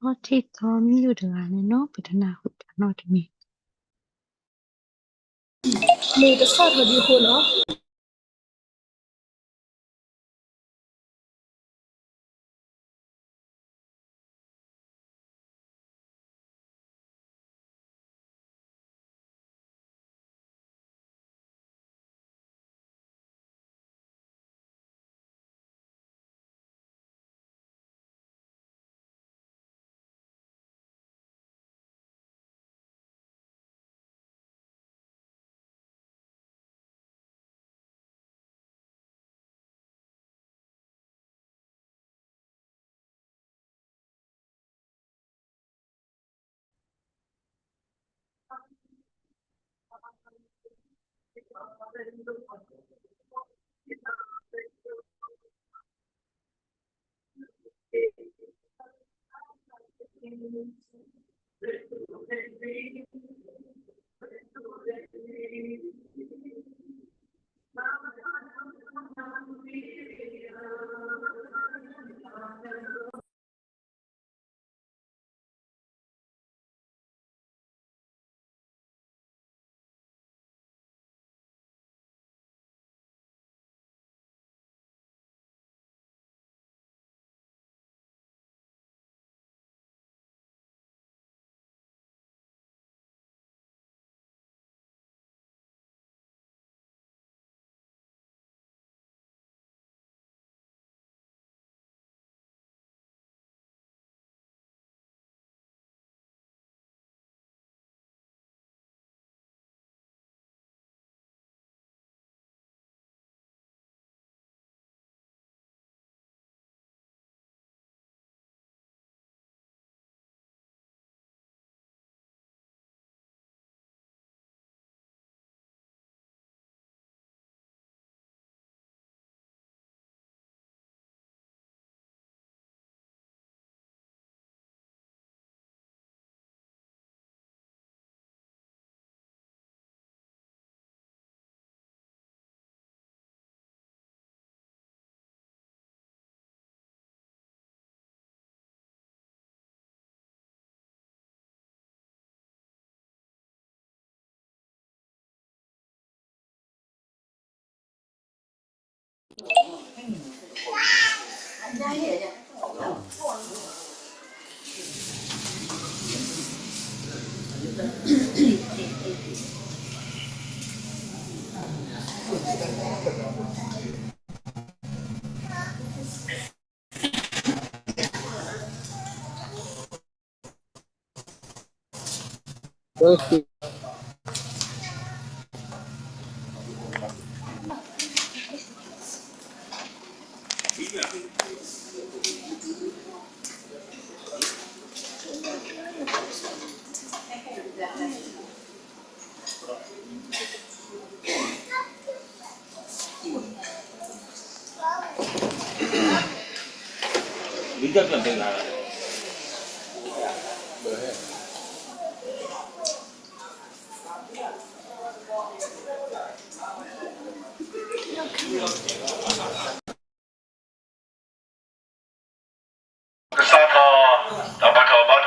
အီထံၣ်သီမံၤအိၣ်တဂၤန့ၣ်နီၤ ပတနၢ်ဟူတၢ်နီတမံၤ မ့ၢ်တဖးထီၣ်ဒံးအဃိနီၤ. ကစးထီၣ် ဒီးပှၤထီၣ်ဘါထီၣ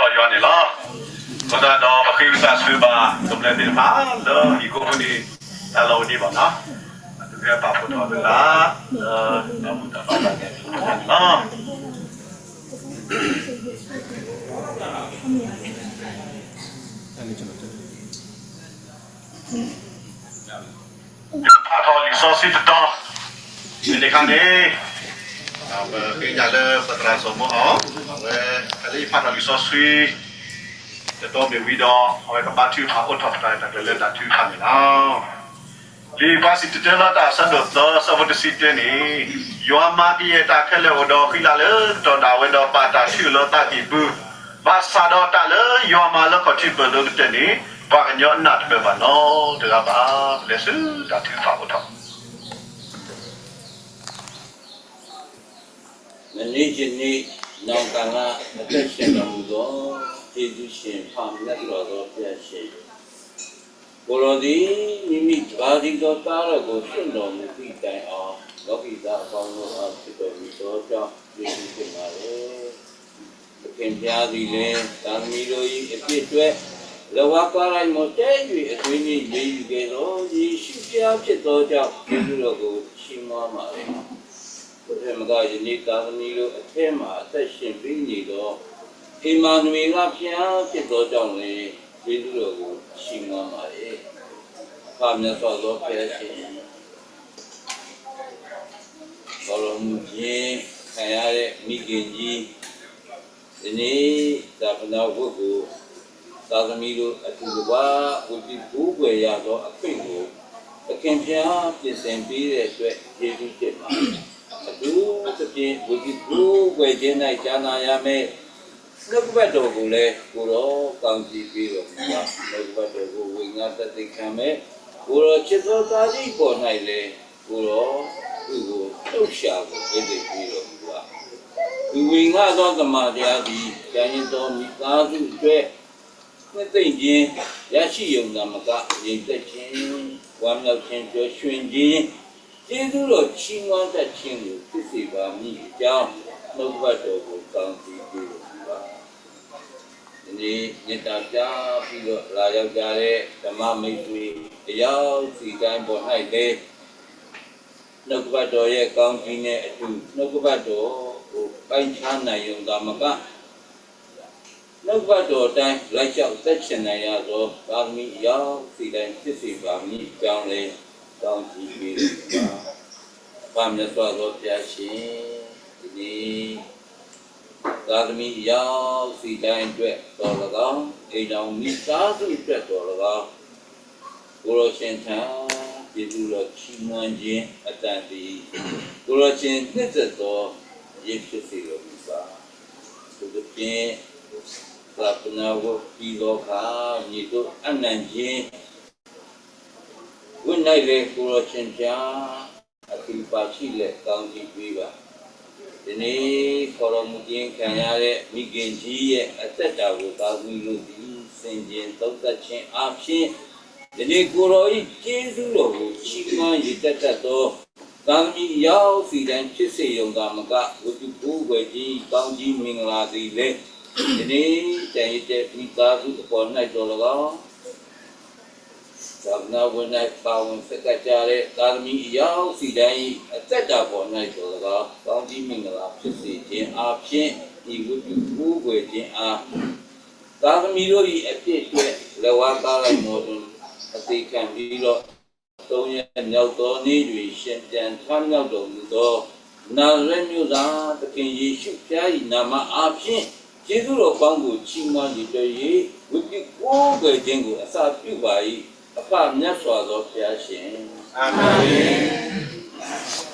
်ယွၤန့ၣ်လီၤ. အဃိသတးဒီး ပဃ့ဝံသးစူၤဘၣ် ကမျၢၢ်သ့ၣ်တဖၣ် လၢဟံၣ်ခိၣ်ဖိန့ၣ် တၢ်လီၢ်အိၣ်ဒံးဘၣ်နီၤ, အသုဟဲပာ်ဖှိၣ်ထီၣ်သုသး လၢတၢ်ဘူၣ်တၢ်ဘါတၢ်န့ၣ်လီၤ. ဖးထီၣ်လံာ်စီဆှံတတီၤ မ့ၢ်တခါန့ၣ် ပဃ့ညါလၢပသရၣ်စီၤမိၤအီၣ် အဝဲ ဖဲလၢယဖးထီၣ်လံာ်စီဆှံ တတီၤမ့ၢ်ဝံၤဒီး အဝဲကဘါထုကဖၣ်အိးထီၣ်တၢ်ရဲၣ်တၢ်ကျဲၤလၢတၢ်ထုကဖၣ်န့ၣ်လီၤ. လံာ်ပှၤစံၣ်တဲၤတဲလီၤတၢ်အဆၢဒိၣ်သၢ အဆၢဖိတဆံတၢန့ၣ်, ယွၤမၤကယဲၢ်တၢ်ခဲလၢာ်အိၣ်ဒီးဃံလၤလၢကတီၢ်ဒၣ်ဝဲဒီး ပာ်တၢ်ထုးလၢသးကံၢ်ပူၤ, ဘၣ်ဆၣ်ဒီးတၢ်လၢယွၤမၤလၢခီၣ်ထံးပၢၢ်လၢကတၢၢ်န့ၣ် ပှၤကညီအနၢ်တပၢၢ်ဘၣ်နီတဂၤဘၣ်. ပလဲၤဆူတၢ်ထုကဖၣ်အိးထီၣ် မနုၤတနံၤ နောင်ကာလ အသက်ရှင်တော်မူသော ကျေးဇူးရှင် ဖခင်မြတ်စွာသောဘုရားရှင် ကိုယ်တော်သည် မိမိတပါးတည်းသောသားတော်ကို စွန့်တော်မူသည့်တိုင်အောင် လောကီသားအပေါင်းတို့အား ချစ်တော်မူသောကြောင့် ကျေးဇူးတင်ပါတယ်။ သခင်ဘုရားသည်လည်း သားသမီးတို့၏ အပြစ်အတွက် လက်ဝါးကါရၢၢ်မော်တဲ၍ အသွေးနှင့် ရေးယူခဲ့သော ယေရှုဘုရားဖြစ်သောကြောင့် ကျေးဇူးတော်ကို ချီးမွမ်းပါလေ့။ ထို့ထက်မက ယနေ့သားသမီးတို့အထဲမှာ အသက်ရှင်ပေးနေသော ဧမာနွေလဘုရားဖြစ်သောကြောင့်လည်း ကျေးဇူးတော်ကို ချီးမွမ်းပါလေ့။ အခါမြတ်စွာသောဘုရားရှင် ခေါ်တော်မူခြင်းခံရတဲ့ မိခင်ကြီး ဒီနေ့ သာသနာဝတ်ကို သားသမီးတို့အတူတကွ ဝတ်ပြုကိုးကွယ်ရသောအခွင့်ကို သခင်ဘုရားပြင်ဆင်ပေးတဲ့အတွက် ကျေးဇူးတင်ပါတယ်။ အထူးသဖြင့် ဝတ်ပြုကိုးကွယ်ခြင်း၌ကြားနာရမယ့် နှုတ်ကပတ်တော်ကိုလည်း ကိုယ်တော်ကောင်းကြီးပေးတော်မူပါ။ နှုတ်ကပတ်တော်ကို ဝေငှသက်သေခံမယ်။ ကိုယ်တော်ချစ်သောသားသမီးပေါ်၌လည်း ကိုယ်တော်သူ့ကိုလှုပ်ရှားကို ပေးသင်ပေးတော်မူပါ။ သူဝေငှသောသမ္မာတရားသည် ကျန်ရစ်သောမိသားစုအတွက် နှစ်သိမ့်ခြင်း ရရှိရုံသာမက ငြိမ်သက်ခြင်း ဝမ်းမြောက်ခြင်း ပျော်ရွှင်ခြင်း ကျေးဇူးတော်ချီးမွမ်းတတ်ခြင်းကို ဖြစ်စေပါမည်အကြောင်း နှုတ်ကပတ်တော်ကို ကောင်းကြီးပေးတော်မူပါ။ ဒီနေ့ မေတ္တာကြားပြီးတော့ လာရောက်ကြတဲ့ ဓမ္မမိတ်ဆွေ အယောက်စီတိုင်းပေါ်၌လည်း နှုတ်ကပတ်တော်ရဲ့ကောင်းကြီးနဲ့အတူ နှုတ်ကပတ်တော်ကို ပိုင်းခြားနိုင်ရုံသာမက နှုတ်ကပတ်တော်အတိုင်း လိုက်လျှောက်သက်ရှင်နိုင်ရသော သားသမီးအယောက်စီတိုင်း ဖြစ်စေပါမည်အကြောင်းလည်း ကောင်းကြီးပေးလိုပါ။ အဘမြတ်စွာသောဘုရားရှင်၊ ဒီနေ့ သားသမီးအယောက်စီတိုင်းအတွက်သော်လည်းကောင်း၊ အိမ်ထောင်မိသားစုအတွက်သော်လည်းကောင်း၊ ကိုယ်တော်ရှင်ထံ ကျေးဇူးတော်ချီးမွမ်းခြင်းအတန်သည် ကိုယ်တော်ရှင်နှစ်သက်သောယင်းဖြစ်စေတော်မူပါ။ အထူးသဖြင့် သာသနာဝတ်ပြီးသောအခါ မြေသို့အပ်နှံခြင်း ဝတ်၌လည်း ကိုယ်တော်ရှင်ဘုရား အတူပါရှိလျက် ကောင်းကြီးပေးပါ။ ဒီနေ့ ခေါ်တော်မူခြင်းခံရတဲ့ မိခင်ကြီးရဲ့အသက်တာကို သားသမီးတို့သည် ဆင်ခြင်သုံးသပ်ခြင်းအားဖြင့် ယနေ့ကိုယ်တော်၏ကျေးဇူးတော်ကို ချီးမွမ်းရေတွက်တတ်သော သားသမီးအယောက်စီတိုင်း ဖြစ်စေရုံသာမက ဝတ်ပြုကိုးကွယ်ခြင်း၏ကောင်းကြီးမင်္ဂလာသည်လည်း ယနေ့ကျန်ရစ်တဲ့မိသားစုအပေါ်၌သော်လည်းကောင်း သာသနာဝတ်၌ပါဝင်ဆက်ကပ်ကြတဲ့ သားသမီးအယောက်စီတိုင်း၏ အသက်တာပေါ်၌သော်လည်းကောင်း ကောင်းကြီးမင်္ဂလာဖြစ်စေခြင်းအားဖြင့် ဤဝတ်ပြုကိုးကွယ်ခြင်းအား သားသမီးတို့၏အပြစ်အတွက် လက်ဝါးကါရၢၢ်မော်တွင် အသေခံပြီးတော့ သုံးရက်မြောက်သောနေ့တွင် ရှင်ပြန်ထမြောက်တော်မူသော နၤရဲမြို့သား သခင်ယေရှုဘုရား၏နာမအားဖြင့် ကျေးဇူးတော်ကောင်းကိုချီးမွမ်းရေတွက်၍ ဝတ်ပြုကိုးကွယ်ခြင်းကိုအစပြုပါ၏။ အဖမြတ်စွာသောဘုရားရှင်။ အာမင်။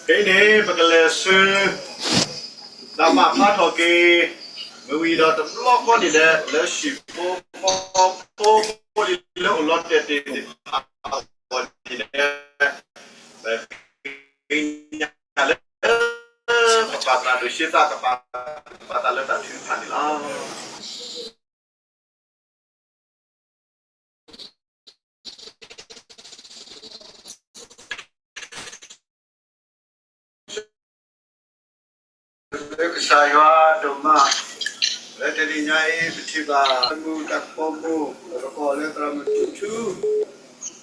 ဖဲန့ၣ် ပကလဲၤဆူ တၢ်ပာ်ဖျါထီၣ်က့ၤ မ့ၢ်ဝံၤဒီးတဘျီဃီန့ၣ်ဒီး လၢဟံၣ်ဖိဃီဖိဖိလံၤလၢအိၣ်လီၤတဲာ်တ့ၢ်သ့ၣ်တဖၣ်အဂီၢ်န့ၣ်ဒီး ပဃ့ကညးလၢ ပပာ်သရၣ်ဒိၣ်ဆံသး ကပာ်သးလၢတၢ်ထုကဖၣ်န့ၣ်လီၤ. လၢကစၢ်ယွၤဒိၣ်မး လၢတနံၤညါအံၤ ပထံၣ်ဘၣ်မူတၢ်ကပီၤမူ ပကီၢ်လၢသရၣ်မုၣ်ထူထူ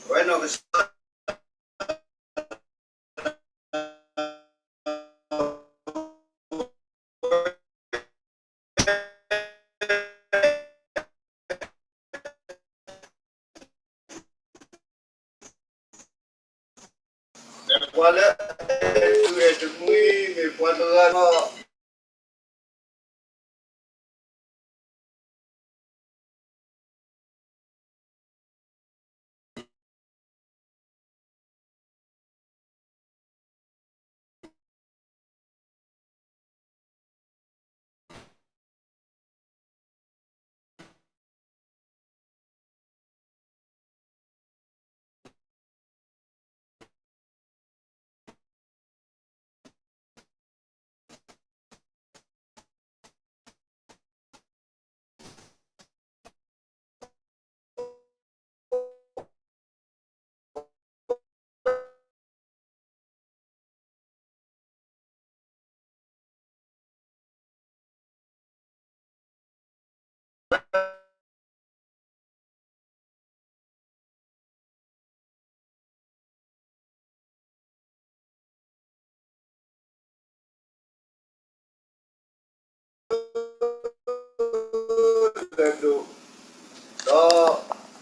အဝဲနီၢ်ကစၢ် မ့ၢ်ပှၤလၢအဲၣ်ဒိးအဲၣ်တမှံၤ မ့ၢ်ပှၤတဂၤလီၤ. ဒီး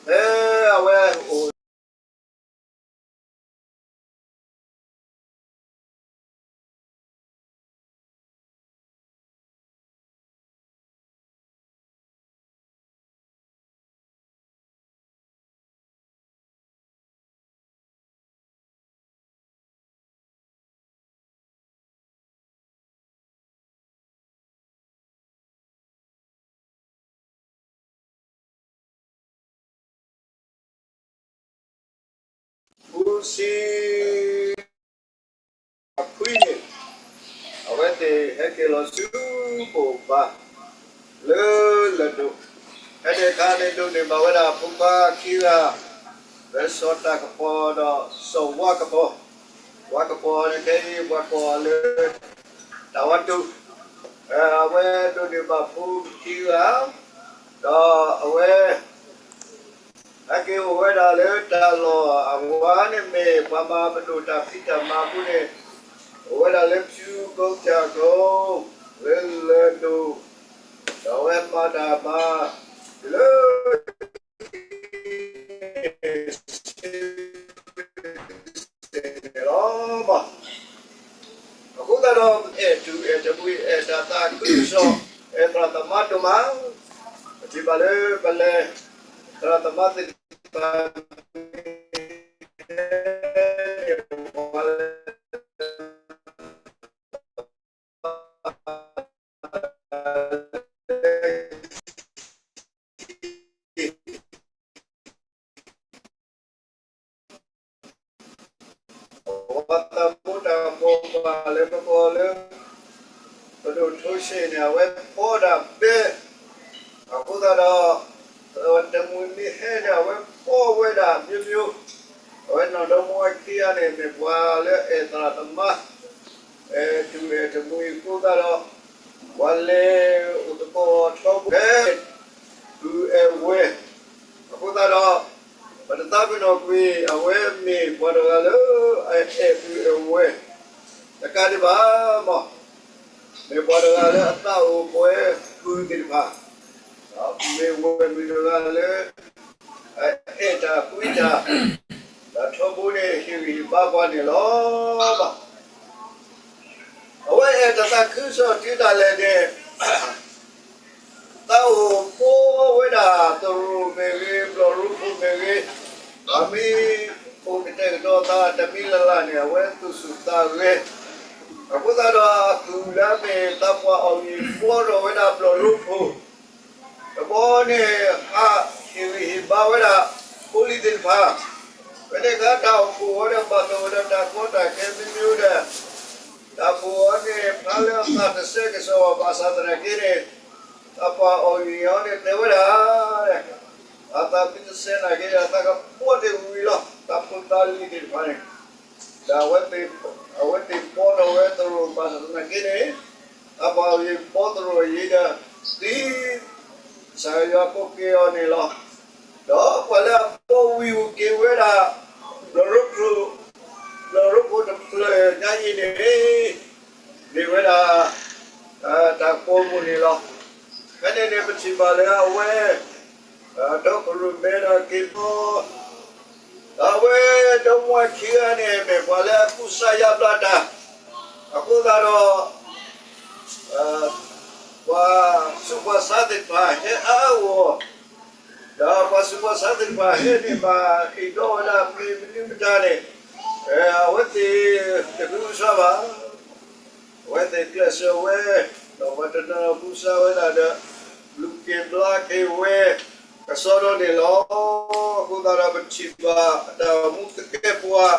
ဖဲအဝဲအိၣ် ဃုဆံခွံန့ၣ် အဝဲသ့ၣ်ဟဲက့ၤလီၤဆူပိာ်ဘါ လၢလၢၢ်ဒိၣ်, ဖဲန့ၣ်အခါန့ၣ် ဒိးန့ၢ်ဘၣ်ဝဲဒၣ်ဖိခွါခံဂၤ, လၢစီၤတၢ်ကပီၤဒီးစီၤဝါကပီၤ, ဝါကပီၤန့ၣ်ခဲအံၤ ပှၤကိးအီၤလၢ တၢ်ဝါတူၣ်, အဝဲဒိးန့ၢ်ဘၣ်ဖိခံဂၤ, ဒီးအဝဲ ဟဲက့ၤအိၣ်ဝဲဒၣ်လၢတၢ်လီၢ် အဝၤန့ၣ်မ့ၢ်ပှၤမၤပဒိၣ်တၢ်ဖံးတၢ်မၤအဃိန့ၣ်, အိၣ်ဝဲဒၣ်လၢဖၠူကိကၠၢ်ကိ, လၢလၢၢ်ဒိၣ်, ဒီးအဝဲမၤတၢ်မၤ တုၤလၢ န့ၣ်လီၤ. အဃိသတးဒီး အဲၣ်ဒိးအဲၣ်တမှံၤ အဲၣ်တၢ်သးခုကစီၣ် အဲၣ်သရၣ်သမါဒိၣ်မး, ပထံၣ်ဘၣ်လၢပလဲၤ သရၣ်သမါသ့ၣ်တဖၣ် ပှၤသးဘိတၢ်ဘိးဘၣ်လၢပကိးလၢ ပဒိၣ်ထိစ့ၣ်န့ၣ် အဝဲဖီဒၣ်ဘဲ, အဃိသတးဒီး တမှံၤမ့ၢ်ဟဲန့ၣ် အဝဲဖီဝဲဒၣ်မျိုးမျိုး, အဝဲနီၢ်ဒီမါဝၤခံဂၤန့ၣ် မ့ၢ်ပှၤလၢအဲၣ်သရၣ်သမါ အဲၣ်ဒိးအဲၣ်တမှံၤအဃိသတးဒီး ပှၤလဲၤအိၣ်သကိးထီဘိဖဲ ဒုးအဲၣ်ဝဲ, အဃိသတးဒီး ပတသးပ့ၤနီၣ်ကွံာ် အဝဲမ့ၢ်ပှၤတဂၤလၢ အအဲၣ်ဒိးအဲၣ်ဝဲ တကးဒံးဘၣ်မး မ့ၢ်ပှၤတဂၤလၢအသးအိၣ်ပှဲၤပုၢ်သ့ၣ်တဖၣ်, မ့ၢ်ဝဲမ့ၢ်တဂၤလၢ အအဲၣ်တၢ်ကွံတၢ်, တၢ်ထီဘိန့ၣ် ဟ့ၣ်ဂံၢ်ဟ့ၣ်ဘါပှၤန့ၣ်လီၤ. အဝဲအဲၣ်တၢ်သးခုကစီၣ်တုၤဒၣ်လဲာ်န့ၣ် သးအိၣ်ဖှိၣ်ဝဲဒၣ်သရိာ်မ့ၢ်ဂ့ၤ, ဘျီၣ်ရိဖှိၣ်မ့ၢ်ဂ့ၤ, အမ့ၢ်အိၣ်ကတဲာ်ကတီၤသးတမံၤလၢ်လၢ်န့ၣ် အဝဲသူၣ်ဆူၣ်သးဂဲၤ, အဃိသတးဒီးအသူၣ်လၢအမ့ၢ်သးပှၢ်အီၣ်ဂံၢ်ဘှီထီၣ်ဝဲဒၣ်ဘျီၣ်ရိဖှိၣ် တဘျီန့ၣ် ဟးဟ့ၣ်ဂံၢ်ဟ့ၣ်ဘါဝဲဒၣ် ဖိလံၤသ့ၣ်တဖၣ်, ဖဲန့ၣ်အခါတၢ်အိၣ်ဖှိၣ်အီၤဒီး ဘၣ်သဂၢၢ်ဒီးတၢ်ကီတၢ်ခဲမံၤမံၤဒီး တၢ်အိၣ်ဖှိၣ်အီၤန့ၣ် ဖျါလၢအသးတစဲးကစီၣ်ဘၣ်ဆၣ်သနာ်က့န့ၣ် သးပှၢ်အီၣ်ဂံၢ်အီၤန့ၣ် တဲဝဲဒၣ် အသးမ့ၢ်တစဲးနာ်က့ အသးကပီၤတ့ၢ်ဝံၤလီၤ တၢ်ဖိသၣ်လံၤသ့ၣ်တဖၣ်န့ၣ်, ဒီးအဝဲသ့ၣ်ဘှီထီၣ်ဝဲသရိာ်ဘၣ်ဆၣ်သနာ်က့န့ၣ် သးပှၢ်အီၣ်ဂံၢ်ဘှီသရိာ်အံၤဒီး သံ ကစၢ်ယွၤကိးက့ၤအီၤန့ၣ်လီၤ. ဒီးပှၤလၢအဘှီဝံၤအိၣ်က့ၤဝဲဒၣ် ဘျီၣ်ရိဖှိၣ်, ဘျီၣ်ရိဖှိၣ်တဖျၢၣ်ညါအံၤန့ၣ် မ့ၢ်ဝဲဒၣ် တၢ်ကိးမူၣ်န့ၣ်လီၤ. ဖဲန့ၣ်န့ၣ် ပထံၣ်ဘၣ်လၢအဝဲ ဒီးကရူၢ်မဲဒီးက့ၤဘီ ဒီးအဝဲဒီမါဝၤခံဂၤန့ၣ် မ့ၢ်ပှၤလၢအကူစါယါဘျါတၢ်, အဃိသတးဒီး ပှၤဆူးပှၤဆါသ့ၣ်တဖၣ်ဟဲအါအါဂီၢ်ဂီၢ်, ဒီးပှၤဆူးပှၤဆါသ့ၣ်တဖၣ်ဟဲန့ၣ်ဘၣ်ဟ့ၣ်ဒီးဝဲဒၣ်မ့ၢ်မနုၤမတၤန့ၣ်, အဝဲသ့ၣ်တဂုၤဆှါဘၣ်. အဝဲသ့ၣ်ကျဲးစၢးဝဲ, ဒီးပှၤတနီၤနီၤကူစါဝဲဒၣ်ဒီး လူၤက့ၤဘျါက့ၤဝဲ ကစီဒီန့ၣ်လီၤ. အဃိသတးဒီးပထံၣ်ဘၣ်အတၢ်အိၣ်မူသကဲးပဝး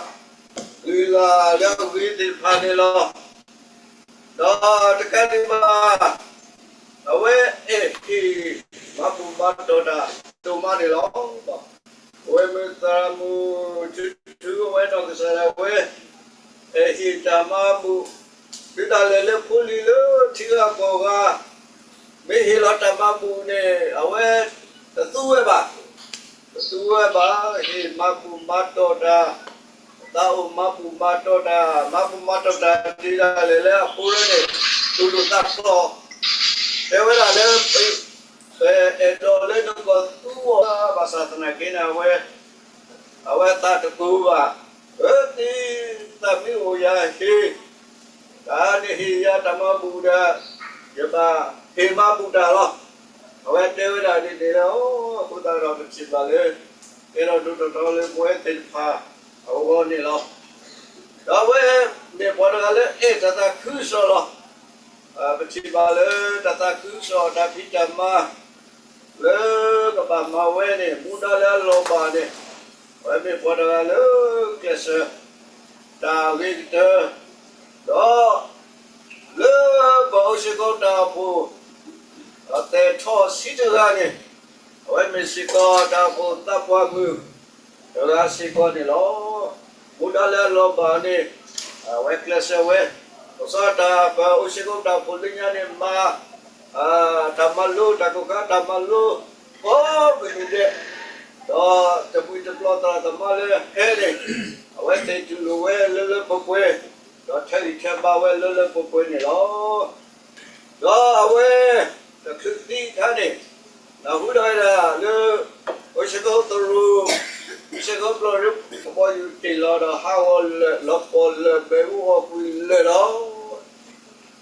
လုၢ်လၢ်လၢအဂ့ၤသ့ၣ်တဖၣ်န့ၣ်လီၤ. ဒီးတကးဒံးဘၣ် အဝဲအဲၣ်ဟ့ၣ်မၤဘူၣ်မၤတီၢ်တၢ်ဒိၣ်မးန့ၣ်လီၤ. အဝဲမ့ၢ်သရၣ်မုၣ်ထူထူ အဝဲနီၢ်ကစၢ်ဒၣ်ဝဲ အဲၣ်ဟ့ၣ်တၢ်မၤဘူၣ်, တုၤဒၣ်လဲာ်လၢဖိလံၤလၢထံဂၤကီၢ်ဂၤ မ့ၢ်ဟ့ၣ်လီၤတၢ်မၤဘူၣ်န့ၣ် အဝဲတသူဝဲဘၣ်, တသူဝဲဘၣ်, ဟ့ၣ်မၤဘူၣ်မၤတီၢ်တၢ်, သးအိၣ်မၤဘူၣ်မၤတီၢ်တၢ်, မၤဘူၣ်မၤတီၢ်တၢ်တုၤဒၣ်လဲာ်လၢအဖိရၢန့ၣ် တူၢ်လိာ်သးဖျိး, တဲဝဲဒၣ်လၢ ပအဲၣ်ဒိးလၢနကီၢ်သူအီၤ ဘၣ်ဆၣ်သနာ်က့န့ၣ် အဝဲ အဝဲသးတကိၤဘၣ်, အၢ သံ, သးမ့ၢ်အိၣ်ယၤဟ့ၣ်, တၢ်နဟ့ၣ်ယၤတၢ်မၤဘူၣ်ဒီး ယဘၣ်ဟ့ၣ်မၤဘူၣ်တၢ်လီၤ. အဝဲတဲဝဲဒၣ်ဒ်န့ၣ်လီၤ. အဃိသတးဒီးပထံၣ်ဘၣ်လၢ ကဲထီၣ်ဒိၣ်ထီၣ်ထီလၢပဝဲသ့ၣ်တဖၣ်အဂီၢ်န့ၣ်လီၤ. ဒီးအဝဲမ့ၢ်ပှၤတဂၤလၢအဲၣ်တၢ်သးခုကစီၣ်လီၤ. ပထံၣ်ဘၣ်လၢတၢ်သးခုကစီၣ်တၢ်ဖံးတၢ်မၤ လၢကဘၣ်မၤဝဲန့ၣ် မူဒါလၢအလီၤဘၣ်န့ၣ် အဝဲမ့ၢ်ပှၤတဂၤလၢကျဲးစၢး တၢ်အဂ့ၤကတၢၢ်, ဒီးလၢပှၤအိၣ်စ့ၢ်ကီးတၢ်အိၣ်ဖှိၣ် ဒီးသဲးထီၣ်ဆံတဂၤန့ၣ် အဝဲမ့ၢ်စ့ၢ်ကီးတၢ်အိၣ်ဖှိၣ်သးပှၢ်မုၣ် တဂၤစ့ၢ်ကီးန့ၣ်လီၤ. မူဒါလၢအလီၤဘၣ်န့ၣ် အဝဲကျဲးစၢးဝဲ, ဘၣ်ဆၣ်တၢ်ပှၤအိၣ်စ့ၢ်ကီးတၢ်အိၣ်ဖှိၣ်လၢညါန့ၣ်မၤ တၢ်မၤလိ တၢ်ကိၢ်ခါတၢ်မၤလိ ကိးမုၢ်နံၤဒဲး, ဒီးတမှံၤတပျီၤသရၣ်သမါလၢဟဲန့ၣ် အဝဲသ့ၣ်တူၢ်လိာ်ဝဲလၢလၢပှဲၤပှဲၤ, ဒီးထဲးဂံၢ်ထဲးဘါဝဲလၢလၢပှဲၤပှဲၤန့ၣ်လီၤ. ဒီးအဝဲ တချုးသံအခါန့ၣ် နၢ်ဟူဒၣ်ဝဲဒၣ်လၢ အိၣ်စ့ၢ်ကီးသရိာ် အိၣ်စ့ၢ်ကီးဘျီၣ်ရ့ ကဘီယူၤတ့ၢ်လီၤဒီးဟးဂီၤလၢာ် လီၤပှီၢ်လၢာ် ဘဲအူအီၣ်ကွံာ်လၢာ်လီၤ.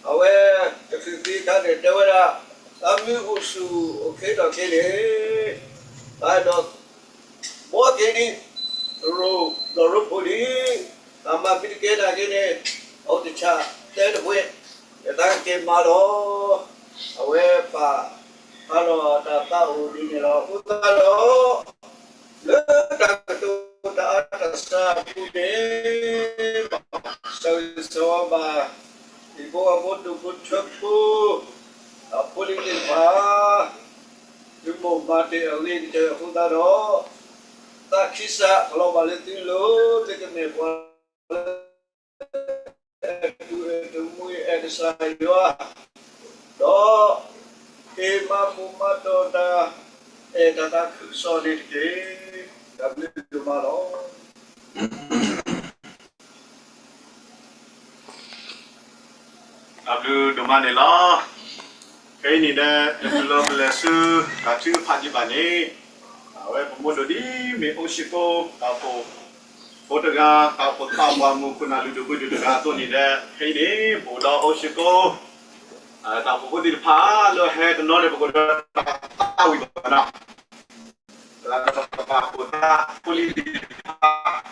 အဝဲတချုးသံအခါန့ၣ် တဲဝဲဒၣ် သးမ့ၢ်အိၣ်ဆူၣ်အိၣ်ချ့ထီၣ်က့ၤန့ၣ် သးအဲၣ်ဒိး ဘှီက့ၤဒံး သရိာ်ဘျီၣ်ရ့ဖိဒံး, သးမၤမ့ၢ်တကဲနာ်က့န့ၣ် အိၣ်တဆၣ်တဲတပှဲၤ ယသးကက့ၤမၤလီၤ. အဝဲပာ်ဖျါထီၣ်တၢ်သးအိၣ်ဒ်န့ၣ်လီၤ. အဃိသတးဒီး လၢတၢ်ကတိၤတၢ်အါတၢ်စှၤအပူၤန့ၣ် ပစၢၤဂ့ၤဆၢဝါဘၣ် ဟံၣ်ဖိဃီဖိဒိၣ်ဖိထၢဖိ ဒီးဖိလံၤသ့ၣ်တဖၣ် သုမိၢ်မၤတ့ၢ်အဂ့ၤကတၢၢ်အဃိသတးဒီး သးခံစးကလီၤဘၣ်လၢသုလိၤ သုကမ့ၢ်ပှၤလၢ အဲၣ်ဒိးအဲၣ်ဒိးမူအဲၣ်ကစၢ်ယွၤ, ဒီး ဟ့ၣ်မၤဘူၣ်မၤတီၢ်တၢ် အဲၣ်တၢ်သးခုကစီၣ်န့ၣ်တက့ၢ်. တၢ်ဘျုးဒိၣ်မးလီၤ. တၢ်ဘျုးဒိၣ်မးန့ၣ်လီၤ. ခဲအံၤန့ၣ်ဒီး တချုးလၢပလဲၤဆူ တၢ်ထုကဖၣ်ဒံးဘၣ်န့ၣ် အဝဲပမိၢ်ဒိၣ်ဒ်မ့ၢ်အိၣ်စ့ၢ်ကီး တၢ်အိၣ်ဖှိၣ်ဖိတဂၤ တၢ်အိၣ်ဖှိၣ်သးပှၢ်မုၣ်ခိၣ်နၢ်လုၢ်ဒိၣ်ပှ့ၤဒိၣ်တဂၤအသိးန့ၣ်ဒီး ခဲအံၤန့ၣ် ပအိၣ်ဒီးအိၣ်စ့ၢ်ကီး တၢ်အိၣ်ဖှိၣ်ဖိသ့ၣ်တဖၣ်လၢဟဲတနီၤန့ၣ် ပကအိၣ်ဒီးတၢ်သးဝံၣ်ဘၣ်နီၤ တၢ်ပာ်ဖှိၣ်သးဖိလံၤသ့ၣ်တဖၣ်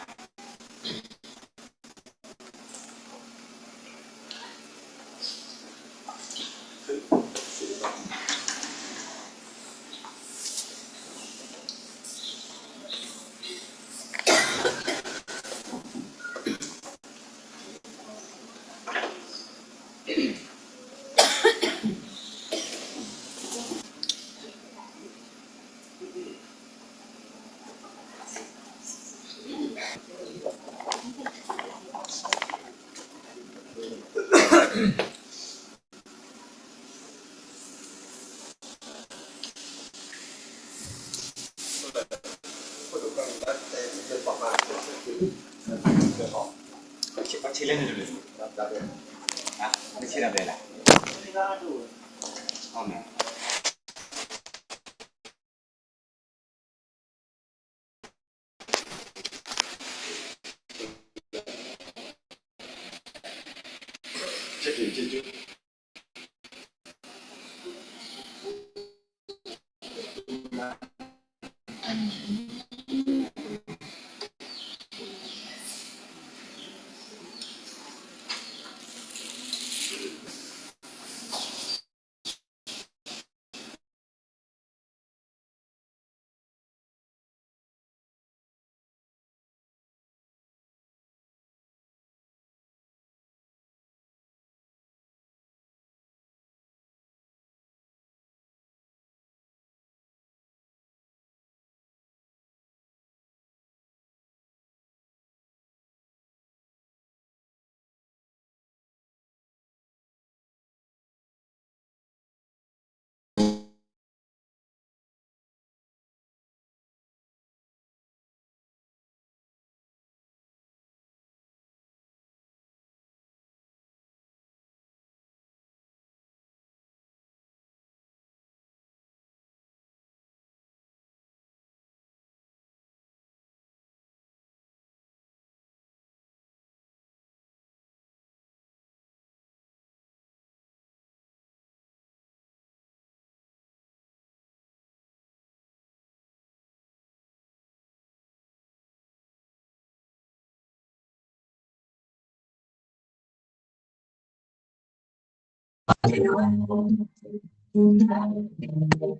ခဲအံၤ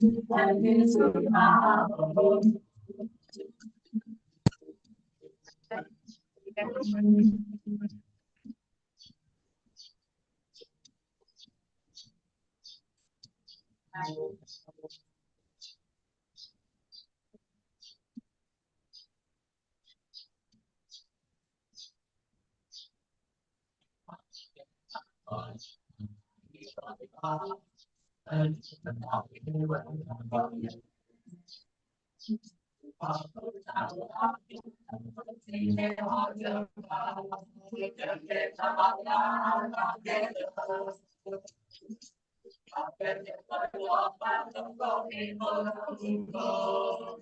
န့ၣ် ပကလဲၤဆူတၢ်ထုကဖၣ်လၢပှၤလံာ်လၢအိၣ်ဒီးတၢ်ထု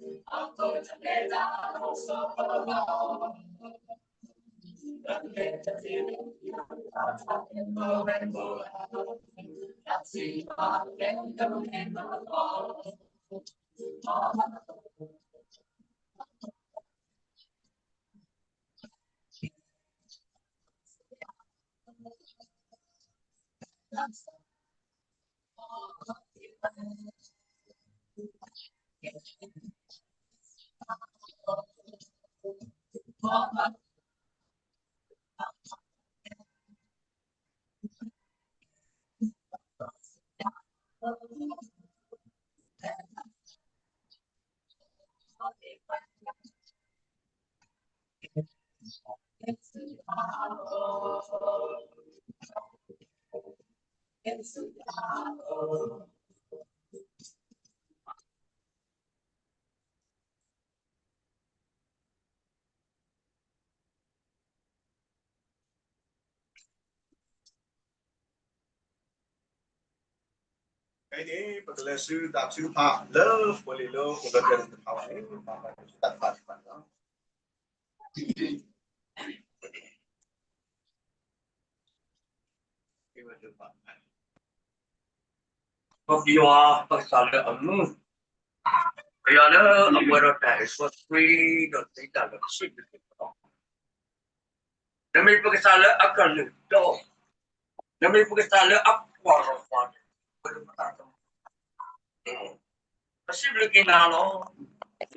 ကဖၣ်န့ၣ် ပကလဲၤဆူတၢ်ထုကဖၣ်န့ၣ်လီၤ. ပကယွၤ ပကစၢ်လၢအမူ, ပကစၢ်လၢအပှဲၤဒီးတၢ်အဲၣ်စီဆှံ ဒီးတၢ်စံးတၢ်လၢာ် ပစံးဘျုးက့ၤလီၤ. နမ့ၢ်ပကစၢ်လၢအကလုၢ်တီ, နမ့ၢ်ပကစၢ်လၢအကွၢ်လီၤပှၤ, ပစံးဘျုးက့ၤနၤလီၤ.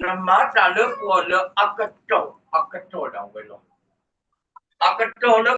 နမၤတၢ်လၢပဂီၢ်လၢအကတီၢ် အကတီၢ်ဒၣ်ဝဲလီၤ. အကတီၢ်လၢ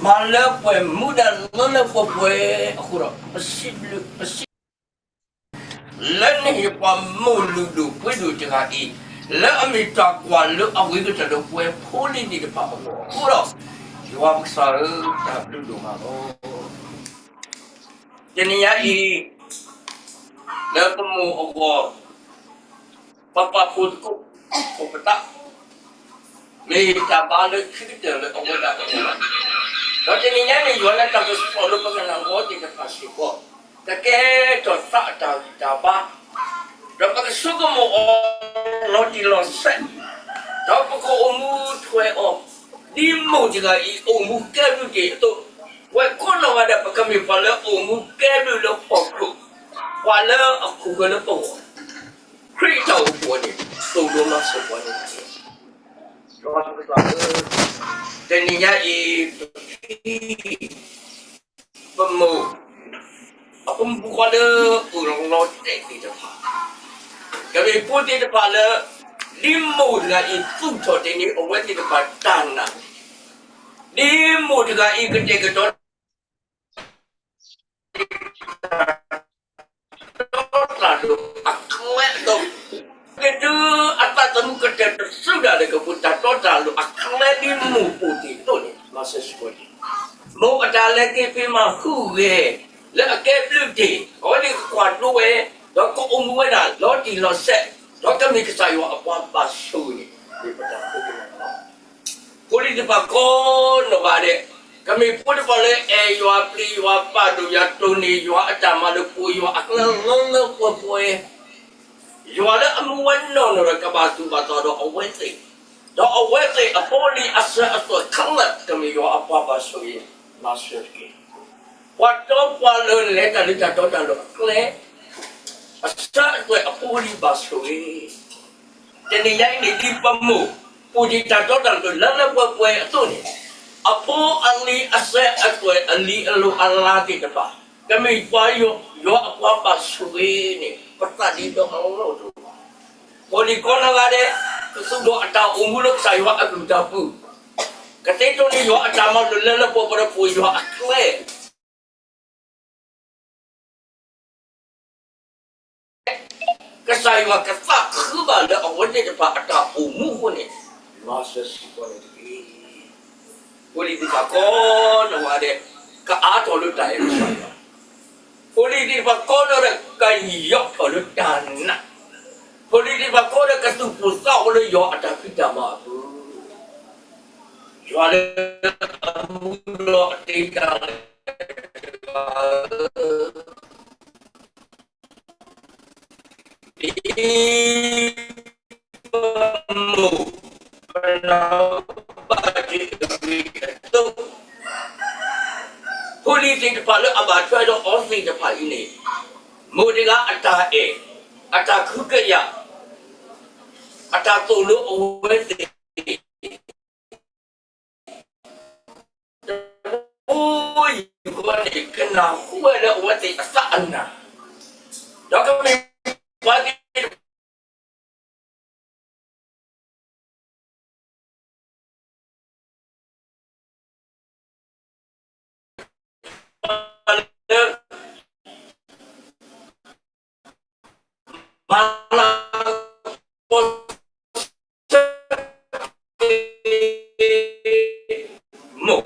ပှၤလၢပှဲၤမူဒါလၢလၢပှဲၤပှဲၤအဃိဒီး ပစံးဘျုးပစံး လၢနဟ့ၣ်ပှၤမိၢ်လုၢ်ဒိၣ်ပှ့ၤဒိၣ်တဂၤအံၤ, လၢအမ့ၢ်တၢ်ကွၢ်လၢအဂ့ၤကတၢၢ်လၢပှဲၤဖိလံၤသ့ၣ်တဖၣ်အဂီၢ်အဃိဒီး, ယွၤပကစၢ်ဧၢ, တၢ်ဘျုးဒိၣ်မးလီၤ. တနံၤညါအံၤ, လၢပမိၢ်အဂီၢ်, ပပာ်ဖှိၣ်သကိး, ပသး မ့ၢ်တၢ်ဘါလၢခံကတၢၢ်လၢအဝဲဒၣ်အဂီၢ်လီၤ. ဒီးတနံၤညါန့ၣ် ယွၤလၢတၢ်ကစီၣ်လၢပကနၣ်ဂီၤသ့ၣ်တဖၣ်စ့ၢ်ကီး, ကကဲထီၣ်သးအတၢ်ဂံၢ်တၢ်ဘါ, ဒီးပကဆိကမိၣ်အီၤ လီၤတံၢ်လီၤဆဲး, ဒီးပကအိၣ်မူထွဲအီၤ, ဒ်မိၢ်တဂၤအံၤ အိၣ်မူကဲဘျုးတ့ၢ်အသိး, ပဝဲကိးနီၢ်ဂၤဒဲး ပကမ့ၢ်ပှၤလၢအိၣ်မူကဲဘျုးလၢဟီၣ်ခိၣ်, ပှၤလၢအခိၣ်ဃၢၤလၢပဂီၢ်, ခရံာ်အတၢ်အိၣ်ဖှိၣ်န့ၣ် သိၣ်လိမၤစၢၤပှၤန့ၣ်တက့ၢ်. ယွၤပကစၢ်ဧၢ, တနံၤညါအံၤ ပမိၢ်, အဖိမုၣ်ဖိခွါလၢအိၣ်လီၤတဲာ်သ့ၣ်တဖၣ်, ကမ့ၢ်ဖိသ့ၣ်တဖၣ်လၢ ဒ်မိၢ်တဂၤအံၤသူၣ်ထီၣ်တ့ၢ်န့ၢ်အဝဲသ့ၣ်တဖၣ်တၢ်နာ်, ဒ်မိၢ်တဂၤအံၤကတဲာ်ကတီၤ တီတၢ်လိၤအကျဲအသိး, ကဒုးအသးသမူကတၢၢ်တစုဒၣ်လဲာ်ကပူၤ တၢ်တီတၢ်လိၤအကျဲဒ်မိၢ်ပူၤသ့ၣ်အသိးန့ၣ် မၤစၢၤစ့ၢ်ကီးတ့ၢ်, မိၢ်အတၢ်လဲၤသ့ၣ်ဖ့မၤဟူးဂဲၤ လၢအကဲဘျုးတ့ၢ် အဝဲန့ၣ်ကကွၢ်ဒိဝဲ, ဒီးကအိၣ်မူဝဲဒၣ်လီၤတံၢ်လီၤဆဲး, ဒီးကမ့ၢ်ကစၢ်ယွၤအပှၤဘၣ်ဆိၣ်ဂ့ၤန့ၣ် မ့ၢ်ပတၢ်ဖိတၢ်လံၤလီၤ. ဖိလံၤသ့ၣ်တဖၣ်ကိးနီၢ်ဂၤဒဲး, ကမ့ၢ်ဖိသ့ၣ်တဖၣ်လၢအဲၣ်ယွၤပျံၤယွၤပာ်ဒိၣ်ယွၤတိၢ်န့ၢ်ယွၤအတၢ်မၤလိာ် ပိာ်ယွၤအကျဲလၢလၢပှဲၤပှဲၤ, ယွၤလၢအမူဝဲနီၢ်နီၢ်ဒီးကဘၣ်သူၣ်ဘၣ်သးဒီးအဝဲသ့ၣ်, ဒီးအဝဲသ့ၣ်အဖိအလံၤအစၢၤအသွဲၣ်ခဲလၢာ် ကမ့ၢ်ယွၤအပှၤဘၣ်ဆိၣ်ဂ့ၤ, မၤစၢၤတက့ၢ်. ပှၤတီပှၤလိၤလဲၤတၢ်လၢတၢ်တီတၢ်လိၤအကျဲ, အစၢၤအသွဲၣ်အဖိအလံၤဘၣ်ဆိၣ်ဂ့ၤ တနံၤညါအံၤန့ၣ် ဒ်ပမိၢ် ပူၤဒံးတၢ်တီတၢ်လိၤလၢလၢပှဲၤပှဲၤအသိးန့ၣ်, အဖိအလံၤအစၢၤအသွဲၣ်အလံၤအလိၤအလၤသ့ၣ်တဖၣ်, ကမ့ၢ်ပှၤယွၤ, ယွၤအပှၤဘၣ်ဆိၣ်ဂ့ၤန့ၣ် ပသးဒ့ဒီအလီၢ်တအိၣ်ဘၣ်. ဖိလံၤကိးနီၢ်ဂၤဒဲး, ကသူၣ်ထီၣ်အတၢ်အိၣ်မူလၢကစၢ်ယွၤအကလုၢ်တၢ်ပူၤ, ကသ့တိၢ်န့ၢ်ယွၤအတၢ်မၤလိာ်လၢလၢပှဲၤပှဲၤဒီးပိာ်ယွၤအကျဲ ကစၢ်ယွၤကသးခုဘၣ်လၢအဝဲသ့ၣ်တဖၣ်အတၢ်အိၣ်မူအဃိန့ၣ်, မၤစၢၤစ့ၢ်ကီးန့ၣ်တက့ၢ်. ဖိလံၤသ့ၣ်တဖၣ်ကိးနီၢ်ဂၤဒဲး, ကအါထီၣ်လၢတၢ်အဲၣ်ကစၢ်ယွၤ, ဖိလံၤသ့ၣ်တဖၣ်ကိးနီၢ်ဂၤဒဲး ကယီၣ်ထီၣ်လၢတၢ်နာ်, ဖိလံၤသ့ၣ်တဖၣ်ကိးဒီးကသူၣ်ပိၢ်သးအိၣ်လၢယွၤအတၢ်ဖံးတၢ်မၤအပူၤ, ယွၤလၢအမူလီၤအတ့ၢ်တၢ်လၢတဂၤဧၢ, ဒ်ပမိၢ်ပနၢ်ဘၣ်တ့ၢ်အဂ့ၢ်အသိး, ဖိလံၤသ့ၣ်တဖၣ်လၢအဘၣ်ထွဲဒီးအီၤသ့ၣ်တဖၣ်အံၤန့ၣ်, မိၢ်တဂၤအတၢ်အဲၣ်, အတၢ်ကဟုကယာ်, အတၢ်သိၣ်လိအဝဲသ့ၣ် တဘိယူၢ်ဃီန့ၣ် ကနၢ်ဟူဝဲလၢအဝဲသ့ၣ်အသးအနၢ်, ဒီးကမ့ၢ်ပှၤသ့ၣ်တဖၣ် လၢ မၤလၤကပီၤဆၢ မိၢ်,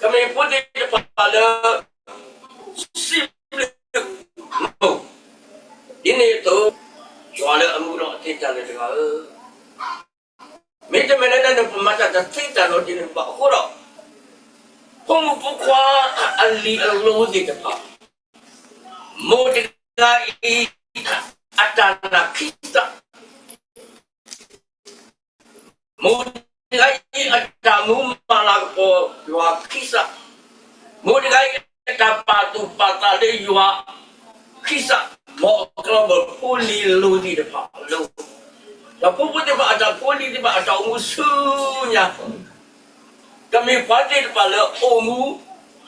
ကမ့ၢ်ဖိသ့ၣ်တဖၣ်လၢ စံးဘျုးမိၢ်, ဒ်န့ၣ်အသိး ယွၤလၢအမူလီၤအတ့ၢ်တၢ်လၢတဂၤဧၢ, မ့တမ့ၢ်လၢနပမၤတၢ်တသ့တၢ်နီတမံၤဘၣ်အဃိဒီး, ဖိမုၣ်ဖိခွါအလံၤအလိၤသ့ၣ်တဖၣ်, မိၢ်တဂၤအံၤ အတၢ်နာ်ခံသး, မိၢ်တဂၤအံၤအတၢ်မူမၤလၤကပီၤယွၤခံသး, မိၢ်တဂၤအံၤအတၢ်ပာ်သူၣ်ပာ်သးလၢယွၤခံသး, မ်အကျီၢ်ဘၢၣ်ဖိလံၤလိၤသ့ၣ်တဖၣ်အလိၤ, ဒီးဖိဖိသ့ၣ်တဖၣ်အတၢ်ဖိလံၤသ့ၣ်တဖၣ်အတၢ်အိၣ်မူဆူညါ ကမ့ၢ်ပှၤသ့ၣ်တဖၣ်လၢအိၣ်မူ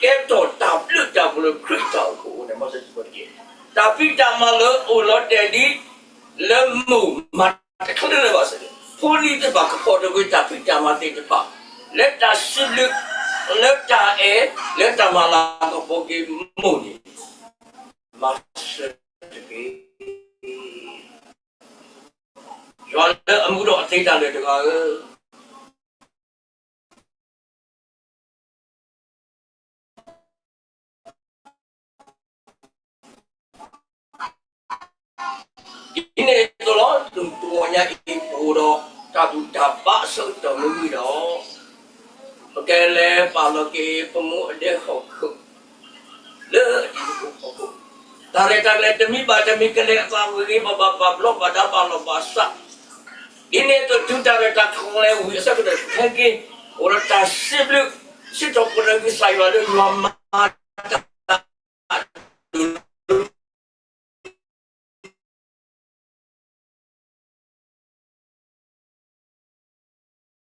ကဲထီၣ်တၢ်ဘျုးတၢ်ဖှိၣ်လၢခရံာ်တၢ်အိၣ်ဖှိၣ်အဃိန့ၣ် မ်စ့ၢ်ကီးတက့ၢ်. တၢ်ဖံးတၢ်မၤလၢအိၣ်လီၤတဲာ်ဒ် လၢမိၢ်မၤတချုးလၢၤဘၣ်စ့ၢ်ကီး, ဖိလံၤသ့ၣ်တဖၣ်ကဖီၣ်တဂ့ၤတၢ်ဖံးတၢ်မၤသ့ၣ်တဖၣ် လၢတၢ်စံးဘျုး လၢတၢ်အဲၣ် လၢတၢ်မၤလၤကပီၤက့ၤမိၢ်န့ၣ် မၤစၢၤတက့ၢ်. ယွၤလၢအမူဒီးအသ့တၢ်လၢာ်တဂၤဧၢ, ဒ်န့ၣ်အသိးလီၤ, တနံၤညါအံၤ ပအိၣ်ဒီးတၢ်ဘူၣ်တၢ်ဘါအဆၢကတီၢ်မ့ၢ်ဝံၤဒီး, ပကလဲၤပာ်လီၤက့ၤပမိၢ်အဒဲဟီၣ်ခိၣ် လၢအတံၤသကိးဟီၣ်ခိၣ်, တၢ်ရဲၣ်တၢ်ကျဲၤတမံၤဘၣ်တမံၤ ကလဲၤအသးဝံၤဂ့ၤ ပဘၣ်ပာ်ဘျီဘၣ်ဒါဘၣ်လီၤဘၣ်စး, ဒ်န့ၣ်အသိးတုၤတၢ်ရဲၣ်တၢ်ကျဲၤဝံၤအဆၢကတီ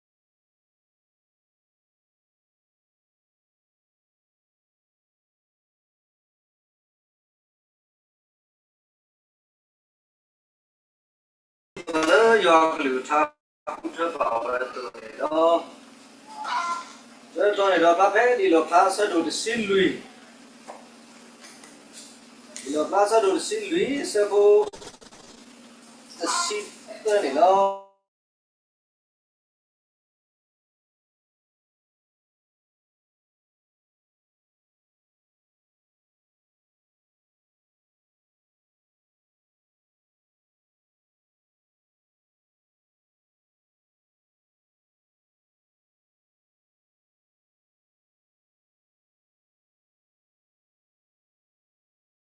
ၢ် ဟဲက့ၤ အိၣ်ဒီးတၢ်စံးဘျုး စံးထီၣ်ပတြၢၤကစၢ်ယွၤလၢယွၤမၤတၢ် လၢယွၤကလု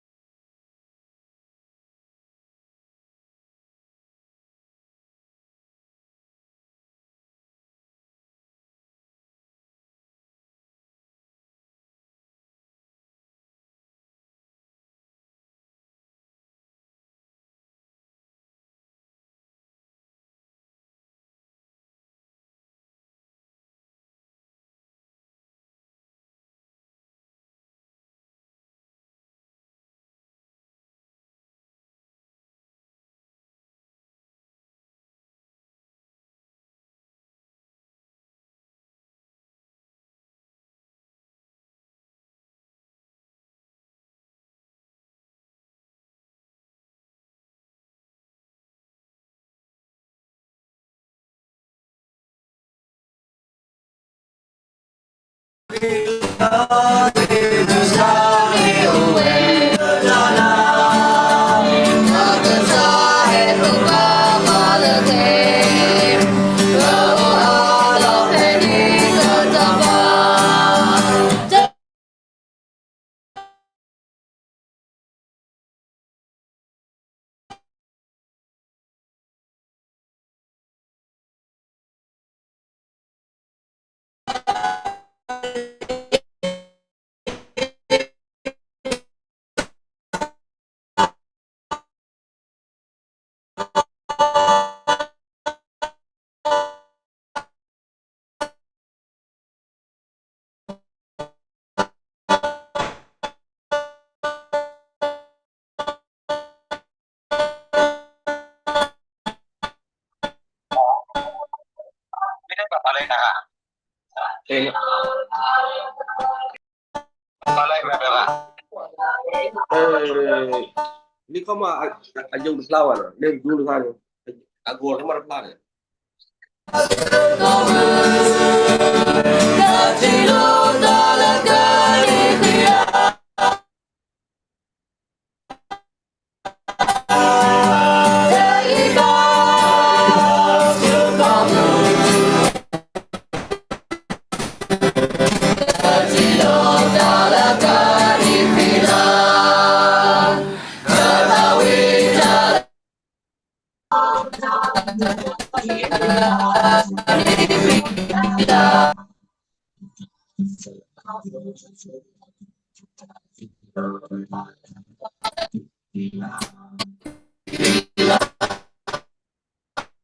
ၢ်ကထါ ဃုထၢဘၣ်အီၤဝဲအသိးန့ၣ်လီၤ. ဆၢကတီၢ်န့ၣ်ဒီး ဖဲလံာ်လီၤဖျါအဆၢဒိၣ်တဆံလွံၢ်, လံာ်လီၤဖျါအဆၢဒိၣ်တဆံလွံၢ် အဆၢဖိတဆံ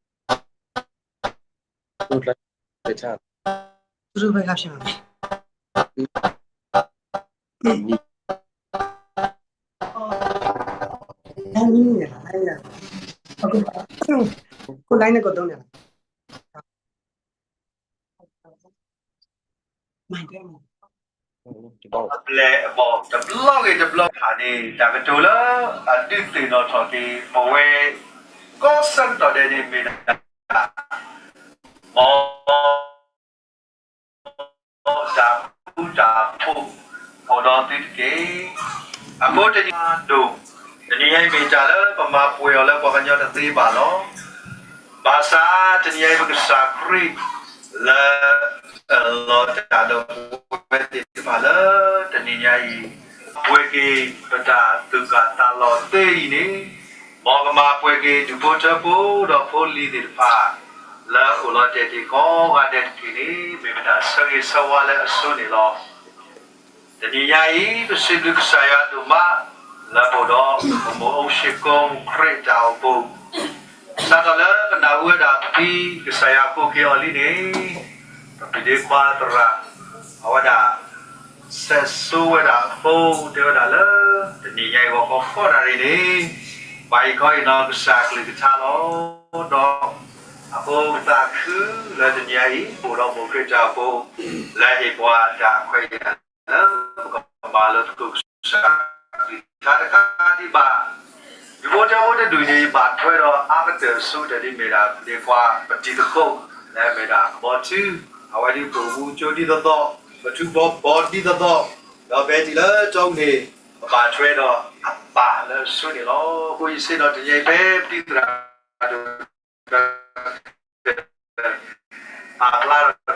သၢန့ၣ်လီၤ. လံခီမး အယုံတဖျါဘၣ်န့ၣ် လၢဒူတခါန့ၣ် အဂီၢ်လၢမးတဖျါန့ၣ် အပျဲၢ်အဘီၣ်တဘျီဂ့ၤတဘျီဂ့ၤန့ၣ် တၢ်ကတိၤလၢအဒုးသ့ၣ်နီၣ်ထီၣ်က့ၤ ပဝဲ ကိးဆၢကတီၢ်ဒဲးန့ၣ်မ့ၢ်ဒၣ် မ် တၢ်ဃူတၢ်ဖိး အိၣ်ဒီးသုတက့ၢ်. အဃိတနံၤအံၤဒိၣ်, တနံၤညါအံၤမ့ၢ်တၢ်လၢပမၤပှဲၤအီၤလၢပှၤကညီတသ့ဘၣ်လီၤ. ဘၣ်ဆၣ်တနံၤညါအံၤပကစၢ်ခရံာ် လၢအလီၤတၢ်ဒီးပဝဲသ့ၣ်တဖၣ်လၢတနံၤညါအံၤ, ပှဲၤက့ၤပတၢ်သူၣ်ကၢ်သးလီၤသ့အံၤန့ၣ်, မ်ကမၤပှဲၤက့ၤဒူၣ်ဖိထၢဖိဒီးဖိလံၤသ့ၣ်တဖၣ် လၢအအိၣ်လီၤတဲာ်တ့ၢ်ကိးဂၤဒဲးတက့ၢ်န့ၣ် မ့ၢ်ပတၢ်ဆၢဂ့ၤဆၢဝါလၢအဆိန့ၣ်လီၤ. တနံၤညါအံၤ ပစံးဘျုးကစၢ်ယွၤဒိၣ်မး လၢပအိၣ်ဒီးပမိၢ်အိၣ်ဆ့ကိခရံာ်တၢ်အိၣ်ဖှိၣ်, စးထီၣ်လၢပနၢ်ဟူဝဲဒၣ်ဖံကစၢ်ယွၤကိးက့ၤအီၤလံန့ၣ်, ပဒ့ခွါသရၣ် အဝဲဒၣ် ဆဲးဆိဝဲဒၣ်အဃိ တဲဝဲဒၣ်လၢ တနံၤညါအံၤဂီၤခီဃိးနၣ်ရံၣ်န့ၣ်, ပှၤဟ့ၣ်ခီဟ့ၣ်နီၤကစၢ်ကလုၢ်ကထါလီၤ. ဒီးအဃိပသးခုလၢတနံၤညါအံၤ ပအိၣ်ဒီးမိၢ်ခရံာ်တၢ်အိၣ်ဖှိၣ် လၢဟ့ၣ်ပှၤတၢ်ခွဲးတၢ်ယာ်လၢ ပကမၤလိသကိးကစၢ်ကလုၢ်ကထါတကးဒံးဘၣ် ဒူၣ်ဖိထၢဖိတဒူၣ်န့ၣ် ဘၣ်ထွဲဒီးအါကတၢၢ်အဆိကတၢၢ်ဒ်မ့ၢ်ဒၣ် ပဒ့ခွါပတံၤသကိး လၢအမ့ၢ်ဒၣ်ကဘီထံ, အဝဲဒၣ်ပအိၣ်မူကၠိဒ်သိးသိး, ပထူပီဘီဒ်သိးသိး, ဒီးဖဲတုၤလၢတီအူန့ၣ် ပဘၣ်ထွဲဒီးအပၢ်လၢအဆိန့ၣ်လီၤ. အဃိယစ့ၢ်ကီးတနံၤညါအံၤ ဖဲပတံၤသရၣ်ဒိၣ် ပာ်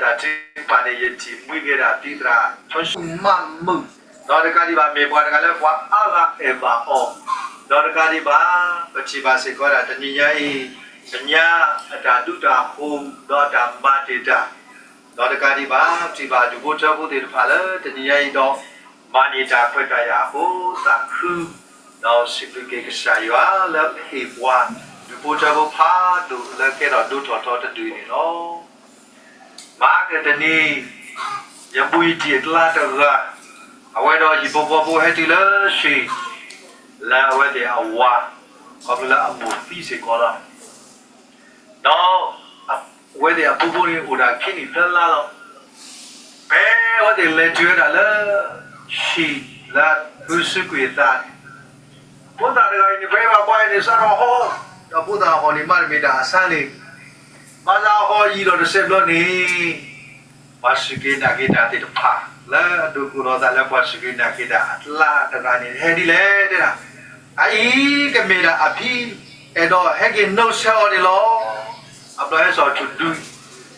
ဖျါထီၣ်တၢ်ထုကဖၣ်န့ၣ် ယထံၣ်မှံက့ၤဒၣ်ပတံၤသရၣ် စီၤၡူမၣ်မုၣ်, ဒီးတကးဒံးဘၣ် မ့ၢ်ပှၤတဂၤလၢပှၤအါဂၤအဲၣ်ဘၣ်အီၤ, ဒီးတကးဒံးဘၣ် ပထံၣ်ဘၣ်စ့ၢ်ကီးဒၣ်တနံၤညါအံၤ ကညါအတၢ်ဒုးတၢ်ဟူး ဒီးအတၢ်မၤတ့ၢ်တၢ်, ဒီးတကးဒံးဘၣ် ပထံၣ်ဘၣ်ဒူၣ်ဖိထၢဖိသ့ၣ်တဖၣ်လၢတနံၤညါအံၤဒီး မၤန့ၢ်တၢ်ခွဲးတၢ်ယာ်အဃိ သးခု ဒီးစံးဘျုးက့ၤကစၢ်ယွၤလၢပဟ့ၣ်ပှၤ ဒူၣ်ဖိထၢဖိဖးဒိၣ်လၢကဲထီၣ်ဒိၣ်ထီၣ်ထီတဒူၣ်န့ၣ်လီၤ. မဟါကတနံၤ ယဘူးယတံၢ်အကျါတဂၤ အဝဲဒီးဟံၣ်ဖိဃီဖိဟဲတုၤလၢ ရှံ လၢအဝဲသ့ၣ်အဝၤ ခီဖျိလၢအမိၢ်သံစ့ၢ်ကီးလီၤ. ဒီးအဝဲသ့ၣ်အဖိဖိန့ၣ်အိၣ်ဒၣ်ခံနံၣ်သၢလါလီၤ. ဖဲအဝဲသ့ၣ်လဲၤတုၤဝဲဒၣ်လၢ ရှံလၢအဖုစုကွံာ်အသးန့ၣ် ဖိသၣ်တဂၤအံၤန့ၣ် ဖဲဘၣ်ပှၤအံၤန့ၣ် စးထီၣ်ဟီ, ဒီးဖိသၣ်အဟီၣ်န့ၣ်မးတမ့ၢ်တၢ်အဆါန့ၣ် ဘၣ်ဆၣ်အဟီၣ်ယံာ်ဒီးတစဲးဘျီန့ၣ် ပှၤစူၢ်က့ၤနာ်က့ၤတၢ်သ့ၣ်တဖၣ် လၢအဒိးကိးလီၤသးလၢပှၤစူၢ်က့ၤနာ်က့ၤတၢ်အကျါတဂၤန့ၣ် ဟဲဒ်လဲၣ် တဲဒၣ်, အအံၤကမ့ၢ်ဒၣ်အဖံ အဲၣ်ဒိးဟဲက့ၤနီၢ်ဆဲးအီၤန့ၣ်လီၤ. အဘျီဟဲစိာ်ထူၣ်ဒုး,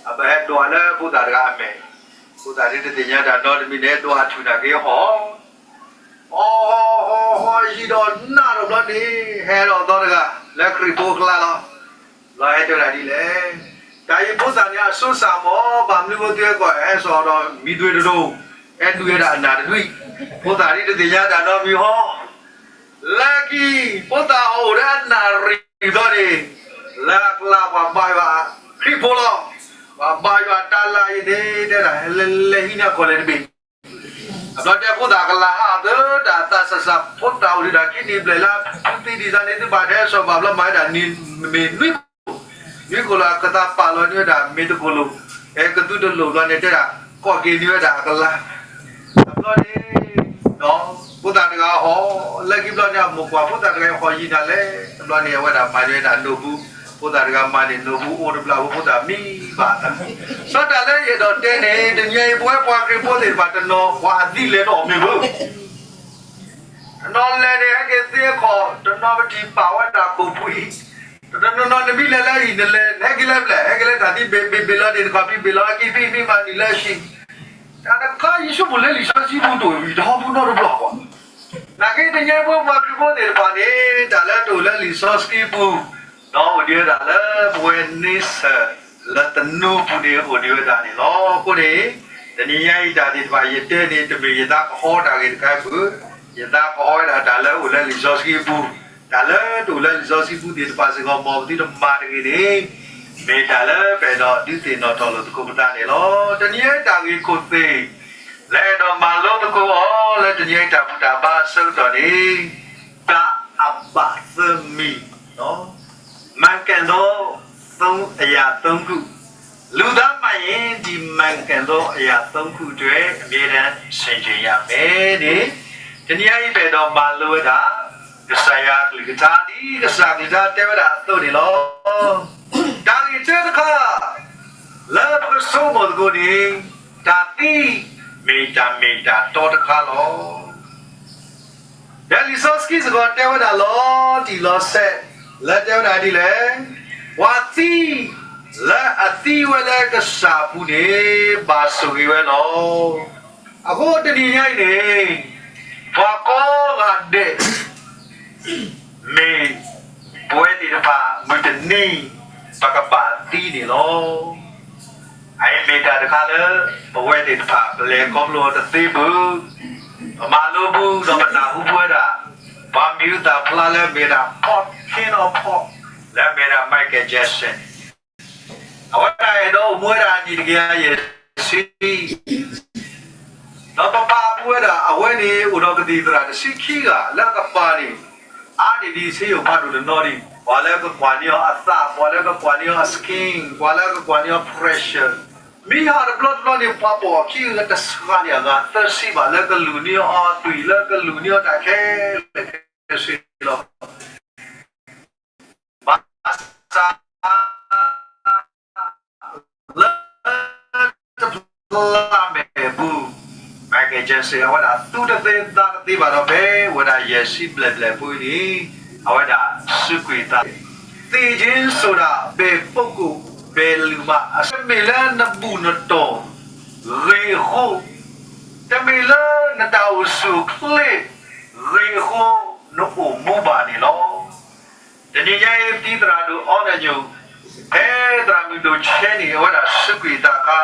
အဘျီဟဲဒွးလၢဖိသၣ်တဂၤအမဲာ်, ဖိသၣ်ဒ်တသ့ၣ်ညါတၢ်နီတမံၤန့ၣ် ဒွးထူၣ်နာ်က့ၤဟီၣ် ဟီၣ်ဟီၣ်ဟီၣ်ဟီၣ်ယံာ်ဒီးနးဒီးဘျီန့ၣ် ဟဲဒီးသီတဂၤ လၢခရံာ်ဖိအကျါလီၤ. ဘျီဟဲတဲဒၣ်ဒ်လဲၣ်, တၢ်အံၤဖိသၣ်န့ၣ်အစိစၢ်မၢ် ဘၣ်မနုၤဃိသုဟဲကိး ဟဲစိာ်ဒီးမံၤသွဲတဒိၣ်, ဟဲဒုးဝဲဒၣ်အနၢ်တဒွံ, ဖိသၣ်ဒ်တသ့ၣ်ညါတၢ်နီတမံၤဟီၣ် လၢခံ ဖိသၣ်အိၣ်ဒီးအနၢ်ရံၣ်ဘျီန့ၣ် လၢအကျါပှၤဘါယွၤခရံာ်ဖိလီၤ. ပှၤဘါယွၤတၢ်လၢအံၤန့ၣ် တဲဒၣ် လဲၤလဲၤဟံးန့ၢ်အခီၣ်လဲၣ်တဘ့ၣ် အဘျီတဲဖိသၣ်ကလၤဟးအီၤသၢတၢ်သးစၢ်စၢ် ဖိသၣ်အိၣ်ဒံးဒၣ်ခံနံၣ်ဘျဲၣ်လၢ ဖုသံဒံးစၢ်န့ၣ် သုဘၣ်တဲစိာ်ဘၣ်ဘျီမၤဝဲဒၣ်နံၣ်မ့ၢ်နွံကိၣ်, နွံကိၣ်လၢအကသးပာ်လီၤန့ၢ်ဝဲဒၣ်မ့ၢ်တကိၣ်လိၣ်, အဲကသူတလိၣ်ဘျီန့ၣ်တဲဒၣ် ကိးက့ၤန့ၢ်ဝဲဒၣ်အကလၤ အဘျီန့ၣ် ဒီးဖိသၣ်တဂၤဟီၣ် လၢခံဘျီန့ၣ် အမိၢ်ကွၢ်ဖိသၣ်တဂၤဟီၣ်ယံာ်နၤလဲၣ်, အဘျီန့ၣ် အဝဲဒၣ်မၤန့ၢ်ဝဲဒၣ်နိၢ်ဘူး, ဖိသၣ်တဂၤမၤန့ၢ်နိၢ်ဘူးအိၣ်တဘျီ ဖိသၣ်မံဘၣ်သး, စီၤတၢ်လၢယအဲၣ်ဒိးတဲန့ၣ် တနံၤအံၤပဝဲပှၤခရံာ်ဖိသ့ၣ်တဖၣ်တနီၤ ပှၤအသံလဲၤတအီၣ်မ့ၢ်ဘၣ် တနီၤလဲၤန့ၣ် ဟဲက့ၤသ့အခီၣ်, တနီၤပထံၣ်ပာ်ဝဲဒၣ်ခိၣ်ပှံၤ, တနီၤနီၤနမ့ၢ်လဲၤလၢအံၤ နလဲၤ နဟဲက့ၤလၢပျဲၢ် ဟဲက့ၤလၢတၢ်သံဘ့ၣ်ဘ့ၣ်ဘ့ၣ်လီၤန့ၣ် နခီၣ်ဖံးဘ့ၣ်လီၤ ဟဲက့ၤဖံးမ့ၢ်မၤနံၤလၢအဟံၣ်, တၢ်တခါယဆိကမိၣ်လၢလံာ်စီဆှံပူၤတအိၣ်အံၤ တဟီပူၤနီတဘျီဘၣ်. နာ်က့တနံၤအံၤပဝဲပှၤခရံာ်ဖိသ့ၣ်တဖၣ်န့ၣ် တၢ်လၢတအိၣ်လၢလံာ်စီဆှံပူၤ, ဒီးအိၣ်ဒံးဝဲဒၣ်လၢပဝဲန့ဆၢၣ်လၢသနူပူၤန့ၣ် အိၣ်ဒံးဝဲဒၣ်န့ၣ်လီၤ. အဃိန့ၣ် တနံၤညါအံၤတၢ်သ့ၣ်တဖၣ်ယတဲန့ၣ် တမ့ၢ်ယသးကဟီတၢ်ဂ့ၢ်တခါအံၤဘၣ်, ယသးကဟီဝဲဒၣ်တၢ်လၢအိၣ်လၢလံာ်စီဆှံအပူၤ, တၢ်လၢတအိၣ်လၢလံာ်စီဆှံပူၤသ့ၣ်တဖၣ်စ့ၢ်ကီး မ်ပသုတမၤတဂ့ၤန့ၣ် မ့ၢ်တၢ်လၢပအဲၣ်ဒိးဒုးသ့ၣ်နီၣ်ထီၣ်လိာ်သကိးပသးန့ၣ်လီၤ. တနံၤအံၤတၢ်ဂ့ၢ်ခိၣ်သ့ၣ် လၢအဲၣ်ဒိးမၤလိသကိးအီၤလၢတနံၤအံၤတၢ်ဘူၣ်တၢ်ဘါအဆၢကတီၢ်န့ၣ် တၢ်အဘၣ်သၢမံၤ, မၤကဲၣ်သိး အယၤသုံးခု, လူသားမှန်ရင် ဒီမှန်ကန်သောအရာသုံးခုအတွက် အမြဲတမ်းဆင်ခြင်ရမယ်န့ၣ်, တနံၤညါအံၤ ပအဲၣ်ဒိးမၤလိဝဲဒၣ် ကစၢ်ယွၤအကလုၢ်ကထါ ဒ်ကစၢ်အကလုၢ်ကထါတဲဝဲဒၣ်အသိးန့ၣ်လီၤ. တၢ်ဂ့ၢ်တၢတခါ လၢပကဆိကမိၣ်သကိးန့ၣ်, တၢ်သံ မ့ၢ်တၢ်မ့ၢ်တၢ်တီတခါလီၤ. ဒီးလံာ်စီဆှံစ့ၢ်ကီးတဲဝဲဒၣ်လီၤတံၢ်လီၤဆဲး လၢတဲဝဲဒၣ်ဒ်လဲၣ်, ပှၤသံ လၢအသံဝဲလၢကစၢ်အပူၤန့ၣ် ဘၣ်ဆိၣ်ဂ့ၤဝဲလီၤ. အဃိတနံၤညါအံၤန့ၣ်, ပှၤကိးဂၤဒဲး မ့ၢ်ပဝဲသ့ၣ်တဖၣ် မုၢ်တနံၤ ပကဘၣ်သံန့ၣ်လီၤ. အအံၤမ့ၢ်တၢ်တခါလၢ ပဝဲသ့ၣ်တဖၣ် ပလဲၤခီဖျိအီၤတသ့ဘၣ်. ပမၤလိပူၤ ဒီးပနၢ်ဟူပူၤဝဲဒၣ် ပှၤမံၤဟူသၣ်ဖျါလၢမ့ၢ်ဒၣ် Pop, King of Pop လၢမ့ၢ်ဒၣ် Michael Jackson အဝဲဒၣ်အဲၣ်ဒိးအိၣ်မူဝဲဒၣ်အနံၣ်တကယၤယဲၢ်ဆံ ဒီးပပာ်ဖှိၣ်ဝဲဒၣ် အဝဲန့ၣ်အိၣ်ဒီးကသံၣ်သရၣ်တဆံခံဂၤ လၢအကပၤန့ၣ် အါန့ၢ်ဒံးဆ့ယိၣ်ဖးဒိၣ်တနီၤန့ၣ် ပှၤလၢကကွၢ်န့ၢ်အီၤအသး, ပှၤလၢကကွၢ်န့ၢ်အီၤအ skin, ပှၤလၢကကွၢ်န့ၢ်အီၤ pressure, မ့ၢ်ဟးတဘျီတဘျီန့ၣ် ပှၤပိာ်အခံဂၤတဆံဘၣ်လၢကလူၤန့ၢ်အီၤအသွံၣ်, လၢကလူၤန့ၢ်အီၤတၢ်ခဲလၢာ်ခဲဆ့လီၤ. ဘၣ်ဆၣ် လၢတဖျါမဲာ်အပူၤ, Michael Jackson အဝဲဒၣ်သူတသ့သးတသ့ဘၣ်ဒီး ဖဲဝဲဒၣ်ယဲၢ်ဆံဘျဲၣ်ဘျဲၣ်အပူၤန့ၣ် အဝဲဒၣ်စူးကွံာ်အသး, သ့ၣ်က့ၤစိၤဒၣ် ဘယ်ပုဂ္ဂိုလ် ဘယ်လူမှ အစမ့ၢ်လၢနဘူၣ်နတီၢ်ဂ့ၢ်အဃိ, တမ့ၢ်လၢနတၢ်အိၣ်ဆူၣ်အိၣ်ချ့ဂ့ၢ်အဃိ နအိၣ်မူဘၣ်န့ၣ်လီၤ. တနံၤညါအံၤ ပတံၤသရၣ်ဒိၣ်အီနၣ်ညိၣ် ဖဲသရၣ်မုၣ်ဒိၣ်ဆဲန့ၣ် အဝဲဒၣ်စူးကွံာ်အသးအခါ,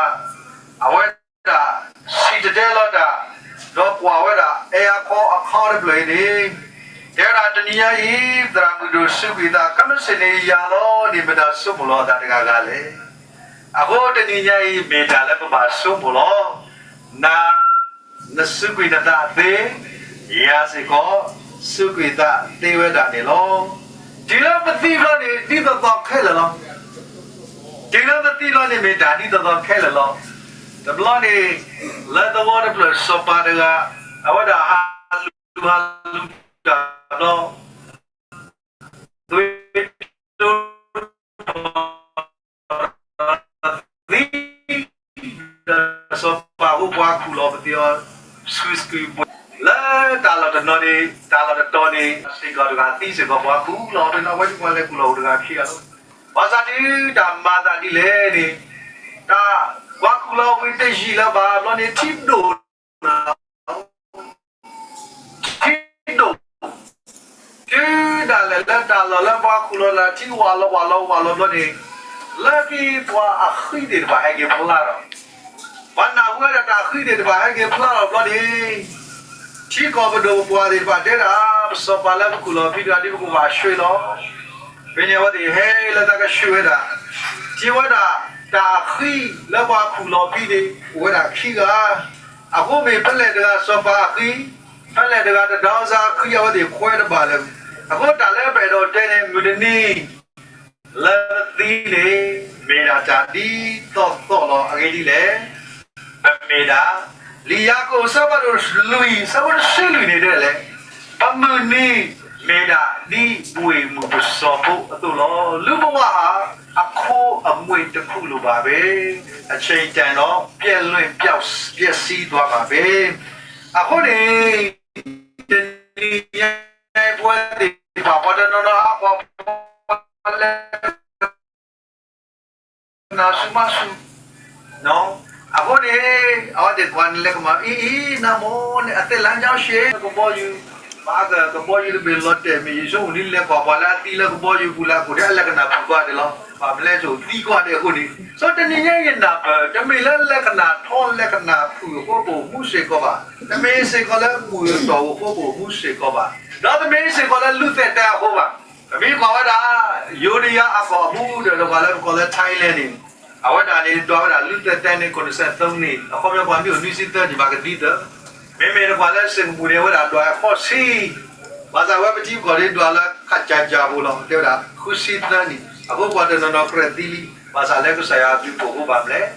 အဝဲဒၣ်စံၣ်တဲၤတဲလီၤတၢ်, ဒီးကွၢ်ဝဲဒၣ် အဲအခီအခီတဖျၢၣ်အံၤန့ၣ်, တဲဝဲဒၣ်တနံၤညါအံၤ သရၣ်မုၣ်ဒိၣ်စူးကွံာ်အသး ခဲမုၢ်ဆ့ၣ်န့ၣ်ယၤလီၤန့ၣ် မတၤဆိကမိၣ်လီၤအသးတဂၤဂၤလဲၣ်. အဃိတနံၤညါအံၤ မ့ၢ်တၢ်လၢပဘၣ်ဆိကမိၣ်လီၤ. န နစူးကွံာ်နသးသ့, ယၤစ့ၢ်ကီး စူးကွံာ်သးသ့ဝဲဒၣ်န့ၣ်လီၤ. တုၤလၢပသံဘျီန့ၣ် ဒ်သိးသိးခဲလၢာ်လီၤ. တုၤလၢပသံဘျီန့ၣ် မ့ၢ်တၢ်ဒ်သိးသိးခဲလၢာ်လီၤ. တဘျီန့ၣ် လၢသဝီတဖျၢၣ်စီၤပၤတဂၤ အဝဲဒၣ်ဟးလူၤဟးလူၤတၢ်ဘျီ သွံၣ်တိ သံ, ဒီးစီၤပၤအဃိပှၤခူၣ်လီၤပသံအီၤ ဆူစကူပှဲၤ, လၢတၢ်လီၢ်တနီၤန့ၣ် တၢ်လီၢ်တတီၤန့ၣ် စ့ၢ်ကီးတဂၤသံစ့ၢ်ကီး ပှၤခူၣ်လီၤပသံအီၤ အဝဲသ့ၣ်ပှၤလဲၤခူၣ်လီၤအိၣ်တဂၤခံဂၤလီၤ. ဘၣ်ဆၣ်တုၤတၢ်မၤသးဒ်လဲၣ်န့ၣ် တၢ်ပှၤခူၣ်လီၤဝံၤတယံာ်လၢၤဘၣ်ဘျီန့ၣ် ထံဒိၣ် ထံဒိၣ် တုၤဒၣ်လဲာ်လၢတၢ်လီၢ်လၢပှၤခူၣ်လီၤတၢ်ထံဝးလီၤဝးလီၤဝးလီၤဘျီန့ၣ်, လၢခံပှၤအဃံသ့ၣ်တဖၣ်ဟဲက့ၤဖျါထီၣ်, ပှၤနၢ်ဟူဝဲဒၣ်တၢ်ဃံသ့ၣ်တဖၣ်ဟဲက့ၤဖျါထီၣ်ဘျီန့ၣ်, ထံကီၢ်ပဒိၣ်ပပှၢ်သ့ၣ်တဖၣ်တဲဒၣ် ပစီၤပၤလၢပခူၣ်လီၤဖံတဂၤဒ်ပကဘၣ်ဆှၢလီၤ. ဖဲန့ၣ်အဝဲသ့ၣ်ဟဲလၢတၢ်ကဆှၢဝဲဒၣ်, ထံၣ်ဝဲဒၣ်တၢ်အဃံလၢပှၤခူၣ်လီၤဖံန့ၣ် အိၣ်ဝဲဒၣ်ခံဂၤ, အဃိမ့ၢ်ဖဲလဲၣ်တဂၤစီၤပၤအဃံ, ဖဲလဲၣ်တဂၤတၢ်ဒီးစၢ်အဃံ အဝဲသ့ၣ်ခွဲးတဘၣ်လၢၤ. အဃိတၢ်လၢပအဲၣ်ဒိးတဲန့ၣ် မုၢ်တနံၤ လၢပသံန့ၣ် မ့ၢ်ဒၣ်တၢ်ဒ်သိးသိးလီၤ. အဂ့ၢ်ဒ်လဲၣ်, ပမ့ၢ်ဒၣ် လံာ်ယၤကိာ်အဆၢဖးဒိၣ်လွံၢ် အဆၢဖိတဆံလွံၢ်န့ၣ်တဲလဲၣ်, ပမုၢ်နံၤမ့ၢ်ဒၣ်ဒ်ဘှ့ၣ်မုၢ်ပစီၤဖိအသိးလီၤ. လူၤဘဝဟး အခိအမှ့တခူၣ်လိၣ်ဘၣ်ဘၣ်, အဆၢကတီၢ်ဒီး ပျက်လွင့်ပျက်စီးသွားမှာပဲ. အဃိန့ၣ် တနံၤညါအံၤပဝဲသ့ၣ်တဖၣ် ပှၤတနီၤနီၤဟးကွၢ်ပှၤလဲၤ ကနၣ်ဆူၣ်မၤဆူၣ်, အဃိန့ၣ် အဝဲသ့ၣ်ကွၢ်န့ၣ်လဲၤကမၣ်အံၤအံၤ နမိၢ်န့ၣ် အသ့ၣ်လၢညါရှဲ ကဘီယူၤ, ဘၣ်ကဘီယူၤတဘ့ၣ်လီၤတဲာ်မ့ၢ် ယဆိကမိၣ်ဒ်လဲၤကွၢ်ပှၤလၢအသံလၢကဘီယူၤပူၤလၢအခိၣ်ဒဲး အလဲၤကနၣ်ဖုၣ်ကွၢ်ဒဲးလီၤ. ဘၣ်မနုၤလဲၣ် ဆိသံကွၢ်ဒဲးအဃိန့ၣ်, ဒီးတနံၤညါယနၢ်ပၢၢ် တမ့ၢ်လၢလဲၤကနၣ်ထီလဲၤကနၣ်ဖုၣ်အဃိပအိၣ်မူစ့ၢ်ကီးဘၣ်, တမ့ၢ်စ့ၢ်ကီးလၢဘူၣ်အတီၢ်အဃိပအိၣ်မူစ့ၢ်ကီးဘၣ်, ဒီးတမ့ၢ်စ့ၢ်ကီးလၢလူၤသဲးတဲအဃိဘၣ်. ပမ့ၢ်ကွၢ်ဝဲဒၣ် ယိၤဒယါအကီၢ်အပူၤဒီး တကပၤလၢပကိးလၢ Thailand န့ၣ်, အဝဲဒၣ်န့ၣ် ဒွးဝဲဒၣ်လူၤသဲးတဲန့ၣ် ခိၣ်နစဲးသၢနံၣ်, အခီပညီပှၤမ့ၢ်အိၣ်နွံဆံသၢနံၣ်ဘၣ်ကသံသၢ, မ့မ့ၢ်တကပၤလၢ Singapore န့ၣ် အဝဲဒၣ်ဒွးဃိးဆံ, ဘၣ်ဆၣ်ဝဲပထံပကီၢ်န့ၣ် ဒွးလၢခးကၠၢ်ကၠၢ်ဖိလီၤ တဲဝဲဒၣ် ဃုဆံသၢနံၣ်, အဃိပှၤတနီၤနီၤကြၢးသံလံ. ဘၣ်ဆၣ်လၢကစၢ်ယွၤအဘျုးအဖှိၣ်အဃိဘၣ်မနုၤလဲၣ်,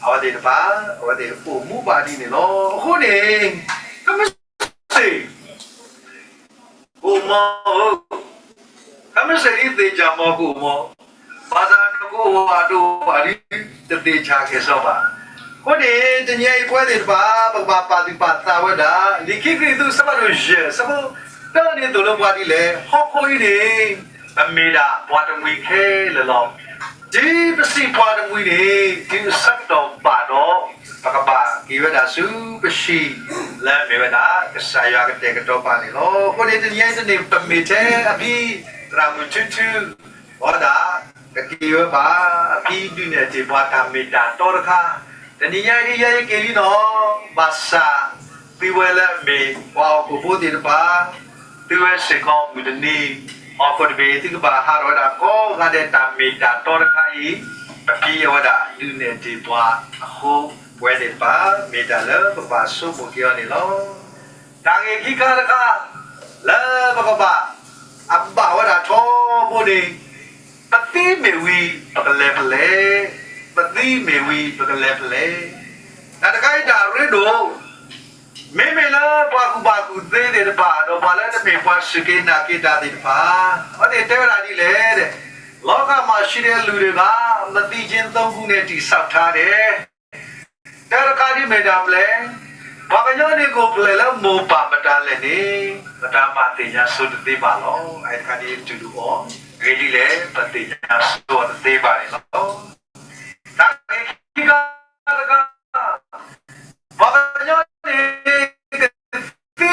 အဝဲသ့ၣ်တဖၣ် အဝဲသ့ၣ်အိၣ်မူဘၣ်ဒ်န့ၣ်လီၤ. အဃိန့ၣ် ကမ့ၢ်စ့ၢ် ကအိၣ်မီဧၢ, ကမ့ၢ်စ့ၢ်ဒ်သ့ၣ်ညါမီၤကအိၣ်မီ, ဘၣ်ဆၣ်နကအိၣ်ဘၣ်တအိၣ်ဘၣ်ဒ် တသ့ၣ်ညါကဲၣ်ဆိးဘၣ်. အဃိန့ၣ် တနံၤအံၤပဝဲသ့ၣ်တဖၣ် ပကဘၣ်ပာ်သူၣ်ပာ်သးဝဲဒၣ် လံာ်ခံကရံၣ်သူး အဆၢဖးဒိၣ်ယဲၢ် အဆၢဖိတၢန့ၣ်အသိးလၢပှၤဒ်လဲၣ်, ဟီၣ်ခိၣ်အံၤန့ၣ် ပမ့ၢ်ဒၣ်ပှၤတမှံၤခဲလၢာ်လီၤ. တုၤပစံးပှၤတမှံၤန့ၣ် တုၤအဆၢကတီၢ်ဘၣ်ဒီး ပကဘၣ်က့ၤဝဲဒၣ်ဆူပဟံၣ် လၢအမ့ၢ်ဝဲဒၣ် ကစၢ်ယွၤကတဲာ်ကတီၤပာ်န့ၣ်လီၤ. အဃိန့ၣ်တနံၤအံၤတန့ၢ် ပမ့ၢ်ထဲအဖံသရၣ်မုၣ်ထူထူ ဝဲဒၣ် ကက့ၤဝဲဘၣ် အဖံဒုးနဲၣ်တ့ၢ်ပှၤတၢ်မ့ၢ်တၢ်တီတခါ, တနံၤညါအံၤဒ်ယဲယက့ၤလံနီၤ, ဘၣ်ဆၣ် သုဝဲလၢအမ့ၢ်ပှၤဟီၣ်ခိၣ်ဖိသ့ၣ်တဖၣ် သုဝဲစ့ၢ်ကီးမုၢ်တနံၤ ဟီၣ်ခိၣ်တဘ့ၣ် သုကဘၣ်ဟးထီၣ်ဝဲဒၣ်ကိးဂၤဒဲးတၢ်မ့ၢ်တၢ်တီတခါအံၤ, ပဖံအဝဲဒၣ်ဒုးနဲၣ်တ့ၢ်ပှၤအဃိ ပဝဲသ့ၣ်တဖၣ် မ့ၢ်တၢ်လၢပဘၣ်ဆိကမိၣ်က့ၤအီၤန့ၣ်လီၤ. တၢ်ဂ့ၢ်ခံခါတခါ လၢပကဘၣ် အဘၣ်ဝဲဒၣ်ထီဘိန့ၣ် ပသံမ့ၢ်ဝံၤ ပကလဲၤဖဲလဲၣ်, ပသံမ့ၢ်ဝံၤ ပကလဲၤဖဲလဲၣ်. တၢ်တခါအံၤတၢ်ရ့ဒိၣ် မ့မ့ၢ်လၢပှၤကူၣ်ဘၣ်ကူၣ်သ့သ့ၣ်တဖၣ် ဒီးပှၤလၢတမ့ၢ်ပှၤစူၢ်က့ၤနာ်က့ၤတၢ်သ့ၣ်တဖၣ် အဝဲသ့ၣ်တဲဝဲဒၣ်ဒ်လဲၣ်, လီၤဂာ်မၤရှံဒဲးအလုၢ်တဂၤ မသံၣ်က့သီကူန့ၣ် တံၢ်ဆၣ်ထါဒဲး တၢ်တခါဒ်မ့ၢ်တၢ်ဖျဲၣ်, ပှၤကညီန့ၣ် ကိးဖျဲၣ်လၢမိၢ်ပၢ်မတၤလဲၣ်န့ၣ် မတၤမၤသ့ၣ်ညါဆိတသ့ဘၣ်လီၤ. အအံၤတခါဒ်တူၢ်လိာ်အီၤ အဂ့ၢ်ဒ်လဲၣ် ပသ့ၣ်ညါဆိအီၤတသ့ဘၣ်န့ၣ်လီၤ. တၢ်ဂ့ၢ်ခံခါတခါ ပှၤကညီန့ၣ် ကသံ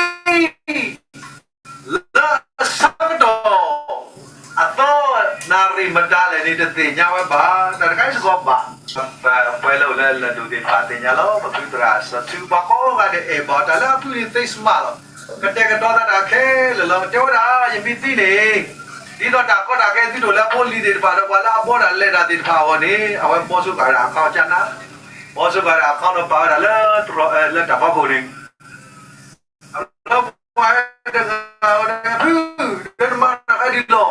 လၢအဆၢကတီၢ် အသီနၣ်ရံၣ်မတၤလဲၣ်န့ၣ် တသ့ၣ်ညါဝဲဘၣ်. တၢ်တခါအံၤစ့ၢ်ကီးဘၣ် ပှၤလၢအိၣ်လၢလၢၢ်ဒိၣ်သ့ၣ်တဖၣ်သ့ၣ်ညါလီၤ. ပဖုသရၣ်စီၤထူ ပှၤကိးဂၤဒဲးအဲၣ်ဘၣ်တၢ်လၢအဖုန့ၣ် သ့စမးလီၤ. ကတဲာ်ကတီၤသးတၢ်ခဲလၢာ်လီၤ. တဲဝဲဒၣ် ယမ့ၢ်သံန့ၣ် ဒ်သိးတၢ်ကီတၢ်ခဲသုတအိၣ်လၢအဖိအလံၤသ့ၣ်တဖၣ်ဒီး ပှၤလၢအဘှီတၢ်လဲၤတၢ်သ့ၣ်တဖၣ်အဂီၢ်န့ၣ် အဝဲဘှီဆိကၤဝဲဒၣ်အခီကနါ, ဘှီဆိကၤဝဲဒၣ်အခီဒီးပာ်ဝဲဒၣ်လၢ လၢတၢ်ဖီခိၣ်န့ၣ် အဘျီပှၤတဂၤဝဲဒၣ် ဖု, ဒီးနမၤတၢ်ခါဒ်လီၤ.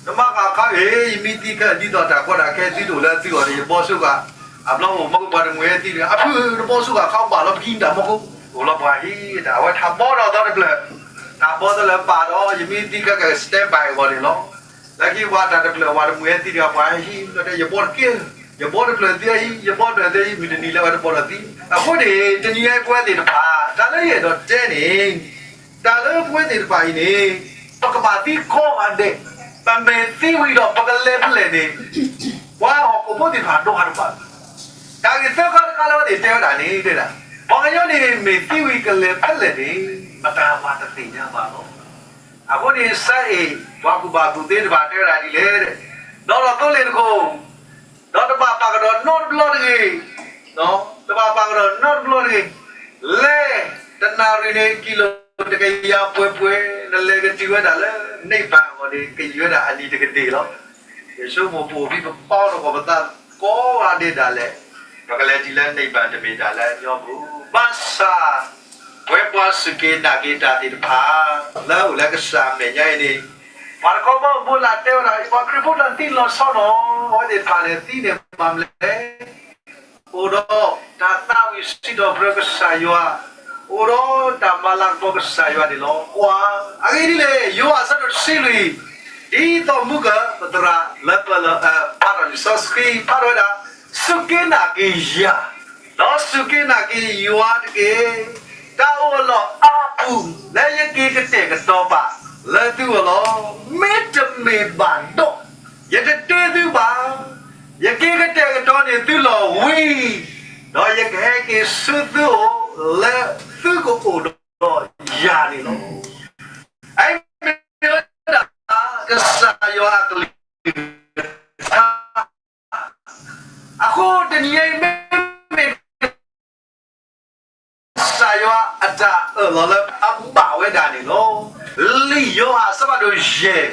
နမၤဃာ်ခါအံၤ ယမ့ၢ်သံခဲ ဒ်သိးတၢ်ကီတၢ်ခဲသုတအိၣ်လၢသုဂီၢ်န့ၣ် ယဘှီဆိဃာ်, အဘျီအိၣ်မီကပှၤတမှံၤဟဲသံတဂၤ အဖု နဘှီဆိဃာ်ခါဘၣ်လီၤ ပကံတၢ်မီခိၣ် အိၣ်လီၤပှၤဟံးတၢ် အဝဲထးဘှီထီၣ်သီတဖျၢၣ်, ထးဘှီသီလၢပာ်ဒီး ယမ့ၢ်သံခဲက standby အဂီၢ်န့ၣ်လီၤ. လၢခံပှၤတၢ်တဖျၢၣ်ပှၤတမှံၤဟဲသံတဂၤ ပှၤဟဲဟံး ယဘှီတက့ၢ်, ယဘှီတဖျၢၣ်သုဟဲဟံး ယဘှီတဖျၢၣ်သုဟဲဟံး မုၢ်တနံၤလၢဝဲတဘှီထီၣ်သံ. အဃိန့ၣ် တနံၤအံၤပဝဲသ့ၣ်တဖၣ် တၢ်လၢယအဲၣ်ဒိးတဲန့ၣ် တၢ်လၢပဝဲသ့ၣ်တဖၣ်အံၤန့ၣ် ပကဘၣ်သံကိးဂၤဒဲး, ပမ့ၢ်သံဝံၤဒီး ပကလဲၤဖဲလဲၣ်န့ၣ် ပှၤဟီၣ်ခိၣ်ဖိသ့ၣ်တဖၣ်ဒိးဟးတဘၣ်. တၢ်ဂ့ၢ်သၢခါတခါလၢအဝဲသ့ၣ်တဲဝဲဒၣ်န့ၣ် တဲဒၣ် ပှၤကညီန့ၣ် မ့ၢ်သံဝံၤကလဲၤဖဲလဲၣ်န့ၣ် မတၤမၤတသ့ၣ်ညါဘၣ်လီၤ. အဃိန့ၣ် စဲအ့ၣ် ပှၤကူၣ်ဘၣ်ကူၣ်သ့တဖၣ်တဲဝဲဒၣ်ဒ်လဲၣ်, ဒီးဒီးသိလ့ၣ်တခိၣ် ဒီးတဘၣ်ပာ်ကဒီးနီတဘျီတဂ့ၤ, တဘၣ်ပာ်ကဒီးနီတဘျီတဂ့ၤ, လဲၤတနၣ်ရံၣ်န့ၣ် ကံလိတကယၤပှဲၤပှဲၤ နလဲၤကတုၤဝဲဒၣ်လၢ နိဗ္ဗာန်အဂီၢ်န့ၣ် ကယံာ်ဝဲဒၣ်အနံၤတကဒ့ၣ်လီၤ. ယဆိကမိၣ်ပအိၣ်ဖဲပပာ်အီၤသကိးပသးကိးဂၤဒဲးဒၣ်လဲာ် ပကလဲၤတုၤလၢ နိဗ္ဗာန် တမ့ၢ်တၢ်လၢအညီပူၤ, ဘၣ်ဆၣ် ပဝဲပှၤစူၢ်က့ၤနာ်က့ၤတၢ်သ့ၣ်တဖၣ် လၢအိၣ်လၢကစၢ်အမဲာ်ညါအံၤန့ၣ်, ပှၤတခီဘီဘိလၢတဲဝဲဒၣ် ပှၤခရံာ်ဖိတၢ်သံလီၤဆီနီၤ, အဝဲသ့ၣ်တဖၣ်န့ၣ် သံန့ၣ်မၤမနုၤလဲၣ် အိၣ်ဒီးတၢ်သးဝံၣ်စံးထီၣ်ပတြၢၤကစၢ်ယွၤ, အိၣ်ဒီးတၢ်မၤလၤကပီၤကစၢ်ယွၤန့ၣ်လီၤ. ကွၢ်, အဂ့ၢ်ဒ်လဲၣ်, ယိၤဟၣ်အဆၢဒိၣ်တဆံလွံၢ်, ဒ်သိးမူကပသရၣ်လၢပလၢ ဖးထီၣ်လံာ်စီဆှံ ဖးထီၣ်ဝဲဒၣ်, စူၢ်က့ၤနာ်က့ၤယၤ, ဒီးစူၢ်က့ၤနာ်က့ၤယွၤတက့ၢ်. တၢ်အိၣ်အလီၢ်အါပူၤ လၢယက့ၤကတဲာ်ကတီၤပာ်လၢသုအလီၢ်, မ့တမ့ၢ်ဘၣ်ဒီး ယတတ့သုဘၣ်. ယက့ၤကတဲာ်ကတီၤန့ၢ်သုလီၢ်ဝံၤ, ဒီးယကဟဲက့ၤဆူသုအိၣ်လၢသုကအိၣ်ဒီးယၤန့ၣ်လီၤ. အအံၤမ့ၢ်ဝဲဒၣ် ကစၢ်ယွၤအကလုၢ်ကထါ အဃိတနံၤအံၤမ့မ့ၢ် ကစၢ်ယွၤအတၢ်အၢၣ်လီၤလၢအဘၣ်ဝဲဒၣ်န့ၣ်လီၤ. လံာ်ယိၤဟၣ်အဆၢဖးဒိၣ်ယဲၢ်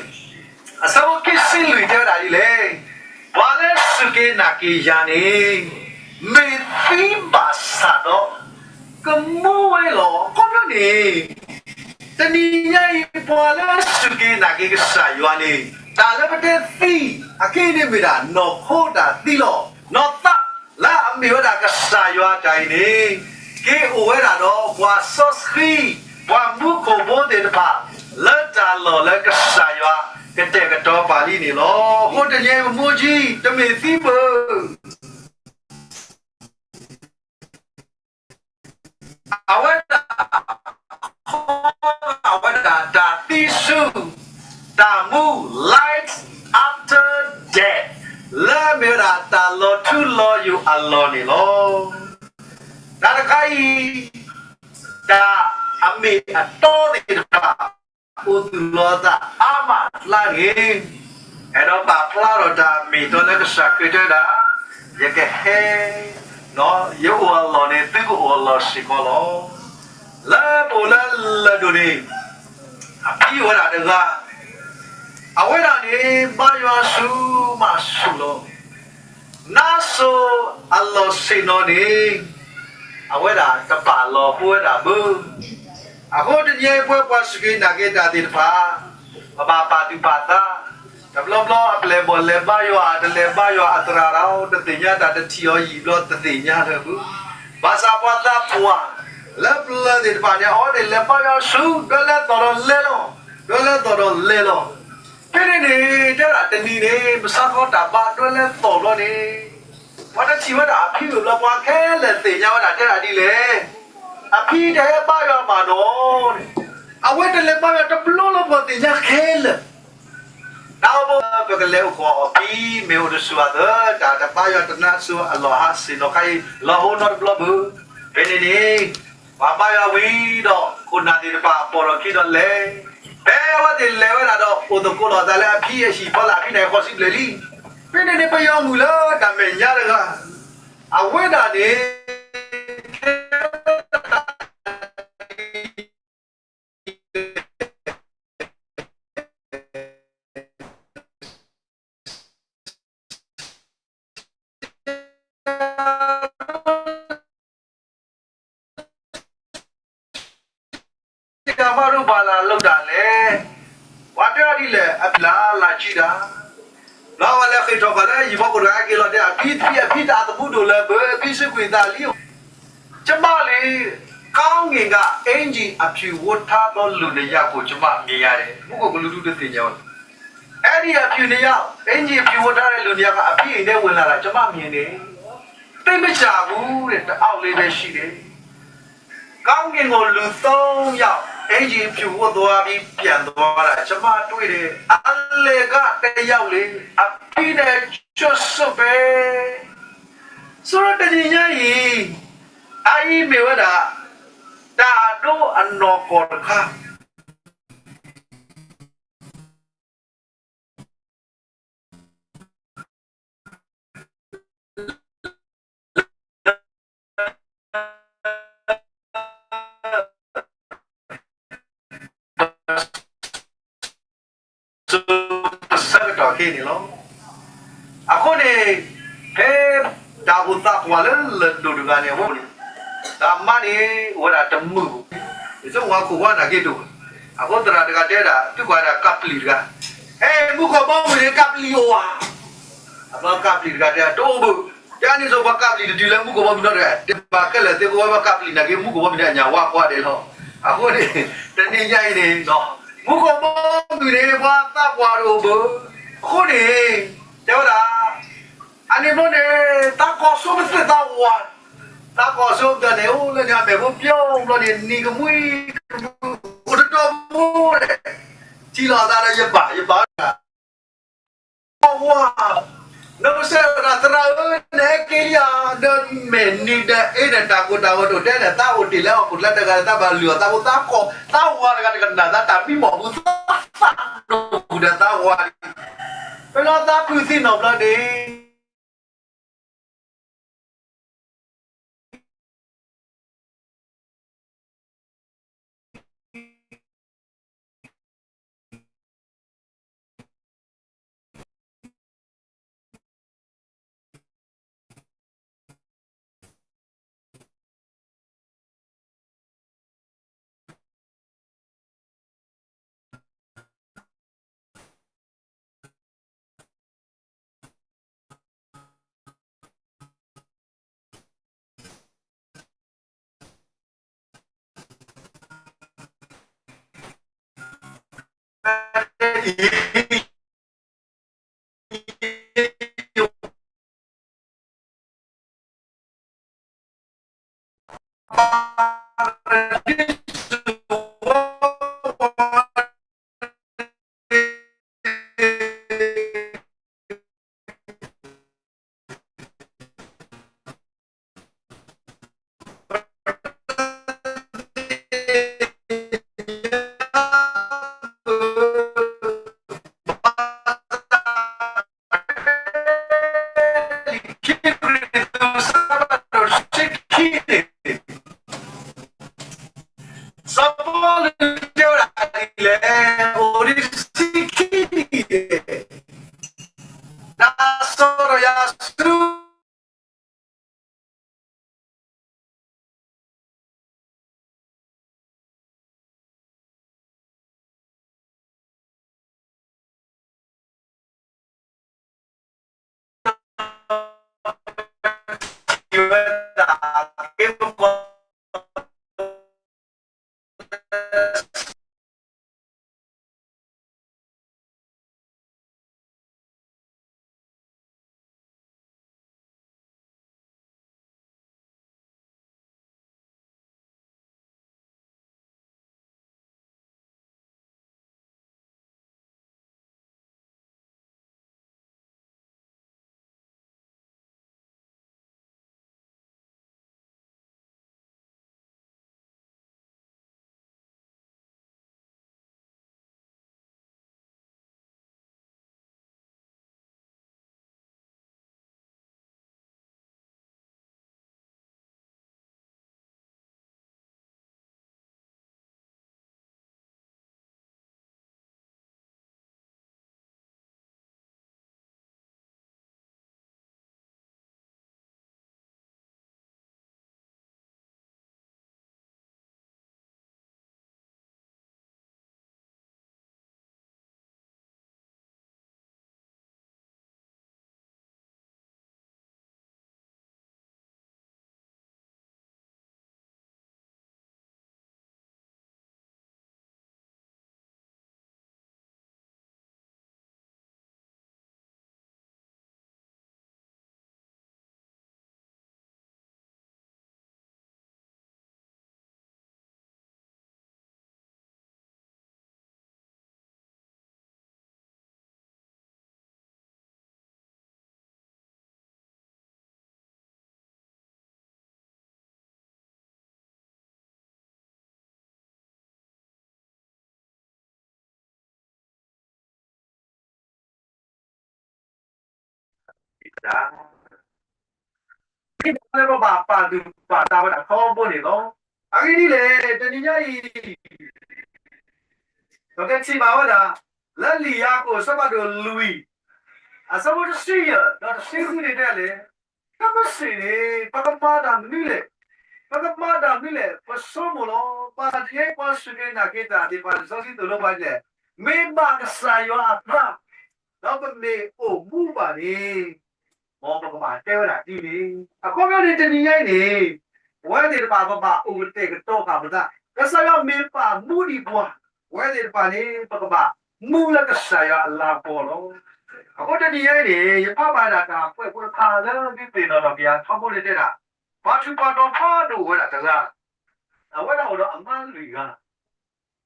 အဆၢဖိခံဆံလွံၢ်တဲဝဲဒၣ်ဒ်လဲၣ်, ပှၤလၢစူၢ်က့ၤနာ်က့ၤယၤန့ၣ် မ့ၢ်သံဘၣ်ဆၣ်ဒီး ကမူဝဲလီၤ. အခီပညီန့ၣ် တနံၤညါအံၤ ပှၤလၢစူၢ်က့ၤနာ်က့ၤကစၢ်ယွၤန့ၣ် တၢ်လၢပတဲသံ အခဲအံၤန့ၣ်မ့ၢ်ဒၣ်နီၢ်ခိတၢ်သံလီၤ. နီၢ်သးလၢအမ့ၢ်ဝဲဒၣ်ကစၢ်ယွၤတၢ်အံၤန့ၣ် က့ၤအိၣ်ဝဲဒၣ်ဒီးပှၤစီဆှံ, ပှၤမူခိၣ်ဘိသ့ၣ်တဖၣ် လၢတၢ်လီၢ်လၢကစၢ်ယွၤကတဲာ်ကတီၤပာ်လံန့ၣ်လီၤ. အဃိတနံၤအံၤ ပမိၢ်ကၠံ တမ့ၢ်သံဘၣ် အဝဲဒၣ် အဝဲဒၣ်တၢ်သံဆူ တၢ်မူ life after death လၢအမ့ၢ်ဝဲဒၣ်တၢ်လီၤထူလီၤယိာ်အလီၢ်န့ၣ်လီၤ. တၢ်တခါအံၤ တၢ်အမ့ၢ်အတီသ့ၣ်တဖၣ် အိၣ်သူၣ်လီၤအသးအါမးလၢအဂ့ၤ, အဲၣ်ဒိးပာ်ဖျါထီၣ်တၢ်အမ့ၢ်အတီလၢကစၢ်ခရံာ်တဲဝဲဒၣ်, ယကဟဲ, ယအိၣ်အလီၢ်န့ၣ် သုကအိၣ်အလီၢ်စ့ၢ်ကီးလီၤ. လၢပအိၣ်လၢလၢၢ်ဒိၣ်န့ၣ် အဖံအိၣ်ဝဲဒၣ်တဂၤ, အဝဲဒၣ်န့ၣ် ဘါယွၤဆူၣ်မးဆူၣ်လီၤ. နါစိၤအလီၢ်ဆ့ၣ်နီၤန့ၣ် အဝဲဒၣ်တပာ်လီၤပဝဲဒၣ်ဘၣ်. အဃိတနံၤအံၤပဝဲပှၤစူၢ်က့ၤနာ်က့ၤတၢ်သ့ၣ်တဖၣ် ပဘၣ်ပာ်သူၣ်ပာ်သး, တဘျီဘျီအပျဲၢ်အဘီၣ်လဲၤဘါယွၤ တလဲၤဘါယွၤအသရၣ်ဒီး တသ့ၣ်ညါတၢ် တထံၣ်အီၤယံာ်ဘျီတသ့ၣ်ညါလၢၤဘၣ်. ဘၣ်ဆၣ်ပှၤသးပှၢ်လၢပျၢၤသ့ၣ်တဖၣ်န့ၣ် အဝဲသ့ၣ်လဲၤဘါယွၤဆူၣ် ဒွဲလဲၤသီၣ်ဒီးလဲၤလီၤ, ဒွဲလဲၤသီၣ်ဒီးလဲၤလီၤ. ဖဲန့ၣ်န့ၣ် တဲဒၣ်တနံၤန့ၣ် ပဆါခီတၢ်ဘါဒွဲလဲၤသီၣ်ဘျီန့ၣ် ပှၤတထံၣ်ဝဲဒၣ်အဖံဝံၤဘျီ ပှၤခဲလၢာ်သ့ၣ်ညါဝဲဒၣ် တဲဒၣ်ဒ်လဲၣ်, အဖံတဟဲဘါယွၤဘၣ်နီၤန့ၣ်, အဝဲတလဲၤဘါယွၤတဘျီလၢပှၤသ့ၣ်ညါခဲလၢာ်. တၢ်အိၣ်ဘိပကလဲၤအိၣ်ဃီအီၤဖံ မ့ၢ်အိၣ်တဆူၣ်အသး တၢ်တဘါယွၤတနါစိၤအလီၢ်ဟါဆ့ၣ်နီၤခါအံၤ လီၤဟိနီတဘျီဘၣ်. ဖဲန့ၣ်န့ၣ် ပှၤဘါယွၤဝံၤဒီး ခိၣ်နၢ်သ့ၣ်တဖၣ်ပိာ်ထီၣ်ခံဒီးလဲၤ, ဖဲအဝဲသ့ၣ်လဲၤဝဲဒၣ်ဒီး အိၣ်သကိးလိာ်အသးလၢအဖံအဟံၣ်ဖီလာ် အဖံန့ၣ်ဃီၤစံဘျဲၣ်လံ. ဖဲန့ၣ်န့ၣ် ပယီၤမုၣ်လၢတၢ်မဲာ်ညါတဂၤ အဝဲဒၣ်န့ၣ် တၢ်မၤရူၢ်ဘၣ်လၢအလိၣ်ဒၣ်လဲၣ်, ပှၤတဲအီၤဒ်လဲၣ် အဖံလၢလၢ်ကံတၢ် လၢအဝဲလဲၤဃ့ၢ်ထီၣ်ဃာ်လၢယံၤဘီခိၣ်တဂၤက့ၤလီၤတဲ အဖံဖံအဖံတၢ်အသးဘူးဒိၣ်လၢၤဘၣ် အဖံစူးကွံာ်သးလံ. ကျွန်မလေး ကောင်းကင်ကအင်္ကျီအဖြူဝတ်ထားသောလူတယောက်ကို ကျွန်မမြင်ရတယ်. မူခိၣ်ကလူးဒူတသ့ၣ်ညါဝဲ အဲဒီအဖြူနှစ်ယောက် အင်္ကျီအဖြူဝတ်ထားတဲ့လူနှစ်ယောက်က အဖေအိမ်ထဲဝင်လာတာ ကျွန်မမြင်တယ်. သိပ်မကြာဘူးတဲ့ တစ်အောက်လေးပဲရှိတယ်. ကောင်းကင်ကိုလူသုံးယောက် အင်္ကျီအဖြူဝတ်သွားပြီးပြန်သွားတာ ကျွန်မတွေ့တယ်. အလယ်ကတစ်ယောက်လေ အဖေနဲ့ချွတ်စွတ်ပဲ. ဆိုတော့တနံၤညါအံၤ အအံၤမ့ၢ်ဝဲဒၣ် တၢ်ဒိအနီၢ်ကီၢ်တခါ ဆၢကတီၢ်ခဲအံၤန့ၣ်လီၤ. အဃိန့ၣ် ဖဲတၢ်အိၣ်သးကွၢ်လၢလၢၢ်ဒိၣ်တဂၤန့ၣ် အဝဲန့ၣ် တၢ်မါန့ၣ် အိၣ်ဝဲဒၣ်တမုာ်ဘၣ်. ယဆိကမိၣ်ခိၣ်ဝါနာ်က့ဒိၣ်ဘၣ်. အဃိသရၣ်တဂၤတဲဒၣ် သုကွၢ်ဒၣ်ကးပျံၤတဂၤ, ဟဲ မူခိၣ်ဘီမုၢ်န့ၣ် ကးပျံၤအိၣ်ဧါ. အဘျီကးပျံၤတဂၤတဲ တအိၣ်ဘၣ်. တၢ်န့ၣ်စိၤပှၤကးပျံၤတတုၤလၢမူခိၣ်ဘီမုၢ်နီတဂၤ တဘၣ်ခဲလၢာ်သ့ၣ်ကဝဲဘၣ်ကးပျံၤနာ်က့ မူခိၣ်ဘီမုၢ်န့ၣ်အညၣ်ဝါကွၢ်ဒဲးလီၤ. အဃိန့ၣ် တနံၤညါအံၤန့ၣ် မူခိၣ်ဘီမုၢ်န့ၣ် ပှၤသးပှၢ်တအိၣ်ဘၣ်. အဃိန့ၣ် တဲဝဲဒၣ် အန့ၣ်ဘျီန့ၣ် သးကီၢ်စိကသ့ၣ်သးဝါ, သးကီၢ်စိကသ့ၣ်န့ၣ် အိၣ်လၢန့ၣ်အမဲာ်ဖိပျီဘျီန့ၣ် နံၤကမှံကမှံ အိၣ်တတီၤဖိလဲၣ်. ထံၣ်လိာ်သးဒီးယဘၣ် ယဘၣ်ဝဲဒၣ် ဝါ, နကစၢ်ဒၣ်သရၣ်ဧၢ နဟဲက့ၤလံဧါ, ဒီးမဲာ်နံၤဒီးအ့ဒီးတၢ်ကိၢ်တၢ်ဂီၤဒိၣ်တဲန့ၣ် သးအိၣ်တ့ၢ်လၢဟီၣ်ခိၣ်ချၢတဂၤဒီး သးဘၣ်လုၢ်အီၣ်သးဖိ သးကီၢ် သးဝါတဂၤတကနၣ်သးတၢ်မံမီၢ်ပူၤ သးဒိၣ်ဃုာ်ဒီးသးဝါလံ. ပလီသးဖုၣ်သံနီၢ်ဘျီန့ၣ် စီၤပီလူးတဲဝဲဒၣ်ဒ်လဲၣ်, အိၣ်ဒံးတဆံခံနံၣ်, တၢ်ဆိၣ်ဒီးယၤဆူ လၢပဘၣ်ပာ်သူၣ်ပာ်သးဝဲဒၣ်ထီဘိန့ၣ်လီၤ. အဂ့ၢ်ဒ်လဲၣ်, တနံၤညါအံၤ ပကထံၣ်ဘၣ်ဝဲဒၣ် လၢလံာ်ယၤကိာ် အဆၢဖးဒိၣ်လွံၢ် အဆၢဖိတဆံယဲၢ် ဒီးတဆံဃုန့ၣ်တဲလဲၣ်, တၢ်မ့ၢ်စံးန့ၣ် ပကမၤတၢ်မနုၤလဲၣ်, ပကမၤတၢ်မနုၤလဲၣ်, ပဆိကမိၣ်လီၤ. ပှၤသ့ၣ်ညါပှၤစူၢ်က့ၤနာ်က့ၤတၢ်သ့ၣ်တဖၣ်န့ၣ် စီဆှံသိၣ်လိပှၤဒ်လဲၣ်, မ့ၢ်ဘၣ်ကစၢ်ယွၤအသး ဒီးပမ့ၢ်အိၣ်မူဘၣ်န့ၣ် မ်ပကဘၣ်တဲဝဲဒၣ်ဒ်န့ၣ်. အခီပညီန့ၣ် တနံၤညါအံၤန့ၣ် ပဝဲသ့ၣ်တဖၣ် ပဘၣ်အိၣ်ကတဲာ်ကတီၤဃာ်ပသး, ကစၢ်ယွၤမ့ၢ်ပာ်မူဒံးပှၤ, ပဝဲသ့ၣ်တဖၣ်န့ၣ် ပကဘၣ်မူလၢကစၢ်ယွၤအလၤကပီၤလီၤ. အဃိတနံၤညါအံၤန့ၣ် ယဖးဘၣ်ဒၣ်တၢ်ကွဲးဖိတဖၣ်လၢမ့ၢ်သ့ၣ်နီၣ်ထီၣ်က့ၤယၤထီဘိန့ၣ်တဲဒၣ်, ပှၤထူးပှၤတီၤဖးဒိၣ်ဝဲဒၣ်တဂၤ, အဝဲဒၣ်အိၣ်ဒီးအမါလွံၢ်ဂၤ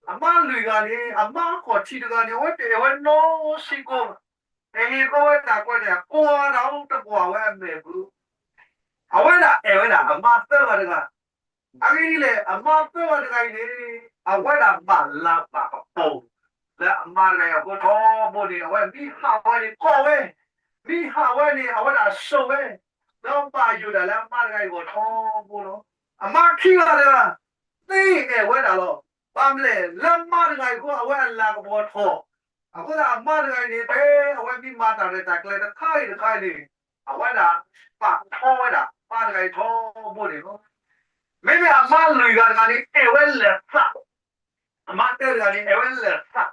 အမါလွံၢ်ဂၤန့ၣ် အမါအခီၣ်ထံးတဂၤန့ၣ် အဝဲတအဲၣ်ဝဲနီတစဲးဖိ, တဟ့ၣ်ဃီဝဲတၢ်ကွဲးတၢ် ကွၢ်တၢ်အိၣ်တကွၢ်ဝဲအမဲာ်ပူၤ, အဝဲဒၣ်အဲၣ်ဝဲဒၣ်အမါသၢဂၤတဂၤ. အဂ့ၢ်ဒ်လဲၣ်, အမါသၢဂၤတဂၤအံၤန့ၣ် အဝဲဒၣ်ဘၣ်လၤဘၣ်ကပီၤ လၢအမါတဂၤအံၤအဃိထီဘိန့ၣ် အဝဲမ့ၢ်ဟးဝဲန့ၣ်ကိးဝဲ, မ့ၢ်ဟးဝဲန့ၣ် အဝဲဒၣ်စိာ်ဝဲ, ဒီးဘၣ်ယိၣ်ဒၣ်လၢအမါတဂၤအံၤအဂီၢ်ထီဘိလီၤ. အမါခံဂၤတဂၤ သ့အဲၣ်ဝဲဒၣ်လီၤ. ဘၣ်မနုၤလဲၣ်, လၢမါတဂၤအံၤအဃိ အဝဲအလၤကပီၤထီၣ်, အဃိသတးအမါတဂၤအံၤန့ၣ် ဖဲအဝဲမ့ၢ်မၤတၢ်ရဲၣ်တၢ်ကျဲၤတခါဂ့ၤတခါဂ့ၤန့ၣ် အဝဲဒၣ်ပာ်ထီဝဲဒၣ်မါတဂၤအံၤထီဘိန့ၣ်လီၤ. မ့မ့ၢ်အမါလွံၢ်ဂၤတဂၤန့ၣ် အဲၣ်ဝဲလၢာ်သး, အမါသၢဂၤန့ၣ် အဲၣ်ဝဲလၢာ်သး.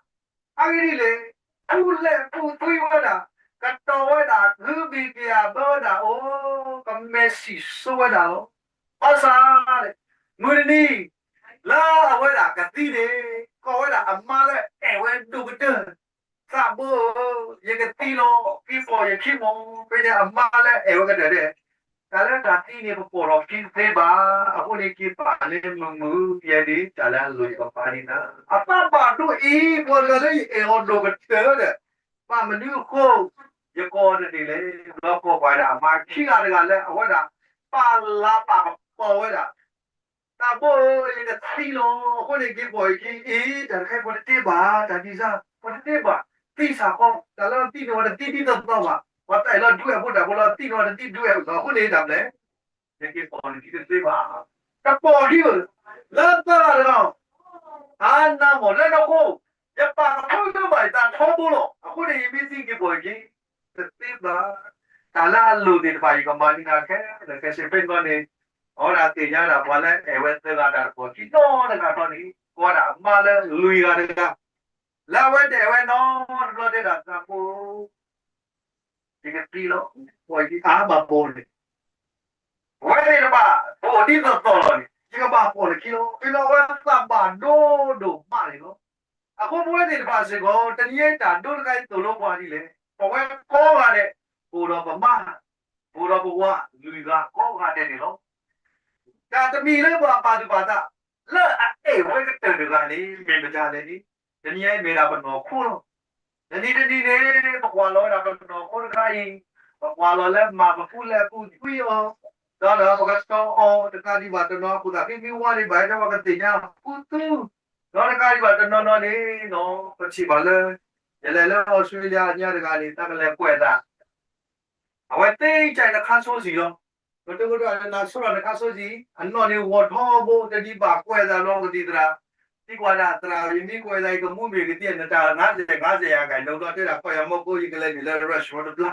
အဂ့ၢ်ဒ်လဲၣ်, ပူၤလဲၣ်ပူၤသွံဝဲဒၣ်, ကတီၤဝဲဒၣ် ဂုၢ်ဘံၣ်ကယၤဘၢဝဲဒၣ်အီၤ, ကမဲာ်ဆံၣ်စိဝဲဒၣ်လီၤ. ဘၣ်ဆၣ် မုၢ်တနံၤ လၢအဝဲဒၣ်ကသံန့ၣ် ကိးဝဲဒၣ်အမါလၢအဲၣ်ဝဲဒိၣ်ကတၢၢ် သးဘိဧၢ, ယကသံလီၤ, က့ၤပိာ်ယခံမီၤ. ဖဲန့ၣ်အမါလၢအဲၣ်ဝဲကတၢၢ်ဒဲး, တၢ်လၢတၢ်သံန့ၣ် ပပိာ်ထီၣ်ခံတသ့ဘၣ်. အဃိန့ၣ် က့ၤပာ်န့ၢ်မုာ်မုာ် ယဲဒၣ် တၢ်လၢအလိၤယကပာ်န့ၢ်နၤ. အသးဘၣ်ဒိအံၤ ပှၤတဂၤလၢယအဲၣ်အီၤဒိၣ်ကတၢၢ်ဒီး, ဘၣ်မနုၤအဃိ ယကိးအီၤတန့ၢ်လဲၣ်. ဒီးကိးပှၤဒၣ်အမါခံဂၤတဂၤလၢအဝဲဒၣ် ပာ်လၤပာ်ကပီၤဝဲဒၣ် သးဘိဧၢ, ယကသံလီၤ. အဃိန့ၣ် က့ၤပိာ်ယခံအံၤ, တၢ်တခါအံၤ ပှၤတတ့ဘၣ်, တၢ်ဒ်စၢ် ပှၤတတ့ဘၣ်, သံစ့ၢ်ကီး. တၢ်လၢအသံန့ၣ် ပှၤတသံဒ်သိးသိးဘၣ်, ပှၤတအဲၣ်လီၤဒွဲၣ်အဖိတၢ်ဖိလီၤ သံန့ၣ် ပှၤတသံဒွဲၣ်အဖိလီၤ. အဃိန့ၣ် တၢ်မနုၤလဲၣ်, ယက့ၤပိာ်နခံတသ့ဘၣ်. တပိာ်ဒံးဘၣ်, လၢသၢဂၤတဂၤ အါနါမး လၢနဃိ, ယပာ်ကဖၢလၢဘၣ်ယသးထီဘိလီၤ. အဃိန့ၣ် ယမ့ၢ်သံ က့ၤပိာ်ယခံ တသ့ဘၣ်. တၢ်လၢအလိၤသ့ၣ်တဖၣ် ယကမၤန့ၢ်နၤခဲလၢာ်ခဲဆ့. ဖဲန့ၣ်န့ၣ် အဝဲဒၣ်သ့ၣ်ညါဒၣ်ပှၤလၢအဲၣ်ဝဲသၢဂၤတၢ်တဖၣ်ခံနီတဂၤထီန့ၣ် ကိးဝဲဒၣ်အမါလၢလွံၢ်ဂၤတဂၤ, လၢအဝဲတအဲၣ်ဝဲနီတဘျီ တဲဒၣ် သးဘိဧၢ, ယကသံလီၤ, ပိာ်ယခံအါဘၣ်ပိာ်န့ၣ် အဝဲသ့ၣ်တဖၣ် ပိာ်ဒ်သိးသိးလီၤန့ၣ် ယကဘၣ်ပိာ်နခံလီၤ. ဖဲန့ၣ်အဝဲသးဘၣ်ဒိဒိၣ်မးန့ၣ်လီၤ. အဃိပဝဲသ့ၣ်တဖၣ်စ့ၢ်ကီး တနံၤအံၤတၢ်ဒိတခါအံၤသိၣ်လိပှၤဒ်လဲၣ်. ပဝဲကိးဂၤဒဲး ပအိၣ်ဒီးပမါ, ပအိၣ်ဒီးပဝၤ လွံၢ်ဂၤကိးဂၤဒဲးန့ၣ်လီၤ. တၢ်တမံၤလၢပှၤပာ်သူၣ်ပာ်သး လၢအအဲၣ်ဝဲကတၢၢ်တဂၤန့ၣ် မ့ၢ်မတၤလဲၣ်န့ၣ်, တနံၤအံၤမ့ၢ်ဒၣ်ပနီၢ်ခိလီၤ. တနံၤတနံၤန့ၣ် ပကွၢ်လီၤဝဲဒၣ်ပနီၢ်ခိတခါအံၤ, ပကွၢ်လီၤလၢမၤပဖူလဲၣ်ပူၤကွံအီၤ, ဒီးပကတီၤအီၤ တကးဒံးဘၣ်တနီၤအခိၣ်သးဃံမံဝါန့ၣ် ဘၣ်ဒၣ်ပကသ့ၣ်ညါပူၤသူ, ဒီးတကးဒံးဘၣ်တနီၤနီၤန့ၣ် ပထံၣ်ဘၣ်လၢ ယလဲၤလၢအီစထြ့လယါအညါတဂၤန့ၣ် တၢ်ကလဲၤကွဲးသး အဝဲသ့ၣ်ကနခါဆိစံးလီၤ. ပဒိကဒိၣ်နၤဆိထီၣ်နခါဆိစံး, အနီၢ်န့ၣ်ဂီၤထီဘိ တနံၤဘၣ်ကွဲးသးလီၤကသံၣ်သရၣ်, သံကွၢ်ဒၣ်သရၣ် ယမ့ၢ်ကွဲးသးအံၤ ကမူမ့ၢ်ဂ့ၤသ့ၣ် နတၢ် ငါးဆယ် ငါးဆယ် ယၤကဲး ဒီးဘျီတဲဒၣ် ကွၢ်ယၤမီၢ်ကိ ယကလဲၤနုာ်လၢ restaurant တဘျီ,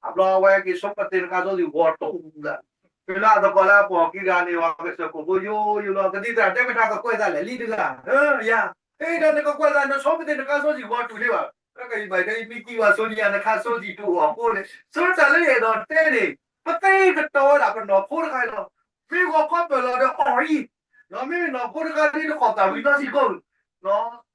အဘျီအဝဲက့ၤဆိပသ့ၣ်နခါဆိစံး ဂီၤတိၢ်လၢ, ဖဲလၢအသကိးလၢအပိာ်ခံဂၤန့ၣ် ပှၤကစၢၢ်ခိၣ်ဖိယိယိလီၤ ကသံၣ်သရၣ် တဲမတၤကကွဲးသးလဲၣ်လံတဂၤ, ယၤ, အ့ဒီးနကကွဲးသး နဆိပသ့ၣ်နခါဆိစံး ဂီၤတုၤလံဘၣ် လၢကယံာ်ဘၣ်ဒီး ယမ့ၢ်သံဝဲဆိန့ၣ် နခါဆိစံးတအိၣ်အဃိန့ၣ် ဆိတၢ်လၢယအဲၣ်ဒိးတဲန့ၣ် ပသ့ကတီၤဝဲဒၣ်ပနီၢ်ခိတခါအံၤလီၤ. မ့ၢ်ဂီၤခီပၢၢ်လီၤဒီးအီၤအံၤ, မ့မ့ၢ်နီၢ်ခိတခါဒ်တခီၣ်သးဝံၤနီတဆံးကိၣ်,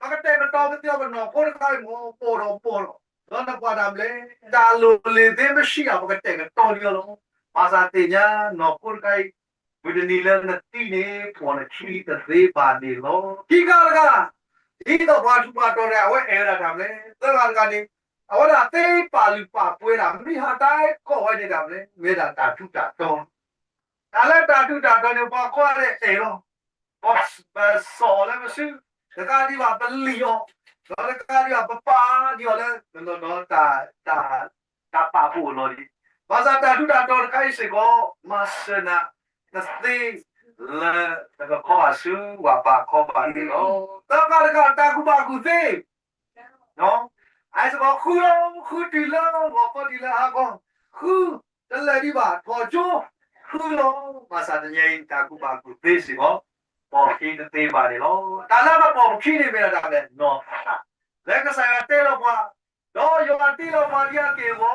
ပကတဲာ်ကတီၤကသ့အီၤပနီၢ်ခိတခါအံၤမ့ၢ်ပိာ်ဒီးပိာ်လီၤ, ဒီးနကွၢ်တၢ်မနုၤလဲၣ်, တၢ်လိၣ်လ့ၤသ့မ့ၢ်ဆံးအီၤ ပကတဲာ်ကတီၤန့ၢ်အီၤလီၤ. ဘၣ်ဆၣ်သ့ၣ်ညါနီၢ်ခိတခါအံၤ မုၢ်တနံၤလၢနသံန့ၣ် ပိာ်နခံတသ့ဘၣ်န့ၣ်လီၤ. ခံဂၤတဂၤ, ဒ်သိးပှၤထူးပှၤတီၤန့ၣ် အဝဲအဲၣ်ဝဲဒၣ်တၢ်မနုၤလဲၣ်, သၢဂၤတဂၤန့ၣ် အဝဲဒၣ်သ့ပာ်လုၢ်ပာ်ပှ့ၤဒၣ် မ့ၢ်ဟးတၢ်ကိးဝဲန့ၣ်တၢ်မနုၤလဲၣ်, မ့ၢ်ဒၣ်တၢ်ထူးတၢ်တီၤ, တၢ်လၢတၢ်ထူးတၢ်တီၤန့ၣ် ပှၤကိးဂၤဒဲးအဲၣ်လီၤ. ပစီၣ်လၢပစု, တကးဒံးဘၣ်ပလံၣ်အီၤ, ဒီးတကးဒံးဘၣ်ပပာ်ဒံးအီၤလၢ တနီၤနီၤ တၢ်ပာ်ဖှိၣ်အလီၢ်န့ၣ်, ဘၣ်ဆၣ်တၢ်ထူးတၢ်တီၤတခါအံၤစ့ၢ်ကီး မၤစၢၤနၤတသ့ လၢနကခီဘၣ်ဆူဝၤပာ်ခီဘၣ်န့ၣ်လီၤ. သၢဂၤတဂၤ တၢ်ကူၣ်ဘၣ်ကူၣ်သ့ အစ့ၢ်ကီးဃုလီၤ, ဃုတုၤလၢဂီၤခီတုၤလၢဟါခီ, ဃု, တလၢာ်ဒံးဘၣ် ထီၣ်ကၠိ, ဃုလီၤ. ဘၣ်ဆၣ်တနံၤအံၤ တၢ်ကူၣ်ဘၣ်ကူၣ်သ့စ့ၢ်ကီး ပိာ်ခံတသ့ဘၣ်န့ၣ်လီၤ. တၢ်လၢပပိာ်ပခံန့ၣ်မ့ၢ်ဒၣ်တၢ်မနုၤလဲၣ်, နီၢ်သး လၢကစၢ်ယွၤတ့လီၤပှၤ, ဒီးယွၤတ့လီၤပှၤဒ်အက့ၢ်အဂီၤ,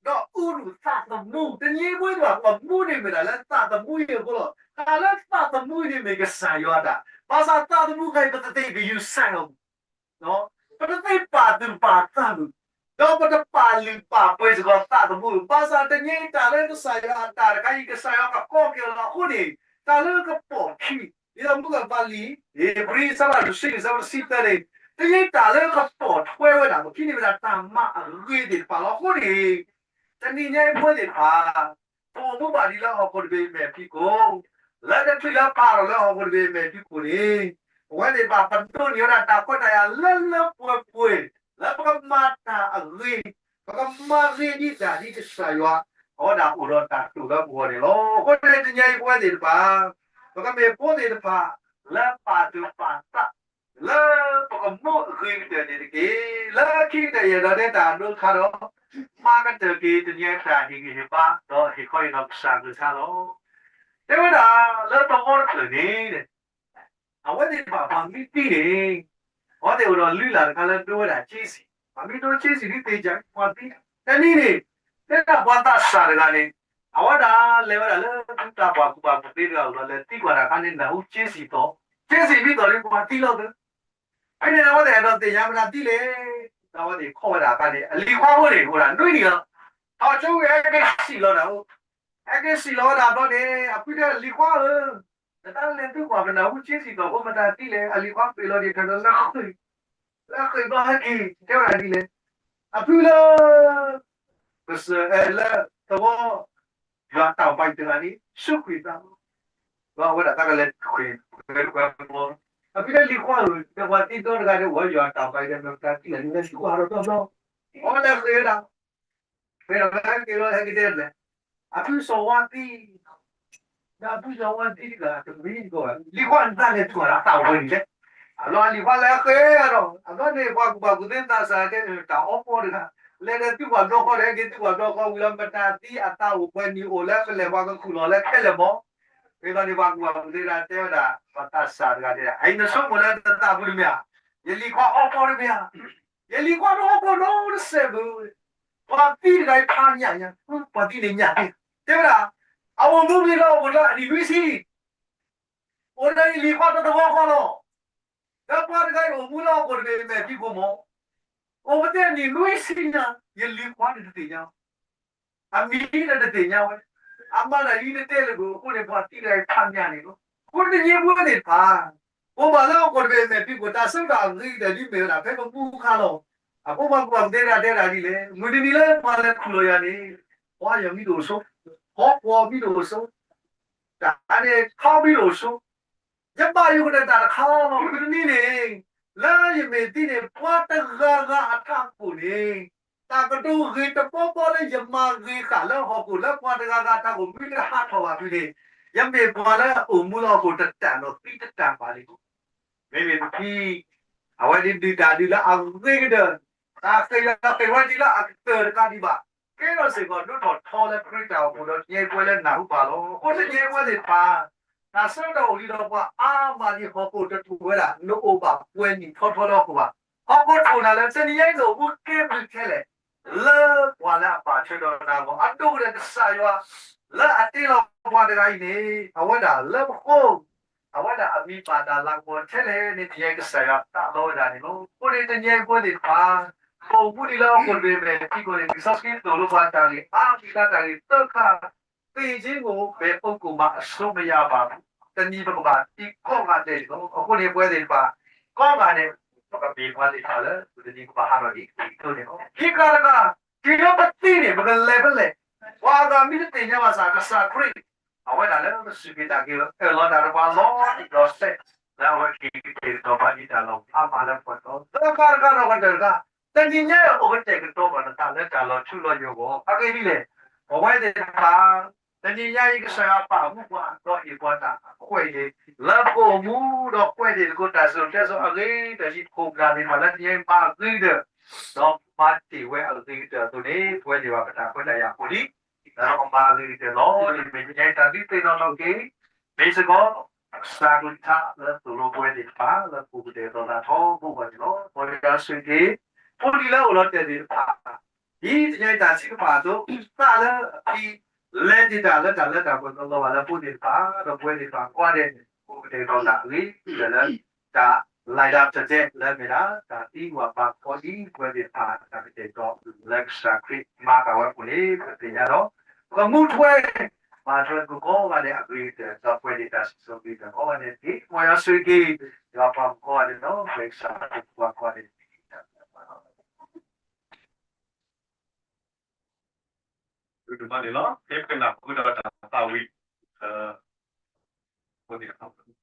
ဒီးအူနုၢ်သးသမူ, တနံၤအံၤပဝဲသ့ၣ်တဖၣ် ပမူန့ၣ်မ့ၢ်ဒၣ်လၢသးသမူအံၤအဃိလီၤ. တၢ်လၢသးသမူအံၤန့ၣ်မ့ၢ်ကစၢ်ယွၤအတၢ်, ဘၣ်ဆၣ်သးသမူတခါအံၤ ပတသ့ဂဲၤဆၢထၢၣ်အီၤ ပတသ့ပာ်သူၣ်ပာ်သးဘၣ်, ဒီးပတပာ်လုၢ်ပာ်ပှ့ၤစ့ၢ်ကီးသးသမူဘၣ်. ဘၣ်ဆၣ်တနံၤအံၤတၢ်လၢကစၢ်ယွၤအတၢ်တခါအံၤ ကစၢ်ယွၤကကိးက့ၤအီၤလီၤ. အဃိန့ၣ် တၢ်လၢကပိာ်ခံ, ဒ်သိးမုၢ်ကပၤလံာ် ဧ့ၤဘြံၤ အဆၢဒိၣ်တဆံ အဆၢဖိတဆံသၢန့ၣ်, တနံၤအံၤတၢ်လၢကပိာ်ထွဲဝဲဒၣ်ပခံန့ၣ်မ့ၢ်ဒၣ်တၢ်မၤအဂ့ၤသ့ၣ်တဖၣ်လီၤ. အဃိန့ၣ် တနံၤညါအံၤပဝဲသ့ၣ်တဖၣ် ပအိၣ်မူဘၣ်ဒံးလၢဟီၣ်ခိၣ်တဘ့ၣ်အမဲာ်ဖံးခိၣ်, လၢတချုးလၢပာ်ထီၣ်လၢဟီၣ်ခိၣ်တဘ့ၣ်အမဲာ်ဖံးခိၣ်န့ၣ်, ပဝဲသ့ၣ်တဖၣ်ပဒိးန့ၢ်ဝဲဒၣ်တၢ်ခွဲးတၢ်ယာ်လၢလၢပှဲၤပှဲၤ, လၢပကမၤတၢ်အဂ့ၤ, ပကမၤဂ့ၤဒံးတၢ်ဒ်ကစၢ်ယွၤ အဝဲဒၣ်အိၣ်ဒီးတၢ်တိာ်လၢပဂီၢ်န့ၣ်လီၤ. အဃိန့ၣ်တနံၤညါအံၤပဝဲသ့ၣ်တဖၣ် ပကမ့ၢ်ဖိသ့ၣ်တဖၣ် လၢပာ်သူၣ်ပာ်သး လၢပကမူအဂ့ၤကတၢၢ်န့ၣ်တက့ၢ်. လၢခံကတၢၢ်ယအဲၣ်ဒိးတဲတၢ်အဒိတခါဒီး, မၤကတၢၢ်က့ၤတနံၤအံၤတၢ်ဟ့ၣ်ဂံၢ်ဟ့ၣ်ဘါ ဒီးဟ့ၣ်ခီဟ့ၣ်နီၤကစၢ်အကလုၢ်ကထါလီၤ. တဲဝဲဒၣ်လၢသဝီတဖျၢၣ်န့ၣ် အဝဲသ့ၣ်တဖၣ်ပှၤမ့ၢ်သံန့ၣ်, အဝဲသ့ၣ်အိၣ်ဒီးလုၢ်လၢ်တခါလၢဒိဝဲဒၣ်က့စံၣ်, ပှၤမ့ၢ်ဒိက့စံၣ်ဒ်သ့ၣ်ကၢ်ပှၤသံ, တနံၤန့ၣ် တဲဒၣ်ပှၤသးစၢ်တဂၤန့ၣ်, အဝဲဒၣ်လဲၤဝဲဒၣ်လၢတၢ်ပှၢ်ကူၣ်ဘၣ်ကူၣ်သ့တဂၤအအိၣ်ဒီး လဲၤသံကွၢ်တၢ်အခါန့ၣ် နၢ်ဟူက့စံၣ်သီၣ်, က့စံၣ်မ့ၢ်သီၣ်န့ၣ် ပှၤသံလီၤသၢ, ဖဲန့ၣ်အဝဲသ့ၣ်အဲၣ်ဒိးသ့ၣ်ညါမတၤသံလဲၣ် အဝဲသ့ၣ်ခီၣ်ဝဲဒၣ်အခါန့ၣ် အလံၤခွါဖိန့ၣ် အိၣ်ဒၣ်နွံနံၣ်လီၤ. ထီၣ်ကၠိဝံၤ ဟဲက့ၤစံၣ်လီၤနၤ, ဟဲက့ၤစံၣ်လီၤဝဲဒၣ်ဘျီန့ၣ် အဖုတဲလံၤခွါဧၢ, နတၢ်လဲၤသုကွၢ်ပနၢ်ဟူက့စံၣ်ကီးဖိမတၤသံလဲၣ်, အလံၤခွါပ့ၤလီၤဒံးထီၣ်ဒီးလၢဃ့ၢ်, လၢဃ့ၢ်ဘျီဟဲက့ၤ တဲဝဲဒၣ်ဒ်လဲၣ်, အဖုလၢ ကစၢၢ်အဲၣ်လၢသဝီ ယွၤတၢ်ဘၣ်ယွၤတဂၤန့ၣ် ဆူဃ့ၢ်သးလီၤ. ဒီးအဝဲဒၣ်တၢ်ကလဲၤဃ့ၢ် ဃ့ၢ်ဃ့ၢ်ဃ့ၢ်ဃ့ၢ်, အဖုတဲလံၤခွါဧၢ, ဒီးပှၤသံဒီတဂၤဒီးဝဲယွၤတၢ်ဘၣ်ယွၤမတၤသံလဲၣ်, နလဲၤသုကွၢ်ဒီးတီဘျီ, အဝဲလဲၤဃ့ၢ်ဝဲဒၣ် ဖဲဒီးဟဲက့ၤလီၤ ဟဲက့ၤတဲလဲၣ်, အဖုစီၤဝါသံ, ဒီးအဖုစီၤဝါသံတဂၤတမံၤတကီၢ်ဘၣ်, လံၤခွါနတၢ်လဲၤသုကွၢ်ဒီးတၢ်ဝဲန့ၣ်လဲၣ်. အလီၢ်လံၤခွါလဲၤဃ့ၢ်ဒီး အဘျီန့ၣ် ပှၤကူၣ်ဘၣ်ကူၣ်သ့သးစၢ်တဲ တၢ်အီပီတဂၤ လဲၤဒီးသုကွၢ်ဘျီဃီဒီး ဟဲက့ၤသုကွၢ်ဘျီဃီဝံၤလီၤ မတၤသံအသးအိၣ်ပှဲၤနံၣ်အိၣ်လၢကလဲၤပှၤကခူၣ်လီၤလၢခဲလၢာ်မီၢ်. ဒ်သိးန့ၣ် ပှၤကူၣ်ဘၣ်ကူၣ်သ့ဒၣ်တဲဝဲဒၣ် ပှၤသးစၢ်တဂၤတဲဒၣ် အံၤနဆိကမိၣ်လၢနသးပူၤတမ့ၢ်ဧါ, ယလံၤခွါအီပီတမ့ၢ်ဧါ, ယလံၤခွါတအီပီနီတစဲးဘၣ်, ပှၤသံတဂၤအံၤဖးညၣ်ညါ, ပှၤသံန့ၣ်ညၣ်သ့, တဲဝဲဒၣ် အအိၣ်မူလံလီၤအိၣ်လၢအနံၣ်နွံဆံ အိၣ်ဒီးယလံၤခွါတသဝီဃီလီၤ. ဒီးပှၤတဂၤအံၤအိၣ်မူလၢဟီၣ်ခိၣ်တဘ့ၣ်မဲာ်ဖံးခိၣ်မီၢ်, အိၣ်ပသ့ၣ်နံၣ်နွံဆံညါ, ယလံၤခွါန့ၣ်တသ့ၣ်ညါဝဲ, အမံၤဒီးတသ့ၣ်ညါဝဲ, အမၤတၢ်ဒ်တတဲလၢၤဘၣ်အဃိန့ၣ် ပှၤသံတဂၤအံၤဖးညၣ်န့ၣ်လီၤ. အဃိတနံၤညါအံၤပဝဲသ့ၣ်တဖၣ် ပအိၣ်ဘၣ်လၢဟီၣ်ခိၣ်တဘ့ၣ်မဲာ်ဖံးခိၣ် တၢ်ဆၢကတီၢ်အဂ့ၤကတၢၢ်ဒ်မ့ၢ်ဝဲဒၣ် ဖဲပမူအခါလီၤ. အဃိပှၤကူၣ်ဘၣ်ကူၣ်သ့တဂၤတဲဒၣ်ဒ်လဲၣ်, မုၢ်တနံၤလၢပှၤလဲၤခူၣ်လီၤယၤန့ၣ်, ပှၤယီၤမံတအိၣ်ဆိ, ဟီၣ်ကဝီၤမံတအိၣ်ဆိ, တၢ်န့ၣ်ခီမံတအိၣ်ဆိ, ယဘၣ်ယိၣ်ကတၢၢ်တၢ်တခါလီၤ. မုၢ်တနံၤန့ၣ် လၢယမ့ၢ်သံန့ၣ် ပှၤတဂၤဂၤအထးခိၣ်န့ၣ် တၢ်ကတိၤဂ့ၤတပီပီလၢယမၤဂ့ၤဃာ်လၢဟီၣ်ခိၣ်လၢပှၤတဂၤဂၤအထးခိၣ် မ့ၢ်တဟးထီၣ်ဘၣ်ဖုန့ၣ်, ယမ့ၢ်ပှၤလၢအအိၣ်မူလၢဟီၣ်ခိၣ်တတၢၢ်ဒီးသံတတၢၢ်ဘၣ်လံ. မ့မ့ၢ်ပဖံ အဝဲဒၣ်ဒုးတၢ်ဒုးလၢအဂ့ၤကတၢၢ်, တၢ်ဃ့ၢ်လီၤဃ့ၢ်ဝဲဒ်လၢအကတၢၢ်တခါဒံးဘၣ်, ကဲထီၣ်စ့ၢ်ကီးဒိၣ်ထီၣ်ထီလၢခရံာ်တၢ်အိၣ်ဖှိၣ်ဒီးတနံၤညါအံၤပဝဲလၢနၢ်ဟူဘၣ်လီၤ. အဃိတနံၤညါအံၤပဝဲသ့ၣ်တဖၣ် တၢ်ဆၢကတီၢ်အိၣ်ဒံးဒီးပှၤအါမးဒ်ဟီၣ်ခိၣ်တထိၣ်ဝဲဒၣ် နအိၣ်ဘၣ်ပှဲၤနံၣ်ထီထီလၢဟီၣ်ခိၣ်ဘၣ်. ဟီၣ်ခိၣ်ထိၣ်နၤလၢတနံၤညါအံၤနအိၣ်မူကဲဘျုးခဲလၢာ် လၢပှၤလၢအပာ်ဆၢဒီးနၤအဂီၢ် အဒိၣ်ကတၢၢ်ကစၢ်ယွၤ လၢအတ့လီၤပှၤတဂၤအံၤန့ၣ် အဝဲဒၣ်လၢပဃိ အဝဲဒၣ်အမံၤဘၣ်တၢ်လၤကပီၤထဲလဲၣ်န့ၣ် တနံၤညါအံၤကစၢ်ယွၤသးလီဝဲဒၣ်န့ၣ်လီၤ. အဃိန့ၣ်တနံၤညါအံၤပဝဲသ့ၣ်တဖၣ် ပအိၣ်မူဒံးလၢဟီၣ်ခိၣ်တဘ့ၣ်မဲာ်ဖံးခိၣ်န့ၣ် လံာ်စီဆှံသိၣ်လိပှၤတၢ်ဂ့ၢ်အါမံၤလၢတၢ်ဂ့ၢ်သၢခါ သေခြင်းကို ဘယ်ပုဂ္ဂိုလ်မှ အဆုံးမရပါဘူး. တနံၤပကဘၣ်သံကိးဂၤဒဲးန့ၣ်လီၤ. အဃိန့ၣ်ပဝဲသ့ၣ်တဖၣ် ကိးဂၤဒဲး ပကမ့ၢ်ပှၤသ့ၣ်တဖၣ်လၢ ပတနံၤကဘၣ်ဟးထီၣ်ဒ်အံၤအသိးန့ၣ်လီၤ. ခံခါတခါ တုၤလၢပသံန့ၣ် ပကလဲၤဖဲလဲၣ်, ပှၤအဂၤမ့ၢ်တသ့ၣ်ညါဘၣ်ဆၣ် ကစၢ်ခရံာ် အဝဲဒၣ်လၢပစူၢ်က့ၤနာ်က့ၤ အၢၣ်လီၤတၢ်ဒီးပှၤလီၤတံၢ်လီၤဆဲး လၢအဝဲက့ၤကတဲာ်ကတီၤပှၤဒ်တၢ်လီၢ်အါမးလၢပှၤတီၤ သၢခါတခါဒီးကတၢၢ်တခါ တနံၤညါအံၤအိၣ်ကတဲာ်ကတီၤဘၣ်နသးလၢတၢ်လီၤထူလီၤယိာ်အဂီၢ် အဂ့ၢ်ဒ်လဲၣ်, ပဝဲသ့ၣ်တဖၣ် တနံၤညါအံၤကစၢ်ယွၤပာ်မူပှၤ ဒီးဟ့ၣ်ပှၤတၢ်ခွဲးယာ် လၢပအိၣ်မူဒီးကွဲးန့ၢ်သကိးတၢ်စံၣ်စိၤတဲစိၤအဂ့ၤကတၢၢ် ဒ်ပခိၣ်ပနၢ်သ့ၣ်တဖၣ်လၢတနံၤညါအံၤမၤအဂ့ၤကတၢၢ် ဒီးမၤတ့ၢ်ဝဲအဂ့ၤကတၢၢ်အသိးန့ၣ် ပဝဲသ့ၣ်တဖၣ်ပတၢ်ခွဲးတၢ်ယာ်အဃိလံ ဒီးကမၤအဂ့ၤကတၢၢ်လီၤ. မ့ၢ်တနံၤညါအံၤတၢ်ဒုးသ့ၣ်နီၣ်ထီၣ်က့ၤ မ့ၢ်စ့ၢ်ကီး ကစၢ်ကလုၢ်ကထါလၢသိၣ်လိပဝဲသ့ၣ်တဖၣ် လၢပူၤကတဲာ်ကတီၤသးထီဘိဘၣ်န့ၣ်လီၤ. မ်ယွၤဆိၣ်ဂ့ၤက့ၤ ဖိလံၤလၢအိၣ်လီၤတဲာ်သ့ၣ်တဖၣ် ဒ်တနံၤညါအံၤတၢ်ထုကဖၣ်အသိး သးလၢအဖံ လဲၤတ့ၢ်တၢ်လၢတၢ်လၢတၢ်ပှဲၤကလီၤဘၣ်လၢဖိသ့ၣ်တဖၣ် ဒီးပဝဲသ့ၣ်တဖၣ်ကိးဂၤဒဲး ပူၤကတဲာ်ကတီၤသးအဂ့ၤ လၢ တၢ်လၢ်ဒၣ်တတဲလၢမ့ၢ်ဒၣ် တၢ်သံကွၢ်ပာ်ဖီဒ်ပဝဲသ့ၣ်တဖၣ် တၢ်ကတဲာ်ကတီၤလၢကစၢ်ခရံာ်မၤတၢ်ဝဲအပူၤန့ၣ် ပသ့ၣ်ညါဒီး ပကမူထွဲ မၤထွဲသကိးကိးဂၤဒဲးအဂ့ၤကတၢၢ် ဒီးပှဲၤန့ၢ်တၢ်စံၣ်စိၤအဂ့ၤကတၢၢ်ကိးဂၤဒဲးတက့ၢ်. မ်ယွၤဆိၣ်ဂ့ၤက့ၤ ယွၤပှၤကိးဂၤဒဲးဒီး ပှဲၤကစၢ်ပှၤကိးဂၤဒဲး ဒ်န့ၣ်လီၤ. ဖဲပကနၢ်ဟူဒီးတၢ်သးဝံၣ် ဖိသ့ၣ်တဖၣ်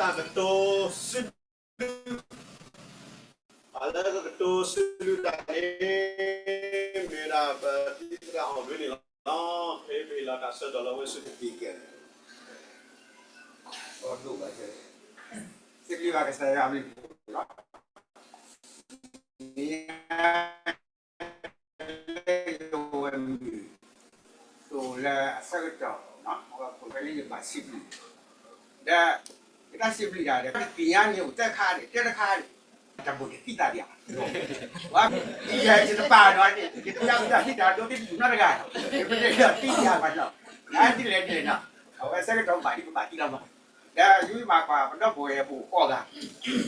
တၢ်ကတိၤစံးဘျုး အလၢကကတိၤစံးဘျုးတၢ်န့ၣ် မ့ၢ်ဒၣ်ပသရၣ်ဟီၣ်ဘျုးန့ၣ်လီၤ. ဖဲမ့ၢ်လီၤတၢ်ဆၢကတီၢ်လၢအဝဲဆူတက့ၢ်ကဲန့ၣ် စံးဘျုးဘၣ်ကစၢ်ယွၤအဘျုးလီၤ. မ့ၢ် လၢယဝဲမုၢ် တိၢ်လၢအဆၢကတီၢ် အဝဲခိၣ်ဖဲလၢယဘၣ်စံးဘျုး ဒီး ယတၢ်စံးဘျုးတၢ်ဒီး သ့ၣ်ညါန့ၣ်အိၣ်တၢ်ခါန့ၣ် တဲတခါန့ၣ် တၢ်ဘိၣ်တသံသးဒံးဧါ ဝဲ ယဲယတပာ်ဒီးန့ၣ် ယတၢ်ဘိၣ်တၢ်သံသးဒိၣ်သ့ၣ်တဖၣ်နီတဂၤ ယပတဲဒီးသံသးဘၣ်နီၤ ဒ်လဲၣ်ဒ်လဲၣ်နီၤ အဝဲဆၢကတီၢ်ဘၣ်ဒ်ကဘၣ်သံလီၤမး ဒီးယမၤကွၢ်ပဒီပုၢ်ဝဲၢ်ပအိၣ်ဃိးဂၤ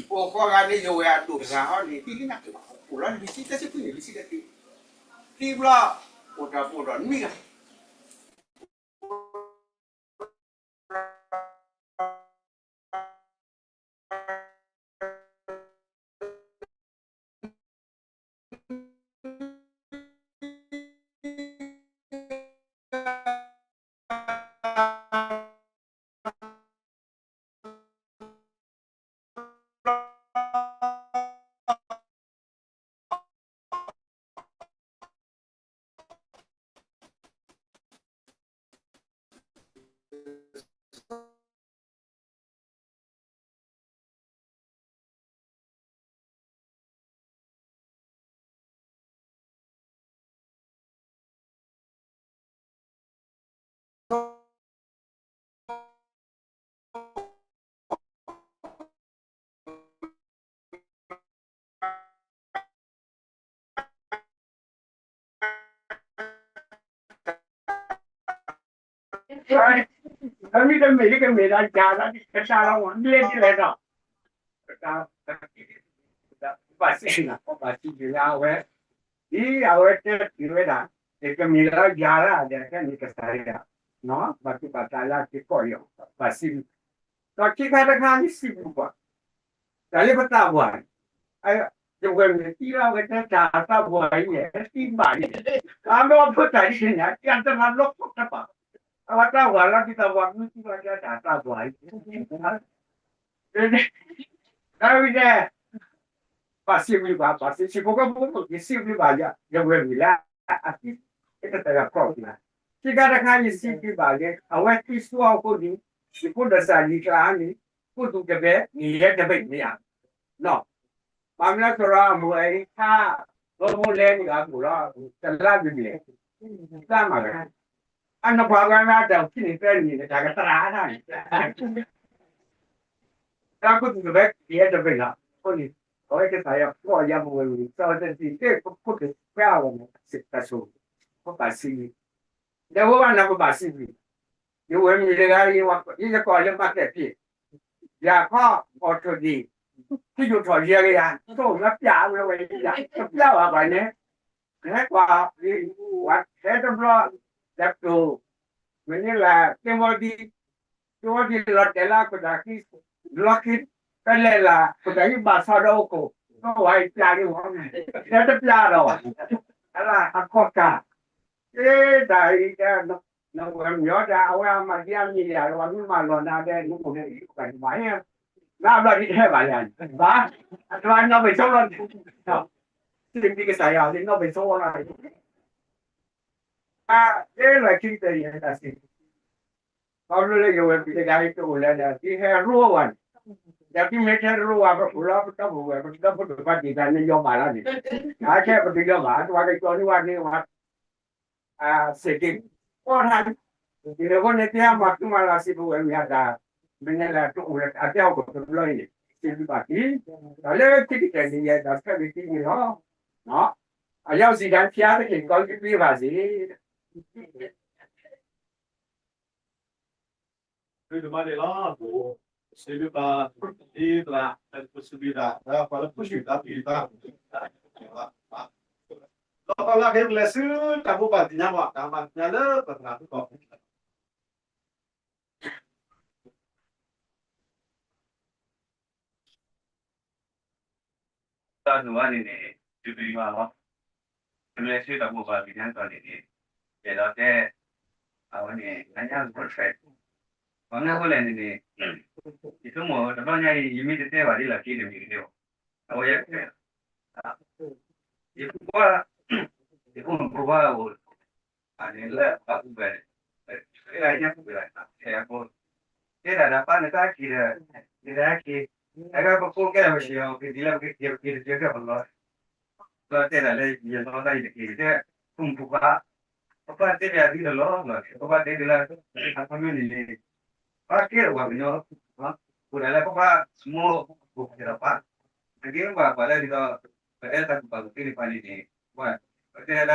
ပအိၣ်ဃိးဂၤန့ၣ် ယဝဲၢ်အဒိၣ်တဂၤဟီန့ၣ် သံလံနၢ်က့ၤဘၣ် အိၣ်လီၤလွံၢ်ဆံသၢဆံခွံန့ၣ် လွံၢ်ဆံသၢဆံ သံဘျီ အိၣ်တၢ်ပအိၣ်ဒီးနွံဂၤ မ့တမ့ၢ် ယကမ့ၢ်ဒၣ်ယၤလီၤ ကစၢ်လီၤ မ့ၢ်ဒ်လဲၣ်ဒီး ဘၣ်စံး ဘၣ်စံးဘျုးလၢအဝဲ ဒ်အဝဲတဲပျံၤဝဲဒၣ် ယကမ့ၢ်လၢယၤလၢအဒဲး ကဲန့ၣ်ကစၢ်ယွၤ ဘၣ်သူၣ်ဘၣ်သးလၢအက့ၤကီၢ်အံၤ ဘၣ်စံးဘျုး ဒီးခံခါတခါ ယစံးဘျုးကွၢ် တၢ်လၢပသးပှၢ်န့ၣ် ယဝဲၢ်မ့ၢ်သံလီၤဝဲတၢ်သးပှၢ်အံၤန့ၣ် သံဘၣ်န့ၣ် အမ့ၢ်အိၣ်ဖှိၣ်တၢ်ဒ်န့ၣ် အတၢ်တမၤလီၤခီၣ်တဘၣ် အဝဲသးပှၢ်လီၤဒ်သးပှၢ် မ့ၢ်သံလီၤတၢ်သးပှၢ်အံၤ ဒ်ဝဲ ဘၣ်စံးဘျုးဘၣ် ဘၣ်စံးဖိကီၢ်ဖိ ယစံးဘျုးဘၣ် ယဝဲၢ်မ့ၢ်လၢ အသံ တတဂၤခီၣ်က့ၤ ခံခါတခါ ယစံးဘျုးဘၣ်လၢ အဝဲသံဆူအဃိန့ၣ် ယဖိဒီးစၢ်လံၤကျါန့ၣ် ခိၣ်သူတဘဲ ယဲတဘဲမ့ၢ်ဧါ နီၤ ဘၣ်မနုၤသရိာ်အမုၢ်အံၤ ခါ ဘိမူလဲန့ၣ်အပူၤလီၤ, တလါဘံၣ်ဘံၣ်, တၢ်မၤဝဲ, အနီၢ်ပှၤဝဲမ့ၢ်တၢ်ခံနံၣ်သၢနံၣ်န့ၣ် တၢ်ကသရၣ်ဒၣ်န့ၣ်, တၢ်ခိၣ်သူၣ်ကဘဲက့ၤတဘ့ၣ်လီၤ, အဃိန့ၣ် အဝဲကစၢ်ယွၤဖှီၣ်ယၤမုၢ်ဝဲၢ်ဝံၤ စီၤဝဲသ့ၣ်သ့ၣ်ခိၣ်ခိၣ်က့ၤခွဲးအဝဲန့ၣ် တၢ်ဆိၣ် ခိၣ်ဘၣ်စံးဝံၤ, ဒီးဝဲဘၣ်နၤပဘၣ်စံးဝံၤ ယဝဲမ့ၢ်တဂၤ ယယကိးလၢမၤသဲးဖံး, ယၤခီအီၣ်ထိၣ်ဒံး, ထံယိာ်ထီၣ်ယဲၢ်ကယၤ ထိၣ်မၤပျၢ်ဝဲဝဲယၤ တပျၢ်ဘၣ်ပှၤန့ၣ်, ဟဲကွၢ်, ဝဲဟဲတဘျီ, ဒီးတိၢ်, မ့ၢ်န့ၣ်လၢ သ့ၣ်ဝီဒံ, သ့ၣ်ဝီဒံလီၤတဲာ်လၢအခိၣ်သးခံ, လီၢ်ခံ, ပလဲၤလၢခိၣ်သးဟံၣ်ဘၣ်ဆီဒီးအိၣ်ခိၣ်, ဒီးဝဲပျၢ်လံဝဲ, ဟဲတပျၢ်ဒီးဝဲ, အလၢအခီၣ်ကၢ် တၢ်အံၤ နဝဲမ့ၢ်အီၤဒၣ် အဝဲအမၤဒံးအမံၤဒၣ် အဝဲမ့ၢ်မၤလီၤနၤဒဲး နအိၣ်န့ၣ် ယကဘၣ်မၤဟဲ, နဘျီဒ်တဟဲဘၣ်လၢ, ဘၣ်, အတဘၣ်နီၢ်ပ့ၤဆိလီၤ, စံးဘျုးကစၢ်ယွၤလၢနီၢ်ပ့ၤဆိလီၤ, အလၢခံကတၢၢ်ယဲဒၣ်စံး, ခီဖျိလၢယဝဲပှၤတဂၤအံၤတအိၣ်လၢၤဒီး သုဟဲရိဝဲန့ၣ်, ဒီးသုမ့ၢ်ထဲရိဝဲ ပအိၣ်လီၤပဒီပုၢ်ဝဲၢ် ပဒီပုၢ်ဝဲၢ်ပှၤဒ်သိးန့ၣ်ယီၤဘၣ်လီၤန့ၣ်, အခဲပတယီၤဘၣ် အတဝၤကကီၤန့ၢ်ဝဲန့ၣ်ဝဲ စ့ၢ်ကီး, အီၣ်ထါ, ဒ်န့ၣ်အဃိန့ၣ် သုဟဲမၤဃံမၤလၤစံးပဝဲမ့ၢ်အတၢ်, မ့ၢ်န့ၣ်လၢတအိၣ်လၢအတဲဟီၣ်ခိၣ်တဘျီအံၤန့ၣ် စံးဘျုးဘၣ်သု, ဒီးလၢခံကတၢၢ်န့ၣ် ယအဲၣ်ဒိးဆၢဂ့ၤသုန့ၣ်လီၤ, အယွၤစံးဒၣ်ဖျါသက့ၢ် ကီၤကပံဘၣ်စ့ၢ် မ့ၢ်တမၤန့ၣ်လီၤ, စံးဘျုးဘၣ်, ဒ်ပလၢ, ပစံးဘျုးဘၣ်, ဒီးပှၤလၢပှၤဆူၣ်တၢ်ဖံးတၢ်, ဒီးပှၤလၢကဟဲပလဲၤဆူတၢ်ဘိးဘၣ်သ့ၣ်ညါဘၣ် တၢ်မၤသ့ၣ်ညါလၢပသရၣ်ဖုၣ်ကိာ် တၢ်ဒိးဘၣ်န့ၣ်န့ၣ် တုၤတုၤယွၤလီၤ. ပလဲၤဆူတၢ်ဘိးဘၣ်သ့ၣ်ညါတတီၤန့ၣ်န့ၣ်, ယအဲၣ်ဒိးတဲ, အဝဲန့ၣ် အညါ contract, ပှၤမ့ၢ်အိၣ်လဲၣ်န့ၣ်န့ၣ်, ယဆိကမိၣ်တဘျီညါအံၤ ယမ့ၢ်တတဲဘၣ်ဒ်လီၢ်ခံန့ၣ်မ့ၢ်တတဲဘၣ်, အဝဲယဲ, ယဖိခွါ, ယဖိမုၣ်ဖိခွါအိၣ် အန့ၣ်လၢအပူၤဘၣ်, လၢညါပူၤဘၣ်, ဖဲအဖိ, တဲဒၣ်ဒီးပၢ်န့ၣ်တၢ်က့ၤဒီး, န့ၣ်တၢ်က့ၤ, အဂၤပဖိကဲဒီးပဆံးအီၤ က့ၤဒ်လၢပကက့ၤပက့ၤတကဲကဲပလီၤ, ဒီးတဲဒၣ်လၢယလီၤတၢ်အံၤတက့ၢ် တဲ, ဖိမုၣ်ဖိခွါ, ပပၢ်တဲဘၣ်သုတလီၤလီၤ ပပၢ်တဲဒ်လၢ, အခီပညီန့ၣ်န့ၣ်, ပၢ်ကဲဒီးပှၤကညီ, အိၣ်ဒၣ်လၢပပၢ်မိၢ်ပၢ်ကဲဒီးပၢ်, အကဲပှၤပှၤလၢဒ်သိး, ပတဲတၢ်ကူၣ်ဘၣ်ကူၣ်သ့န့ၣ်ပှၤန့ၣ်န့ၣ်, ပတဲလၢ,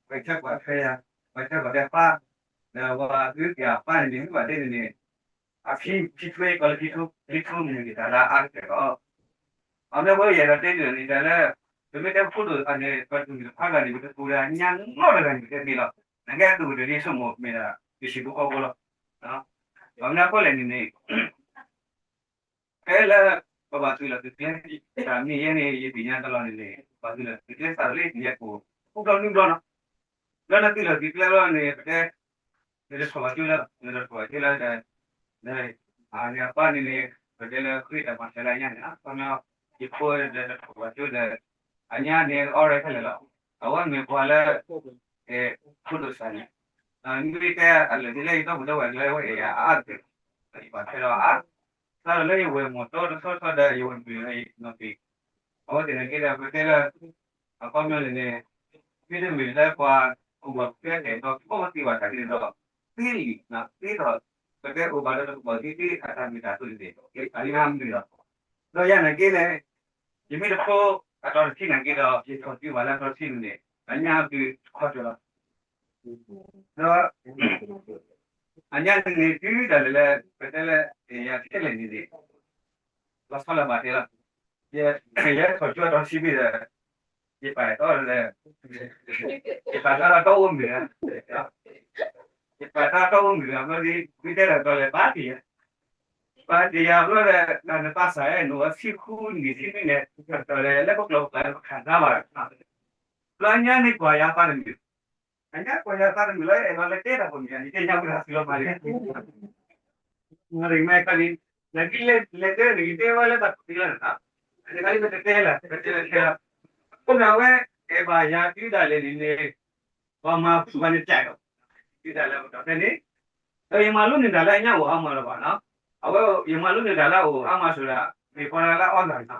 ပဆၢကွၢ်ထွဲယၤ, ပဆၢကွၢ်ထွဲပၢ်, ဒီးပှၤသုက့ၤအပၢ်န့ၣ်န့ၣ် မ့ၢ်ဘၣ်တဲန့ၣ်န့ၣ်, အဖံဖံထွဲကီးလၢဖံထူ, ဖံထူမုၢ်န့ၣ်တၢ်လၢအအါကတၢၢ်လီၤ. အမ့ၢ်ဝဲယအဲၣ်ဒိးတဲဒ်န့ၣ်တၢ်လၢ, ပမ့ၢ်တဲဖိဒိၣ်အန့ၣ် ပတုၤတဖၣ်ဂၤန့ၣ် ပတပူၤဒီးညါနီတဂၤန့ၣ် ပတဲသ့လီၤ. နကဲအဒိၣ်ကတၢၢ်ဒ်ဆိကမိၣ်မ့ၢ်ဒၣ် ပဟံၣ်ဖိဃီဖိလီၤ. ဘၣ်မနုၤအဃိလဲၣ်န့ၣ်န့ၣ် ဖဲလၢ ပဘၣ်သုးလီၢ်သုးကျဲ, တၢ်မ့ၢ်ယဲန့ၣ် ယသ့ၣ်ညါတလီၢ်န့ၣ်န့ၣ် ပဘၣ်သုးလီၢ်သုးကျဲစးထီၣ်လၢယဲၢ်ပူၤ, အိၣ်ဘျီနွံဘျီနီၤ, လၢနသုးလီၢ်သုးကျဲလီၤန့ၣ် ပတဲ, နတထီၣ်ဘၣ်ကၠိလၢ, နတထီၣ်ဘၣ်ကၠိလၢဒီး, အန့ၣ်အပၢ်န့ၣ်န့ၣ် ပတဲလၢဃ့တၢ်မၤစၢၤလၢညါန့ၣ် အခီပညီ, ယဖိဒီးတထီၣ်ဘၣ်ကၠိဒီး, အညါန့ၣ်အီရဲခဲလၢာ်လီၤ. အဝဲမ့ၢ်ပှၤလၢ ဖိဒိၣ်စၢ်န့ၣ်, မ့ၢ်တဲအလၢာ်ဒ်လၢယဒီပုၢ်ဒီဝဲၢ်လၢဝဲအဲၣ်ယၤအါတက့ၢ်, ယပာ်ထွဲဒီးအါ, စးထီၣ်လၢယဝဲၢ်မီၢ်တီတဆီဆီဒီးယဝဲၢ်မုၣ်လၢယနီၢ်က့ၢ်, အဝဲသ့ၣ်န့ၣ်က့ဒီးပတဲလၢ, အခီပညီန့ၣ်န့ၣ်, မ့တမ့ၢ်လၢပှၤအိၣ်ဘၣ်ကဲကဲဒီး ကဘၣ်သံဘၣ်တၢ်န့ၣ်ဒီး, သ့လံ, သ့ထီၣ်, ပတဲအိၣ်ဘၣ်ဒီးတကဘီၣ်သံသ့အတၢ်မ့ၢ်တၢ်တီန့ၣ်, အလံမ့ၢ်လီၤ, ဒီးယၤန့ၣ်က့န့ၣ်, ယမ့ၢ်တဖိအတီၤတဆံန့ၣ်က့ဒီး ယထီၣ်သံဘၣ်လၢအတီၤတဆံန့ၣ်န့ၣ်, အညါအုၣ်ခီၣ်ထံးလီၤ. ဒီး အညါန့ၣ်န့ၣ် တုၤဒၣ်လဲာ်လၢ ပတဲလၢ ယၤထဲလဲၣ်န့ၣ်န့ၣ် လီၤဆီလၢၤဘၣ်တဲလီၤ. ယဲထီၣ်ကၠိအတီၤတဆံဘ့ၣ်ဒီး ယပာ်တီဒီး ယပာ်တီဒီးတီအိၣ်မုာ်ဧါ, ယပာ်တီတီအိၣ်မုာ်ဧါ, ဘျီဒ် မ့ၢ်တဲဒီးတီလဲၣ် ပာ်တ့ၢ်ယၤ, ပာ်တ့ၢ်ယၤဘျီဒီး တၢ်နပာ်စၢ်ဧၢ နအိၣ်ဆံဃုနံၣ်ဆံနွံန့ၣ် တီလဲၣ် လၢပကျိာ်ပကျါပခးနါဘၣ်, ဘျီညါန့ၣ်ကွၢ်ယၤသးတမုာ် အညါကွၢ်ယၤသးတမုာ်လၢ အဲၣ်ဒိးလဲၤတဲတၢ်ပိာ်မုၣ်ယၤ ယတဲညါဝံသးစူၤလီၤမးလံ, မ့ၢ်ခါလံ, နကလဲၤတဲန့ၣ် ယတဲဝဲလၢတၢ်ပိာ်မုၣ်လီၤ, တခါလံ ပတတဲလၢၤ ပတဲလၢၤ, အဃိန့ၣ်အဝဲ အဲၣ်ဘၣ်ယၤတုၤဒၣ်လဲာ်န့ၣ်န့ၣ်, ပှၤမၤဆူၣ်ဘၣ်န့ၣ်ကၠးဒီး, တုၤဒၣ်လဲာ်ပတီၢ်ဖဲန့ၣ်, ဒီးယမၤလိန့ၢ်တၢ်လၢအညါအိၣ်အါမးလၢၤဘၣ်နီၤ, အဝဲယမၤလိန့ၢ်တၢ်လၢအအိၣ်အါမးဆိးဒၣ် မ့ၢ်ပှၤတဂၤလၢအီသးန့ၣ်,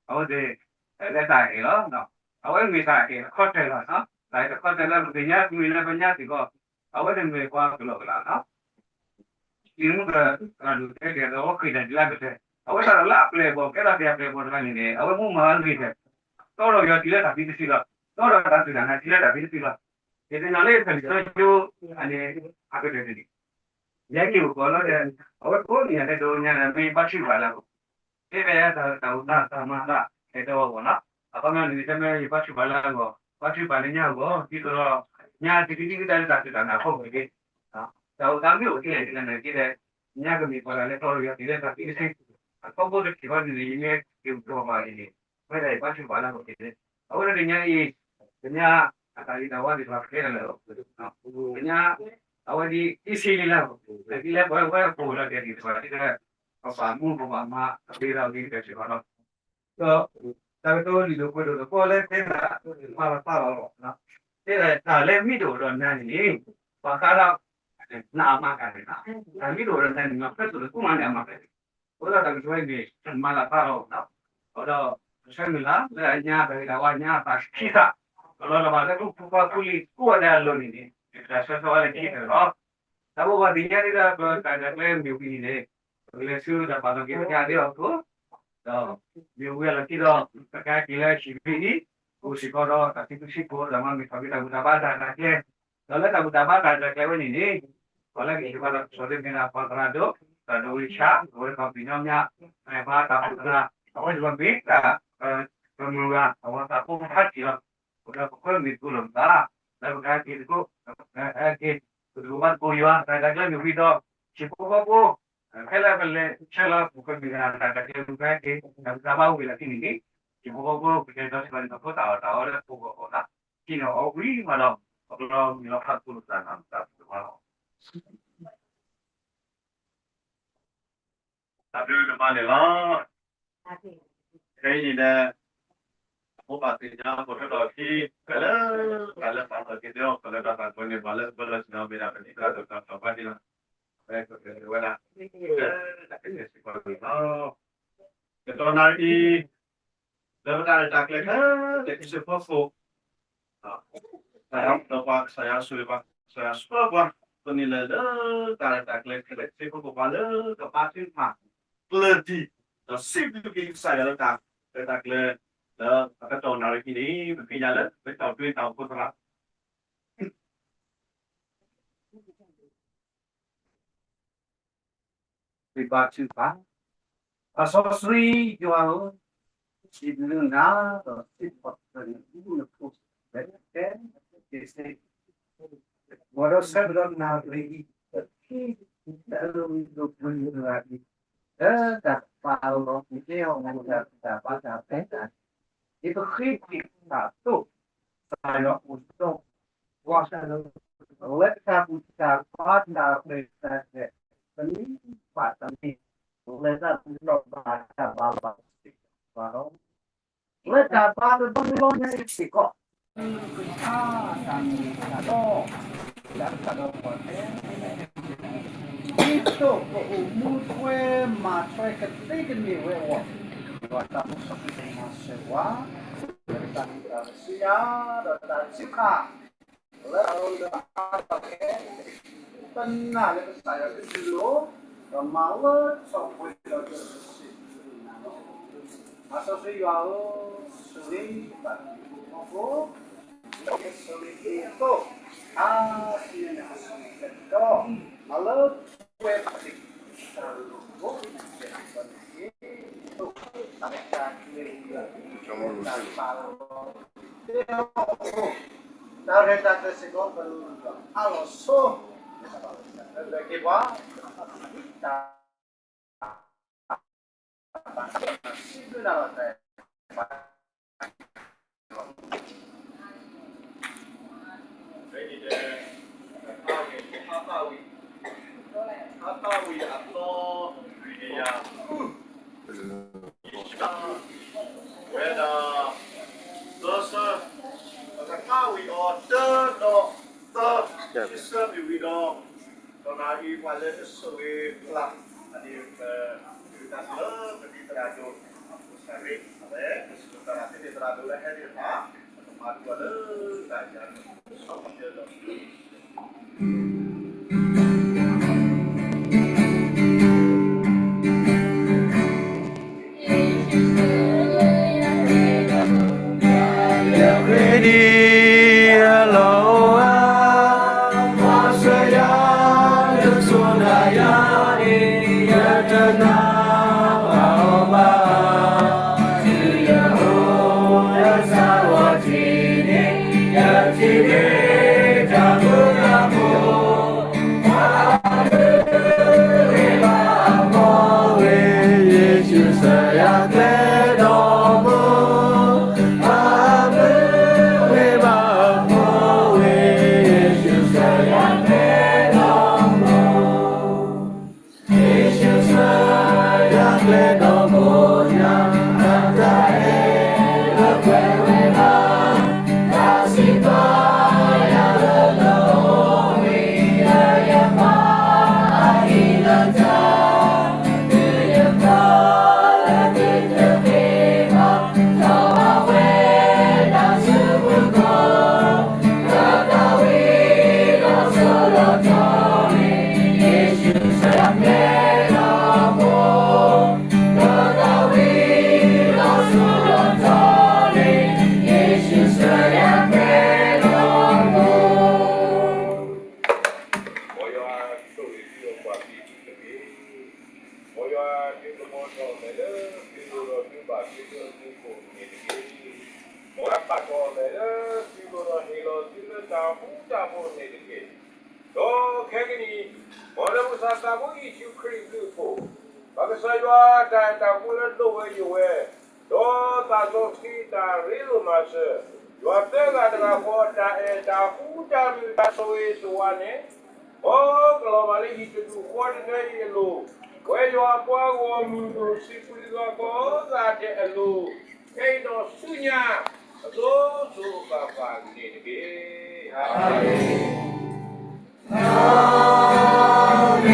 အဝဲသ့ၣ် လၢတၢ်အဲၣ်လီၤ. အဝဲမ့ၢ်တၢ်အဲၣ်တခီတၢၢ်လီၤ. တၢ်အဲၣ်တခီတၢၢ်လၢပသ့ၣ်ညါမ့ၢ်လၢပညါစ့ၢ်ကီး အဝဲန့ၣ်မ့ၢ်ပှၤကလီကလီလီၤ. တုၤမ့ၢ်ပသရၣ်ဒိၣ်တဲက့ၤဒီး အဝဲဃ့တၢ်ဒ်လၢကတၢၢ် အဝဲတၢ်လၢအပျဲၢ်အဘီၣ် ကဲထီၣ်က့ၤအပျဲၢ်အဘီၣ်တဂၤန့ၣ်န့ၣ် အဝဲမူမၤဂ့ၤတၢၢ် တီဒီးယွၤတုၤလၢတၢ်သံတစုလီၤ. တီဒီးတၢ်စူၢ်တၢ်နာ်တုၤလၢတၢ်သံတစုလီၤ. ယသ့ၣ်နီၣ်လၢယဖဲလံာ်စီဆှံ အန့ၣ် အကတၢၢ်န့ၣ် ယဲက့ၤအိၣ်ကီးလီၤဒီး အဝဲကိးနံၤဒဲးဒိးညါဒီး မ့ၢ်ယပၢ်ထုကဖၣ်လၢအဂီၢ် မ့ၢ်ပယဲတၢ်အိၣ်သးတၢ်မၤသး ဟဲတၢ်အဂီၢ်လီၤ. အခီပညီန့ၣ် တမ့ၢ်ယပၢ်ထုကဖၣ်လၢအဂီၢ် ပၢ်ထုကဖၣ်လၢညါအဂီၢ် ဒ်သိးဒီး ညါတကံတကံတၢ်လၢတၢ်စူၢ်တၢ်နာ်အဖီခိၣ်တက့ၢ်. တၢ်အိၣ်သးမ့ၢ်အိၣ်ထဲလဲၣ်ထဲလဲၣ်န့ၣ်က့ဒီး ညါကမ့ၢ်ပှၤတၢ်လၢတီဒီးယွၤတုၤလၢတၢ်သံတစု အထီဘိတထံၣ်ဃီန့ၣ်န့ၣ် ယမ့ၢ်က့ၤအိၣ်ကီးဘၣ်န့ၣ်န့ၣ် မ့ၢ်ဒၣ်ယပၢ်ထုကဖၣ်လၢအဂီၢ်တက့ၢ်. အဝဲဒၣ်တညါအံၤ တညါ အတၢ်ဂ့ၤတၢ်ဝါသ့ၣ်တဖၣ်ကဲထီၣ်လၢ တညါ အဝဲဒ်အံၤစ့လံလၢ တၢ်ဒ်လဲၣ်ပဝဲပှၤကိးလီၤကဲဒ်တဖၣ်ဒ်လၢ ပပာ်မူပပာ်မၤအဂ့ၤဒီးအဂ့ၤကတၢၢ်စ့ၢ်ကီးလီၤ. ဒီး တၢ်ကတိၤလံာ်ဒိၣ်ပှဲၤဒိၣ်တပီၢ်လၢတဲဒၣ် မၤလီၤသးလီၤလီၤ တဲဒၣ်တၢ်လၢမ့ၢ်တအိၣ်ဒီးနၤန့ၣ်န့ၣ် ပှၤဃးဒီး နအမါကန့ၣ်လီၤ. တၢ်မ့ၢ်တအိၣ်ဒီးနၤန့ၣ် နဖဲသိၣ်တကူမးန့ၣ်အမါကန့ၣ် အဃိဒီးတၢ်ကတိၤအံၤန့ၣ် မၤလီၤသးလီၤလီၤ ဒီး ဆၢမုၢ်လၢ် လၢအညါတၢ်ဂ့ၤတၢ်ဝါညါအတၢ်ခံသး ကလီၤလီၤဘၣ်လၢပဖိခွါဖိလံၤကိးဂၤဒဲးအလိၤန့ၣ်န့ၣ် တၢ်ဆၢထီၣ်ဝဲလၢခံတၢ်လီၤ. တၢ်ဘိးဘၣ်သ့ၣ်ညါဒ်လၢပတၢ်ရဲၣ်ကျဲၤမ့ၢ်ဝံၤန့ၣ်န့ၣ် ပကလဲၤဆူတၢ်ပာ်လီၤက့ၤပသးသ့အီၤအဃိ ဒီး မ့ၢ်ဝံၤအလီၢ်ခံဒီး ပကဟဲက့ၤလၢဟံၣ်ဝံၤအံၤ အိၣ်စ့ၢ်ကီးဒီးတၢ်သံကွံစံကိး ဒီးမ့ၢ်ထီၣ်က့ၤတၢ်ဘူၣ်တၢ်ဘါတၢ်ရဲၣ်ကျဲၤ ဒီးလၢတၢ်ဘူၣ်တၢ်ဘါတၢ်ရဲၣ်ကျဲၤဝဲန့ၣ်န့ၣ် ပှၤလၢကဟ့ၣ်ပှၤလီၤကစီၣ်သ့ၣ်မ့ၢ်ဒၣ်ပှၤသရၣ်ဒိၣ် သရၣ်ဒိၣ်ဝံၢ်ဆၣ် အဝဲပှၤကညီမ့ၢ် ပှၤတၢ်ဘူၣ်တၢ် အဝဲသ့ၣ်မ့ၢ်တၢ် ပမုၢ်ဂၤ အဝဲသးဖိဖးထံလီၤ. အဃိဒီးပဃၢမ့ၢ်တကိးလိာ်ပသး လၢပကဟဲက့ၤသကိး ဟဲက့ၤ ပတကိးဘၣ်သကိးယွၤ တၢ်ရဲၣ်ကျဲၤမ့ၢ်ဝံၤဒီး ဟံၣ်ဖိဃီဖိ ဖဲလၢပလဲၤဆဲးလီၤပဃၢမ့ၢ်ဂၤ တၢ်ရဲၣ်ကျဲၤမ့ၢ်ဝံၤဟဲက့ၤ တၢ်ဘူၣ်တၢ်ဘါဝံၤလီၤခံန့ၣ်န့ၣ် ဟံၣ်ဖိဃီဖိ ပကတဲဒီးစ့ၢ်ကီးန့ၣ် ပဖိသၣ်အီၣ်တၢ်အီလၢဖိဂီၢ်အီၣ်လီၤ. ခံန့ၣ်အီၣ်ဝံၤမးဒီး ပကလီၤမုၢ်လီၤဖးသကိးလိာ်ပသးန့ၣ် တၢ်ဘူၣ်တၢ်ဘါလီၤ. တၢ်ဘျုးတမါန့ၣ်လီၤ. ခဲအံၤန့ၣ်ဒီး အမိၢ်ပၢ်သ့ၣ်ညါ ပှၤထီၣ်ဒီးခံ ဖဲလၢ တၢ်လၢပာ်လီၤက့ၤသ့အီၤ ပှၤလၢတၢ်သးကွဲန့ၣ် ပှၤလၢပၢလီၤဆ့ၣ်နီၤမ့ၢ်ဒၣ် ပန့ၢ်သရၣ်ဒိၣ်တၢ်သးပှၢ်န့ၣ်လီၤ. ဝဲကကဲဝဲဒၣ် တၢ်ကဲစ့ၢ်ကီးန့ၣ်လီၤ. ကတီၢ်နၣ်ရံၣ်အံၤ လၢပတၢ်ရဲၣ်တၢ်ကျဲၤခဲလၢာ် ကစၢၢ်ဖီခိၣ် တၢ်ဒီးပှၤကစၢ်ယွၤဆိၣ်ဂ့ၤပှၤ ကစၢ်ယွၤဆိၣ်ဂ့ၤပှၤ ပန့ၣ်လၢလၢ တၢ်ရဲၣ်တၢ်ကျဲၤခဲလၢာ် ကစၢၢ်ဖီခိၣ်ပှၤလၢကဘါထုကဖၣ် ကျၢၢ်တံၢ် ဒီးစံးဘျုးက့ၤကစၢ်ယွၤလၢတၢ်ရဲၣ်တၢ်ကျဲၤ လၢအကတီၢ်နၣ်ရံၣ်အံၤန့ၣ် ပဃ့ညါလၢ ပကီၢ်တွ့တၢ်အိၣ်ဖှိၣ်သရၣ် စံးဘျုးဘါထုကဖၣ်, ပၢ်စီဆှံယွၤဧၢ, စံးဘျုးနၤဒီးစံးထီၣ်ပတြၢၤနဖိနဖိ လၢကဲက့ၤစ့ၢ်ကီး မ်ဒီးဆၢကတီၢ်နၣ်ရံၣ်အံၤ ပကဟံးတၢ်အၢဝံၤဒီးပှၤဂၤအံၤ လၢတၢ်ပာ်လီၤက့ၤအီၤ မ့ၢ်တၢ်တၢ်ဘါတၢ်ဖဲတၢ် ယကဃ့က့ၤတၢ်သိၣ် တၢ်လၢအိၣ်ဒီးပှၤ လၢတၢ်ဘူၣ်တၢ်ဘါတၢ်ရဲၣ်တၢ်ကျဲၤ ပမ့ၢ်ဘၣ်တၢ်မ့ၢ် လၢတၢ်ဘူၣ်တၢ်ဘါတၢ်ဘါလီၤစ့ၢ်ကီး လၢတၢ်မ့ၢ်တၢ်တီ လၢတၢ်ဒီးပှၤတဲ ဒ်သိးပအိၣ်မူထွဲမၤထွဲကသ့ကန့ၢ်ဝဲအဂီၢ်, ယွၤတၢ်မူစီဆှံကမၤစၢၤပှၤ, လၢတၢ်မုာ်တၢ်စူညါ ဒီးတၢ်ထုကဖၣ် လၢအလီၢ်အကျဲ, ပနာ်လၢကစၢ်ယွၤကဒုးလိာ်, ပမၤလၢထီၣ်ပှဲၤဒီးတၢ်စံးဘျုးနၤလီၤ. မၤစီဆှံယွၤဧၢ, ဆိၣ်ဂ့ၤဘၣ်တံၤဖိသကိးဖိ, လၢကဆိၣ်ဂ့ၤဒ်သိး ခါဆူညါန့ၣ်ကဆိၣ်ဂ့ၤကဒီး, မၤလၢပှဲၤပသ့ၣ်တၢ်လိာ်ဖိ, ဒ်သိးတၢ်ကျဲၤတၢ်ပာ်လီၤ တၢ်ရဲၣ်တၢ်ကျဲၤစ့ၢ်ကီး ပလီၢ်အါလီၤဆိ, လၢက့ၤပှၤ တၢ် စံးဘျုးနၤလီၤ. ဝဲဒၣ် သၢဆၢ ပကသးဝံၣ်အီၤ တၢ ဒီး သၢ, ခံဆၢမ့ၢ်ဝံၤဒီး ဒီးနၤအံၤ ပှၤလၢတဆိၣ်ဂ့ၤပျၢ် အန့ၣ် ပ တၢ်လၢပဒံသရၣ်ဒိၣ် အဖိစၢ်ရ့ အဝဲ ပစံးဘျုးသရၣ်သ့ၣ်န့ၣ် သရၣ်ဒိၣ်လၢဟဲသ့ၣ်တဖၣ် ပကမၤသကိးလၢတၢ်ယၤ မ်ယွၤဒုးကမီၤထီၣ်အမဲာ်လၢသုလိၤဒီးသုဘၣ်သုလၢသုခိၣ်န့ၣ်တက့ၢ်. မ်ယွၤပာ်ထီၣ်အမဲာ်လၢသုလိၤဒီးဟ့ၣ်လီၤသုလၢတၢ်ဃူတၢ်ဖိးန့ၣ်တက့ၢ်. ဒီးခဲကနံၣ်အံၤ, မ်လၢပကစၢ်သးဘိယ့ၣ်ၡူးခရံာ်အဘျုးအဖှိၣ်, ပကစၢ်ယွၤအတၢ်အဲၣ်တၢ်ကွံလၢဒိၣ်ဝဲယိာ်ဝဲ, ဒီးသးစီဆှံအတၢ်ရ့လိာ်မၤစၢၤ, ယွၤသၢဂၤတဂၤဃီအတၢ်အဲၣ်တၢ်ဃူတၢ်မုာ်တၢ်ဆိၣ်ဂ့ၤဆိၣ်ဝါန့ၣ်, မ်ကလီၤဘၣ်လၢယတဒူၣ်ဃီတဒၢအံၤအလိၤ, ပဝဲယွၤအပှၤဂီၢ်မုၢ်ဒိၣ် စံးပူၤစံးဘျုးကိးဂၤဒဲးအလိၤ, ခဲအံၤဒီးဆူညါ အစိၤစိၤဃၣ်ဃၣ်န့ၣ်တက့ၢ်. အၤမ့ၣ်.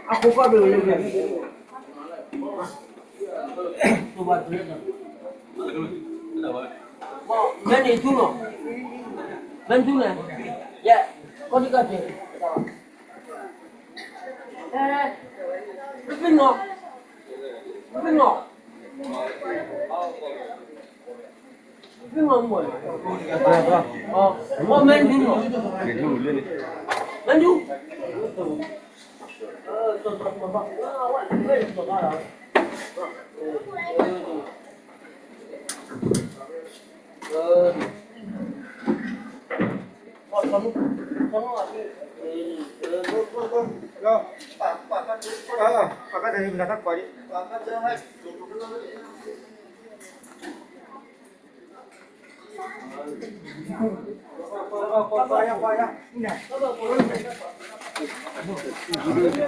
အခိၣ်ကီၢ်ဘျုးလၢ မ့ၢ်န့ၣ်ထူနီၤ, မ့ၢ်ထူန့ၣ်, ယဲ, ကီၢ်ဒံကီၢ်သ့, ပပနီၤ, ပပနီၤ, ပပနီၤမ့ၢ်, မ့ၢ်ထူနီၤ, မ့ၢ်ထူ ကန့ၣ်ဒီး, အဃိသတးလၢ အမ်ပံၣ်ထံန့ၣ်, အီ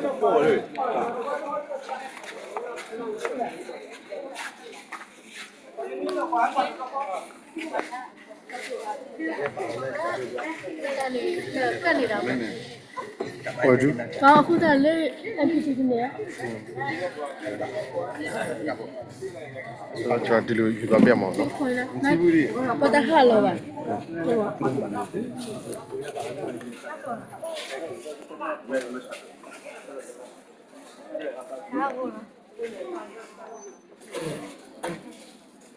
ၣ်ကၠီဒ်လၢယူၤဘၣ်မ့ၢ်မ့ၢ်နီၤ, ပတဟးလီၤဘၣ်. ခီၣ်ခ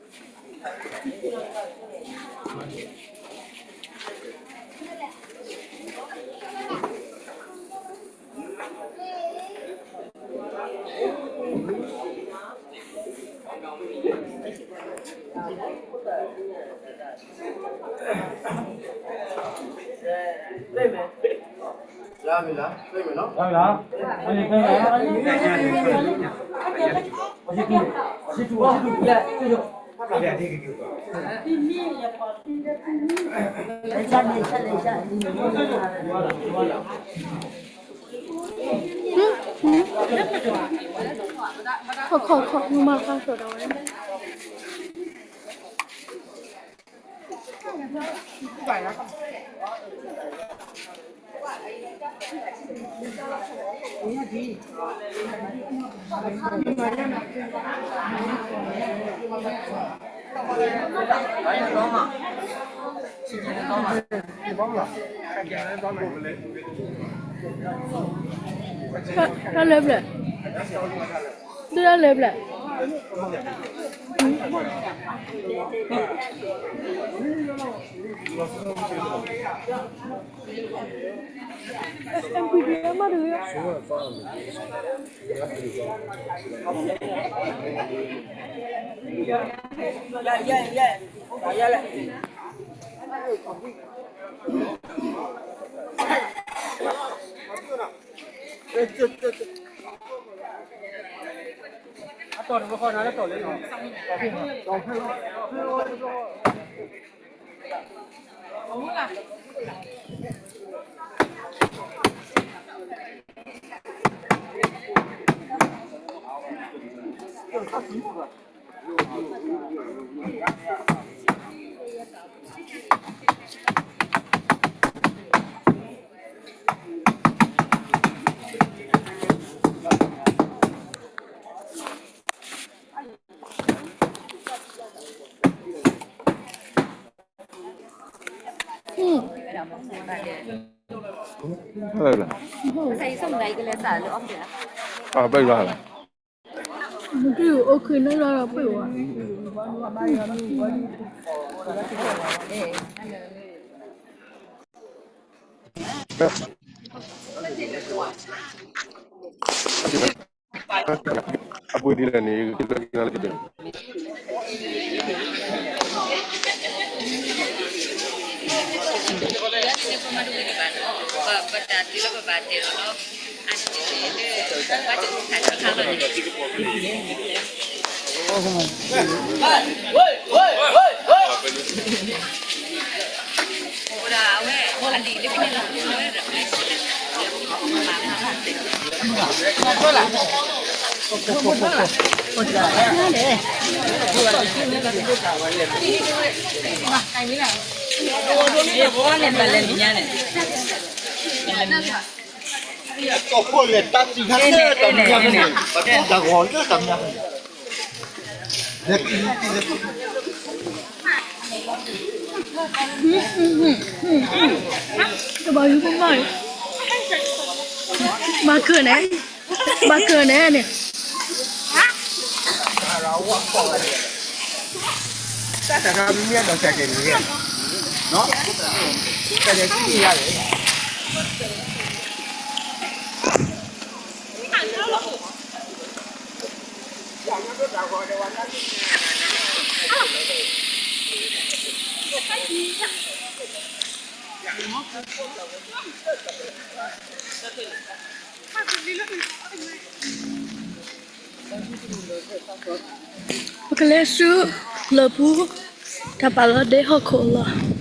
ီၣ်ခီၣ် မၤခါစီၤဒၣ်ဝဲ တၢ်လၢပျၢၣ်, တၢ်လၢပျၢၣ်. မ့ၢ်အိၣ်ခိးန့ၣ်လီၤပှ့ၤဝဲ, အပှ့ၤဒ်လဲၣ်န့ၣ် ကလၢကလၢကဒဲး န့ၣ် ကၠီၣ်ခိၣ်လဲၤတၢ်တံၢ်ခါလၢတၢ်မံၤညါဖဲန့ၣ်, ပတၢ်ဂီၤလၢတၢ်မံၤညါဖဲန့ၣ်, လဲၤ, တဘၣ်ယူၤကမၣ်, ဘၣ်ကၢၢ်န့ၣ်, ဘၣ်ကၢၢ်န့ၣ်န့ၣ်, တၢ်တခါမ့ၢ်မ့ၢ်ဒီးကဲကဲန့ၣ်, ကဲကဲကံၢ်ယါန့ၣ် ပကလဲၤဆူလၢၢ်ပူၤ, တၢ်ပာ်လီၤဒ့ဟီၣ်ခိၣ်လီၤ.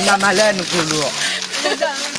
မၤမၤလၢနကူၢ်လူၤအီၤ.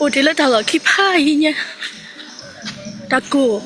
အိၣ်တ့ၢ်လၢတၢ်လီၢ်ခံဖးယံၤညါ, တၢ်ကိၢ်.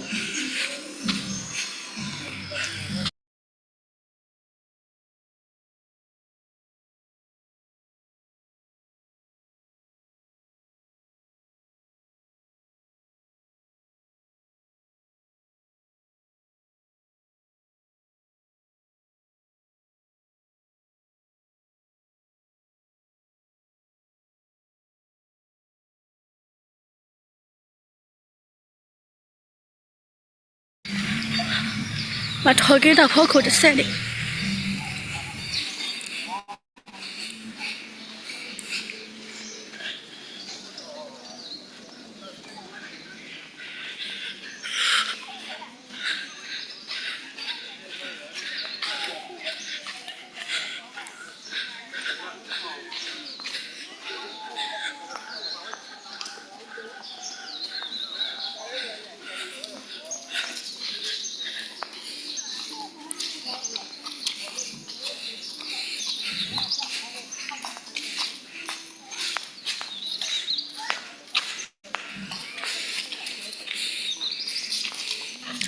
ဘၣ်ထီၣ်က့ၤတၢ်ဖီခိၣ်တစဲးန့ၣ်,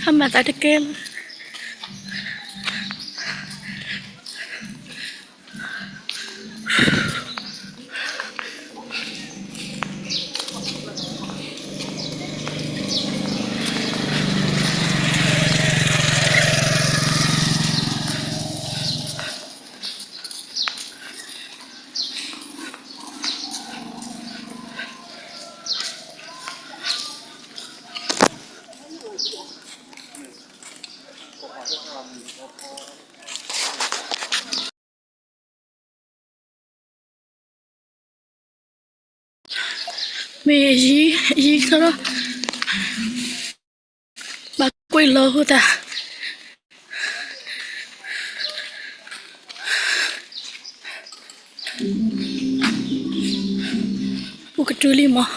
ဟါမၢ်သးတကဲလီၤ. မ့ၢ်ယံၤ, ယံၤကဒီး, ဘၣ်ကွံာ်လီၤအဃိသတး, ပူၤကတုၤလံမး.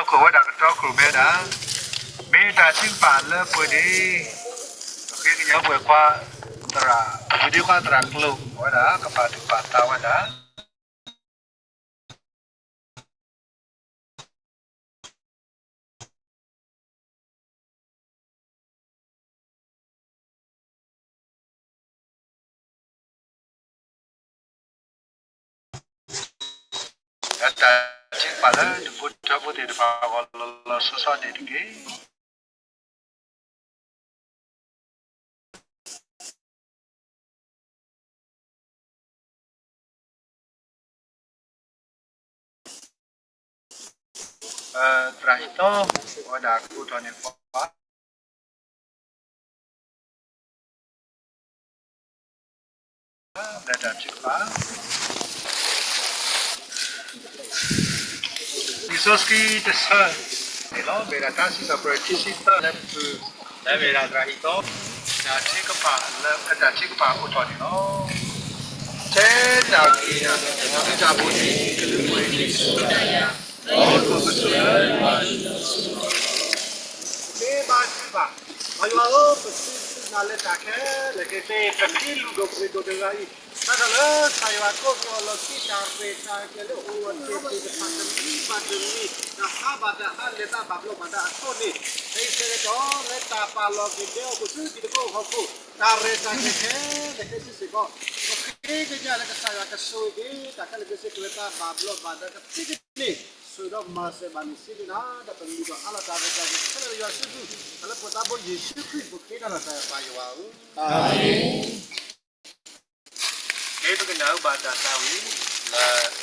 ခိးဝဲဒၣ်ကတီခိၣ်မဲဒၣ်, မ့ၢ်တၢ်ထုကဖၣ်လၢပှဲၤန့ၣ်, ပဃ့ကညးပှဲၤခွါသရၣ်, ပဒ့ခွါသရၣ်ကျိၤ အဝဲဒၣ်ကပာ်သူၣ်ပာ်သးဝဲဒၣ် တၢ်ထုကဖၣ်လၢတဘိထၢဖိသ့ၣ်တဖၣ်အဂီၢ်လီၤလီၤဆီဆီန့ၣ်တက့ၢ်. သရၣ်ဟံၣ်သီ အဝဲဒၣ်ကအိၣ်ထီၣ်န့ၢ်ပှၤ လၢတၢ်ထုကဖၣ် လံာ်စီဆှံတဆၢန့ၣ်လီၤ. မ့ၢ်ဒၣ်တၢ်စံးထီၣ်ပတြၢၤခံဆံသၢလၢပဖုၣ် လၢမ့ၢ်ဒၣ်သရၣ်ဟံၣ်သီ တၢ်ထုကဖၣ်လၢ တၢ်ထုကဖၣ်အိၣ်ထီၣ်န့ၣ်လီၤ. ထဲတၢ်က့ၤတၢ် တၢ်ဘိန့ၣ် ကလုၢ်ပှဲၤန့ၢ်ဆူတၢ်ယၤ ဒီးကဆိၣ်လၢယွၤအံၤ မ့ၢ်ဘၣ်သုဘၣ်. ပၢ်ယွၤဧၢ, ပစံးဘျုးနၤလၢတၢ်ခဲလၢာ်ခဲဆ့ ပဃ့လူၤဒိၣ်ပှ့ၤဒိၣ်တဂၤအံၤ တၢ်လၢကစၢ်ယွၤကိးက့ၤအီၤလီၢ်ခံ တၢ်ရဲၣ်တၢ်ကျဲၤလၢအိၣ်လီၤတ့ၢ်သ့ၣ်တဖၣ်တမံၤဘၣ်တမံၤ တၢ်ဟးဘၣ်တၢ်ဟးလဲၤတၢ်ဘၣ်ဘျီးဘၣ်ဒါအဃိန့ၣ် တၢ်အံၤဆၢကတီၢ်လၢတၢ်ပာ်လီၤက့ၤဒဲအီၤ အိၣ်ဆူတံၤသကိးဟီၣ်ခိၣ် တၢ်ရဲၣ်တၢ်ကျဲၤခဲလၢာ်ခဲဆ့စ့ၢ်ကီး ပဃ့ကညးလၢကစၢ်ယွၤကဆိၣ်ဂ့ၤက့ၤ တၢ်ခဲလၢာ်ခဲဆ့ ကလဲၤတၢ်ဘၣ်ဘျီးဘၣ်ဒါကသ့ကန့ၣ် ဆိၣ်ဒီးမၤစၢၤဘၣ်န့ၣ်စ့ၢ်ကီးနၤ ဒီးပမုၢ်ဒီးအါလီၤတၢ်ရဲၣ်တၢ်ကျဲၤခဲလၢာ်လၢယွၤစုပူၤ တၢ်လၢပသးဘိယ့ၣ်ၡူးခရံာ် ပဃ့တၢ်လီၤတၢ်ပၢ်ယွၤဧၢ, အၤမ့ၣ်. ကဲ ပကနၢ်ဟူဘၣ်တၢ်သးဝံၣ်လၢ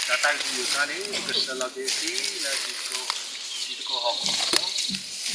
တၢ်သးကညီၤအခါန့ၣ် ပကဆှၢလီၤက့ၤအသံလၢတံၤသကိး တံၤသကိးဟီၣ်ခိၣ်လီၤ.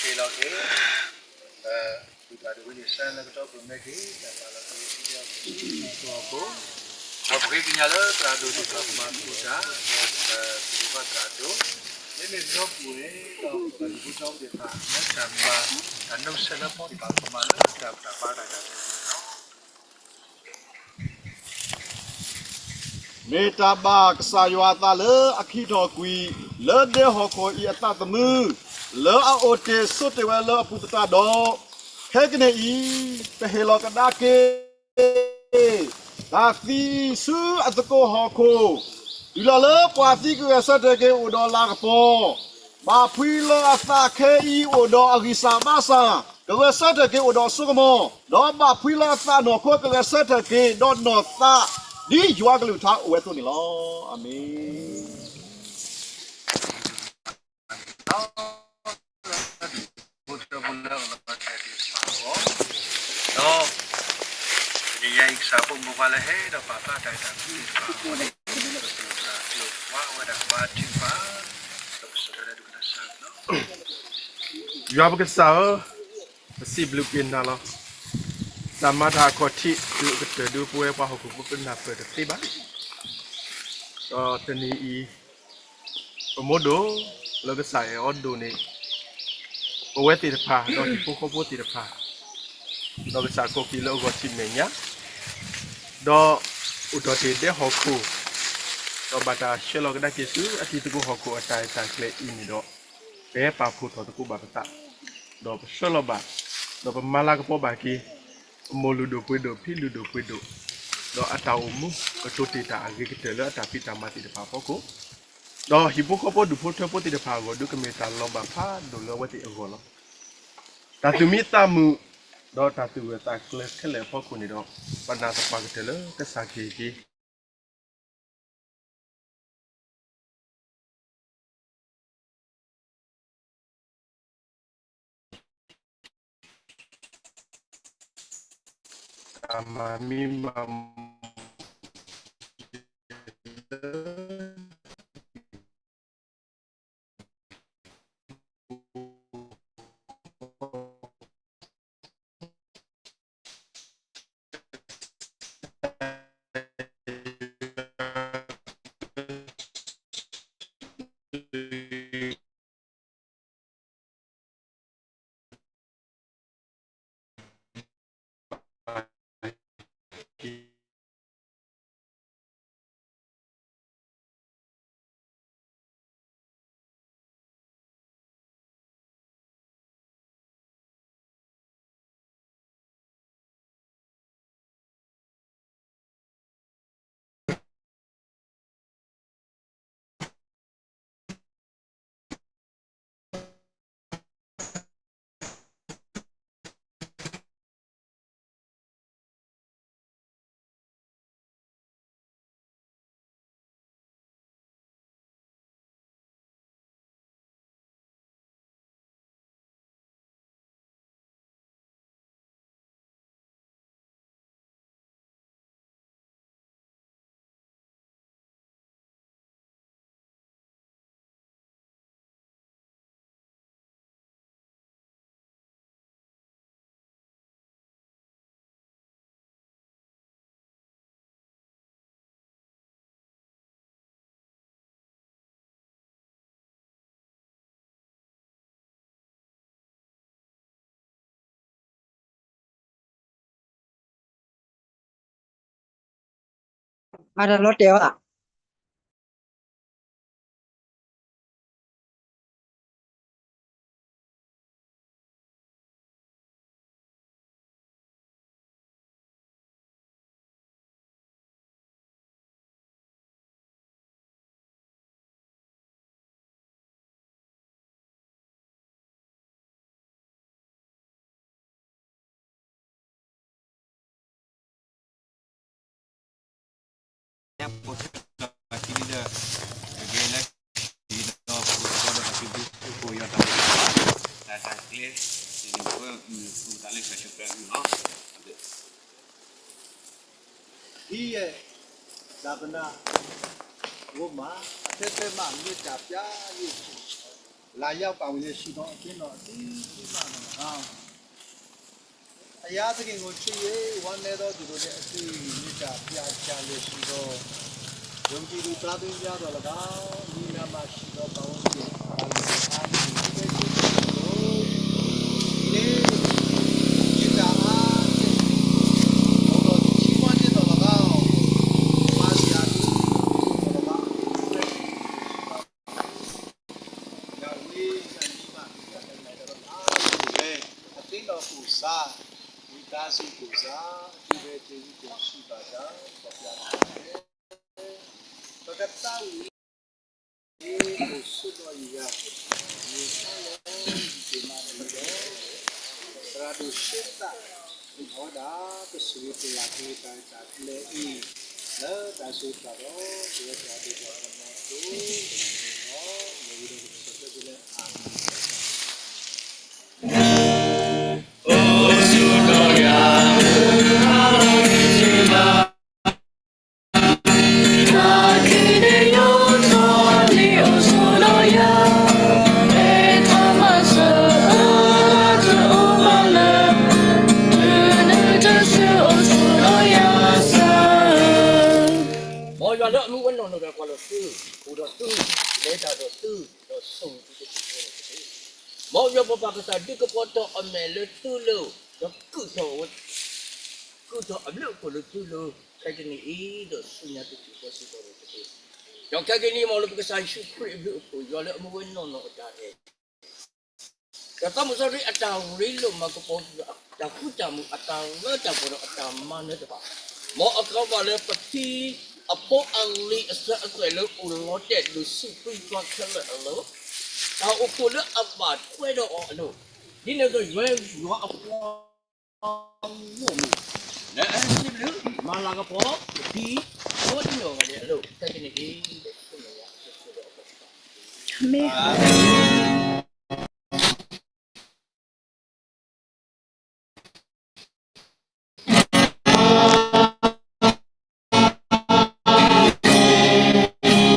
လီၤက့ၤ ပတၢ်ဒိးဝဲန့ၣ် စၢလၢကတီၢ်ပူၤမ့ၢ်ဂ့ၤ တၢ်ပာ်လီၤက့ၤ စံးဒီးပှၤဟီၣ်ခိၣ် ဒီးပဃ့ကညးလၢတၢ်ဒိးသ့ၣ်တဖၣ်ပမၤသကိးတၢ် ဒီးပကဘၣ်တၢ်ဒိး မ့မ့ၢ်ကတီၢ်ပူၤန့ၣ် ဒီးပှၤဒူၣ်ဖိထၢဖိသ့ၣ်တဖၣ် လၢတၢ်မၤ တၢ်နုာ်ဆဲးလၢပီၣ်သ့ၣ်တဖၣ် ပမၤလၢတၢ်ပတၢ်ပာ်တၢ်တၢ်ဒိးန့ၣ်လီၤ. မ့ၢ်တၢ်ဘၣ်ကစၢ်ယွၤအသးလၢအခံထီၣ်ကွံာ် လၢဒဲဟီၣ်ခိၣ်အံၤအသးသမူ လၢအအိၣ်တ့ၢ်ဆိးတ့ၢ်ဝဲလၢအပူၤသတးဒီး, ခဲကနံၣ်အံၤ ပဟ့ၣ်လီၤကဒါက့ၤ တၢ်သံဆူအသကိးဟီၣ်ခိၣ်, တုၤလီၤလၢပှၤသံကဂဲၤဆၢထၢၣ်က့ၤအိၣ်ဒီးလၤကပီၤ, ဘၣ်ဖှံလီၤအသးခဲအံၤအိၣ်ဒီးအဂံၢ်စၢ်ဘါစၢ်, ကဂဲၤဆၢထၢၣ်က့ၤအိၣ်ဒီးစိကမီၤ, ဒီးဘၣ်ဖှံလီၤအသးနီၢ်ခိကဂဲၤဆၢထၢၣ်က့ၤ ဒီးနီၢ်သး ဒ်ယွၤကလုၢ်ကထါအိၣ်ဝဲအသိးန့ၣ်လီၤ. အၤမ့ၣ်. ဒီး တနံၤညါအံၤ ကစၢ်ဖိမုၣ်ဖိလၢဟဲဒီးပာ်ဖျါတၢ်ဂ့ၢ်တၢ်ကျိၤသ့ၣ်တဖၣ်အဂီၢ်န့ၣ် ပကဒိးန့ၢ်ဘၣ်ဝဲဒၣ်ဘါထုကဖၣ်, ဒီးပစံးထီၣ်လၢဒုၣ်ကနၣ်စၢ်လီၤ. ယွၤပကစၢ်ဧၢ, ပစံးဘျုးက့ၤနၤလီၤ. တၢ်မၤတၢ်အခီၣ်ထံး ဒုးအကတၢၢ်ဒုးပဝဲပှၤဟီၣ်ခိၣ်ဖိပနၢ်ပၢၢ်တသ့ဘၣ်. ဒီးတနံၤအံၤ ပမိၢ်ဒိၣ်လၢကစၢ်အဲၣ်အီၤဒိၣ်န့ၣ် ပဝဲသ့ၣ်တဖၣ် ဒီးဟံၣ်ဖိဃီဖိသ့ၣ်တဖၣ် ဒီးကစၢ်ကိးက့ၤလၢအဂီၢ်ထံးမဲာ်ညါ ဒီးအိၣ်ထီၣ်တ့ၢ်ဒဲဟီၣ်ခိၣ် ဒီးဘၣ်တၢ်ဆှၢလီၤကဒါက့ၤဆူအတံၤသကိးဟီၣ်ခိၣ်အတၢ်အဲၣ်တၢ်ကျဲအံၤန့ၣ်ဒီး ပဟဲပာ်ဖှိၣ်ထီၣ်သကိးဘၣ်ပသး ဒီးပဆှၢလီၤဘၣ် ဒီးပမၤလၤကပီၤဘၣ်က့ၤ အမိၢ်လုၢ်ဒိၣ်ပှ့ၤဒိၣ် ဖံလုၢ်ဒိၣ်ပှ့ၤဒိၣ် ဒီးအတၢ်အိၣ်မူ ကတိၤတ့ၢ်တၢ်အဂ့ၤကတၢၢ်လၢအတၢ်ဖံးတၢ်မၤသ့ၣ်တဖၣ်အဖီခိၣ် ဒီးဟံၣ်ဖိဃီဖိဒူၣ်ဖိထၢဖိသ့ၣ်တဖၣ်အဂီၢ် ဒုးကမ့ၢ်တၢ်လီၤဘၣ်ဖးဒိၣ်လၢအဝဲသ့ၣ်အဂီၢ်လီၤ. တၢ်သူၣ်မံသးမုာ် ဒီးတၢ်သူၣ်ဂၢၢ်သးကျၢၤခဲလၢာ်အဖီခိၣ်န့ၣ်ဒီး ပနာ်သပှၢ်ကတၢၢ်လၢကစၢ်ကဟ့ၣ်က့ၤ တၢ်မၤမံမၤမီၢ်လၢအတၢ်လီၤတဲာ်အီၤသး လာရောက်ပါဝင်တဲ့ ရှင်တော်အသင်းတော်အသီးသီးမ့ၢ်နီၤ ဘုရားသခင်ကိုချစ်၍ ဝမ်းနည်းသောသူတို့နဲ့အတူ မေတ္တာပြကြလျက်ရှိသော ယုံကြည်သူသားသမီးများသော်လည်းကောင်း၊ နည်းနားမှာရှိသောပတ်ဝန်းကျင်၊ အားလုံးကိုအားလုံးကို ဒီနေ့ မေတ္တာအားဖြင့် ဘုရားချီးမွမ်းခြင်းသော်လည်းကောင်း၊ မင်္ဂလာဒုက္ခသော်လည်းကောင်း၊ ယဝ်ၢ် ယဝ်ၢ် အသင်းတော်ကိုယ်စား၊ မိသားစုကိုယ်စား အထူးပဲကျေးဇူးတင်ရှိပါကြောင်း ဖော်ပြထားပါတယ်။ ပကသးဝံၣ် ကိုယ်စွန့်တော်ယူရာ မြေဆင်းလဲယူစေမှတမီတော့ သရၣ်ဒိၣ်ရှေးသး အဝဲဒၣ် ပစဝေပလၢ်က့ၤတၢ်တၢ်ကျဲအံၤ လၢတၢ်စိတၢ်ဒီး ပဝဲသရၣ်ဒိၣ်ပှၤကညီအသိး ဒီး ယဝံၤဒီး ပကစၢ်ကျဲလၢ အာမင် မ်ယွၤလၢအမူဝဲနီၢ်နီၢ်ဒီးကွၢ်လီၤသု, အိၣ်ဒီးသု, လဲၤတၢ်ဒီးသု, ဒီးဆိၣ်ဂ့ၤသုတက့ၢ်. မ်ယွၤပပၢ်ကစၢ်ဒုးကပီၤထီၣ်အမဲာ်လၢသုလၢ, ဒီးကုၢ်ထီၣ်အဝဲ ကုၢ်ထီၣ်အဘျုးအဖှိၣ်လၢသုလၢ, ခဲကနံၣ်အံၤ ဒီးဆူညါတက့ၢ် ဒီးစံးထီၣ်ပတက့ၢ်. ဒီးခဲကနံၣ်အံၤ မ်လၢပကစၢ်ယ့ၣ်ၡူးခရံာ်အဘျုးအဖှိၣ် ယွၤလၢအမူဝဲနီၢ်နီၢ်အတၢ်အဲၣ် ဒီးသးစီဆှံအတၢ်ရ့လိာ်မၤကပီၤ တၢ်ဃူတၢ်မုာ်အတ၁လၢတၢ်ပှဲၤဒီးအတၢ်မၤနၢၤတဖၣ်, မ်အကဘၣ်လၢပဖံအဖိအလံၤအစၢၤအသွဲၣ်လၢအိၣ်လီၤတဲာ်ဒိၣ်ဆံးသွံၣ်သွါခဲလၢာ်အလိၤ, တၢ်အိၣ်ဖှိၣ်လၢအဘၣ်ထွဲဒီးအီၤအလိၤ, ဒ်န့ၣ်အသိးယွၤ ယွၤအပှၤဂီၢ်မုၢ် လၢအဟဲစံးဘျုးမၤလၤကပီၤ ပဖံဖိတနီၤဂၤဒဲးအလိၤ ခဲကနံၣ်အံၤ ဒီးဆိၣ်ဂ့ၤယွၤအစိၤစိၤဒီးအကစၢ် အၤမ့ၣ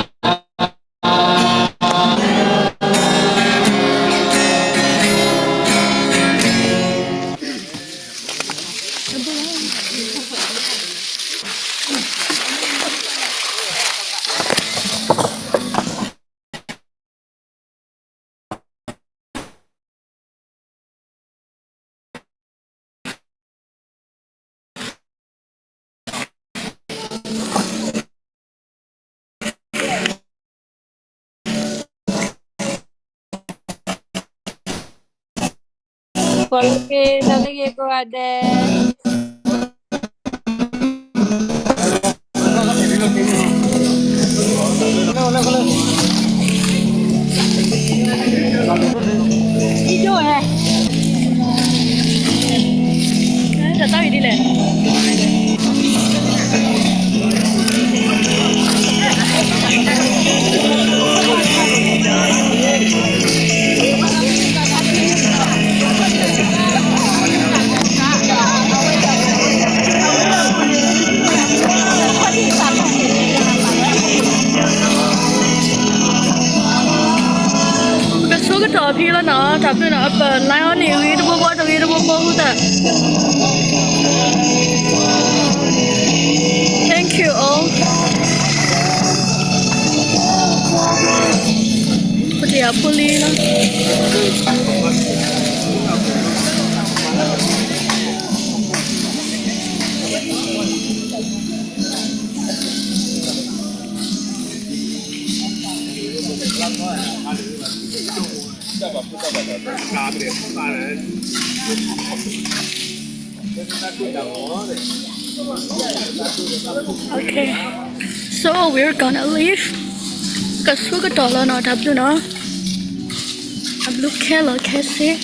်. ပှၤလၢက့ၤ တၢ်လၢက့ၤကိးဂၤဒဲး အံၤဒိၣ်ဟဲ တၢ်သီၣ်အံၤဒ်လဲၣ် ပကဆိကတီၢ်ဖဲလီၤနီၤ တၢ်ဖျၢၣ်နီၤ အပၢၢ် line အီၤန့ၣ် ဂ့ၤတဘိဘိ တဂ့ၤတဘိဘိ ဃုသၢ Thank you all. ပတယၤဖိလံလီၤ Okay, so we're gonna leave. ကဆိကတီၢ်လီၤနီၤ တၢ်ဘျုးနီၤ အဘျုးခဲလၢာ်ခဲဆ့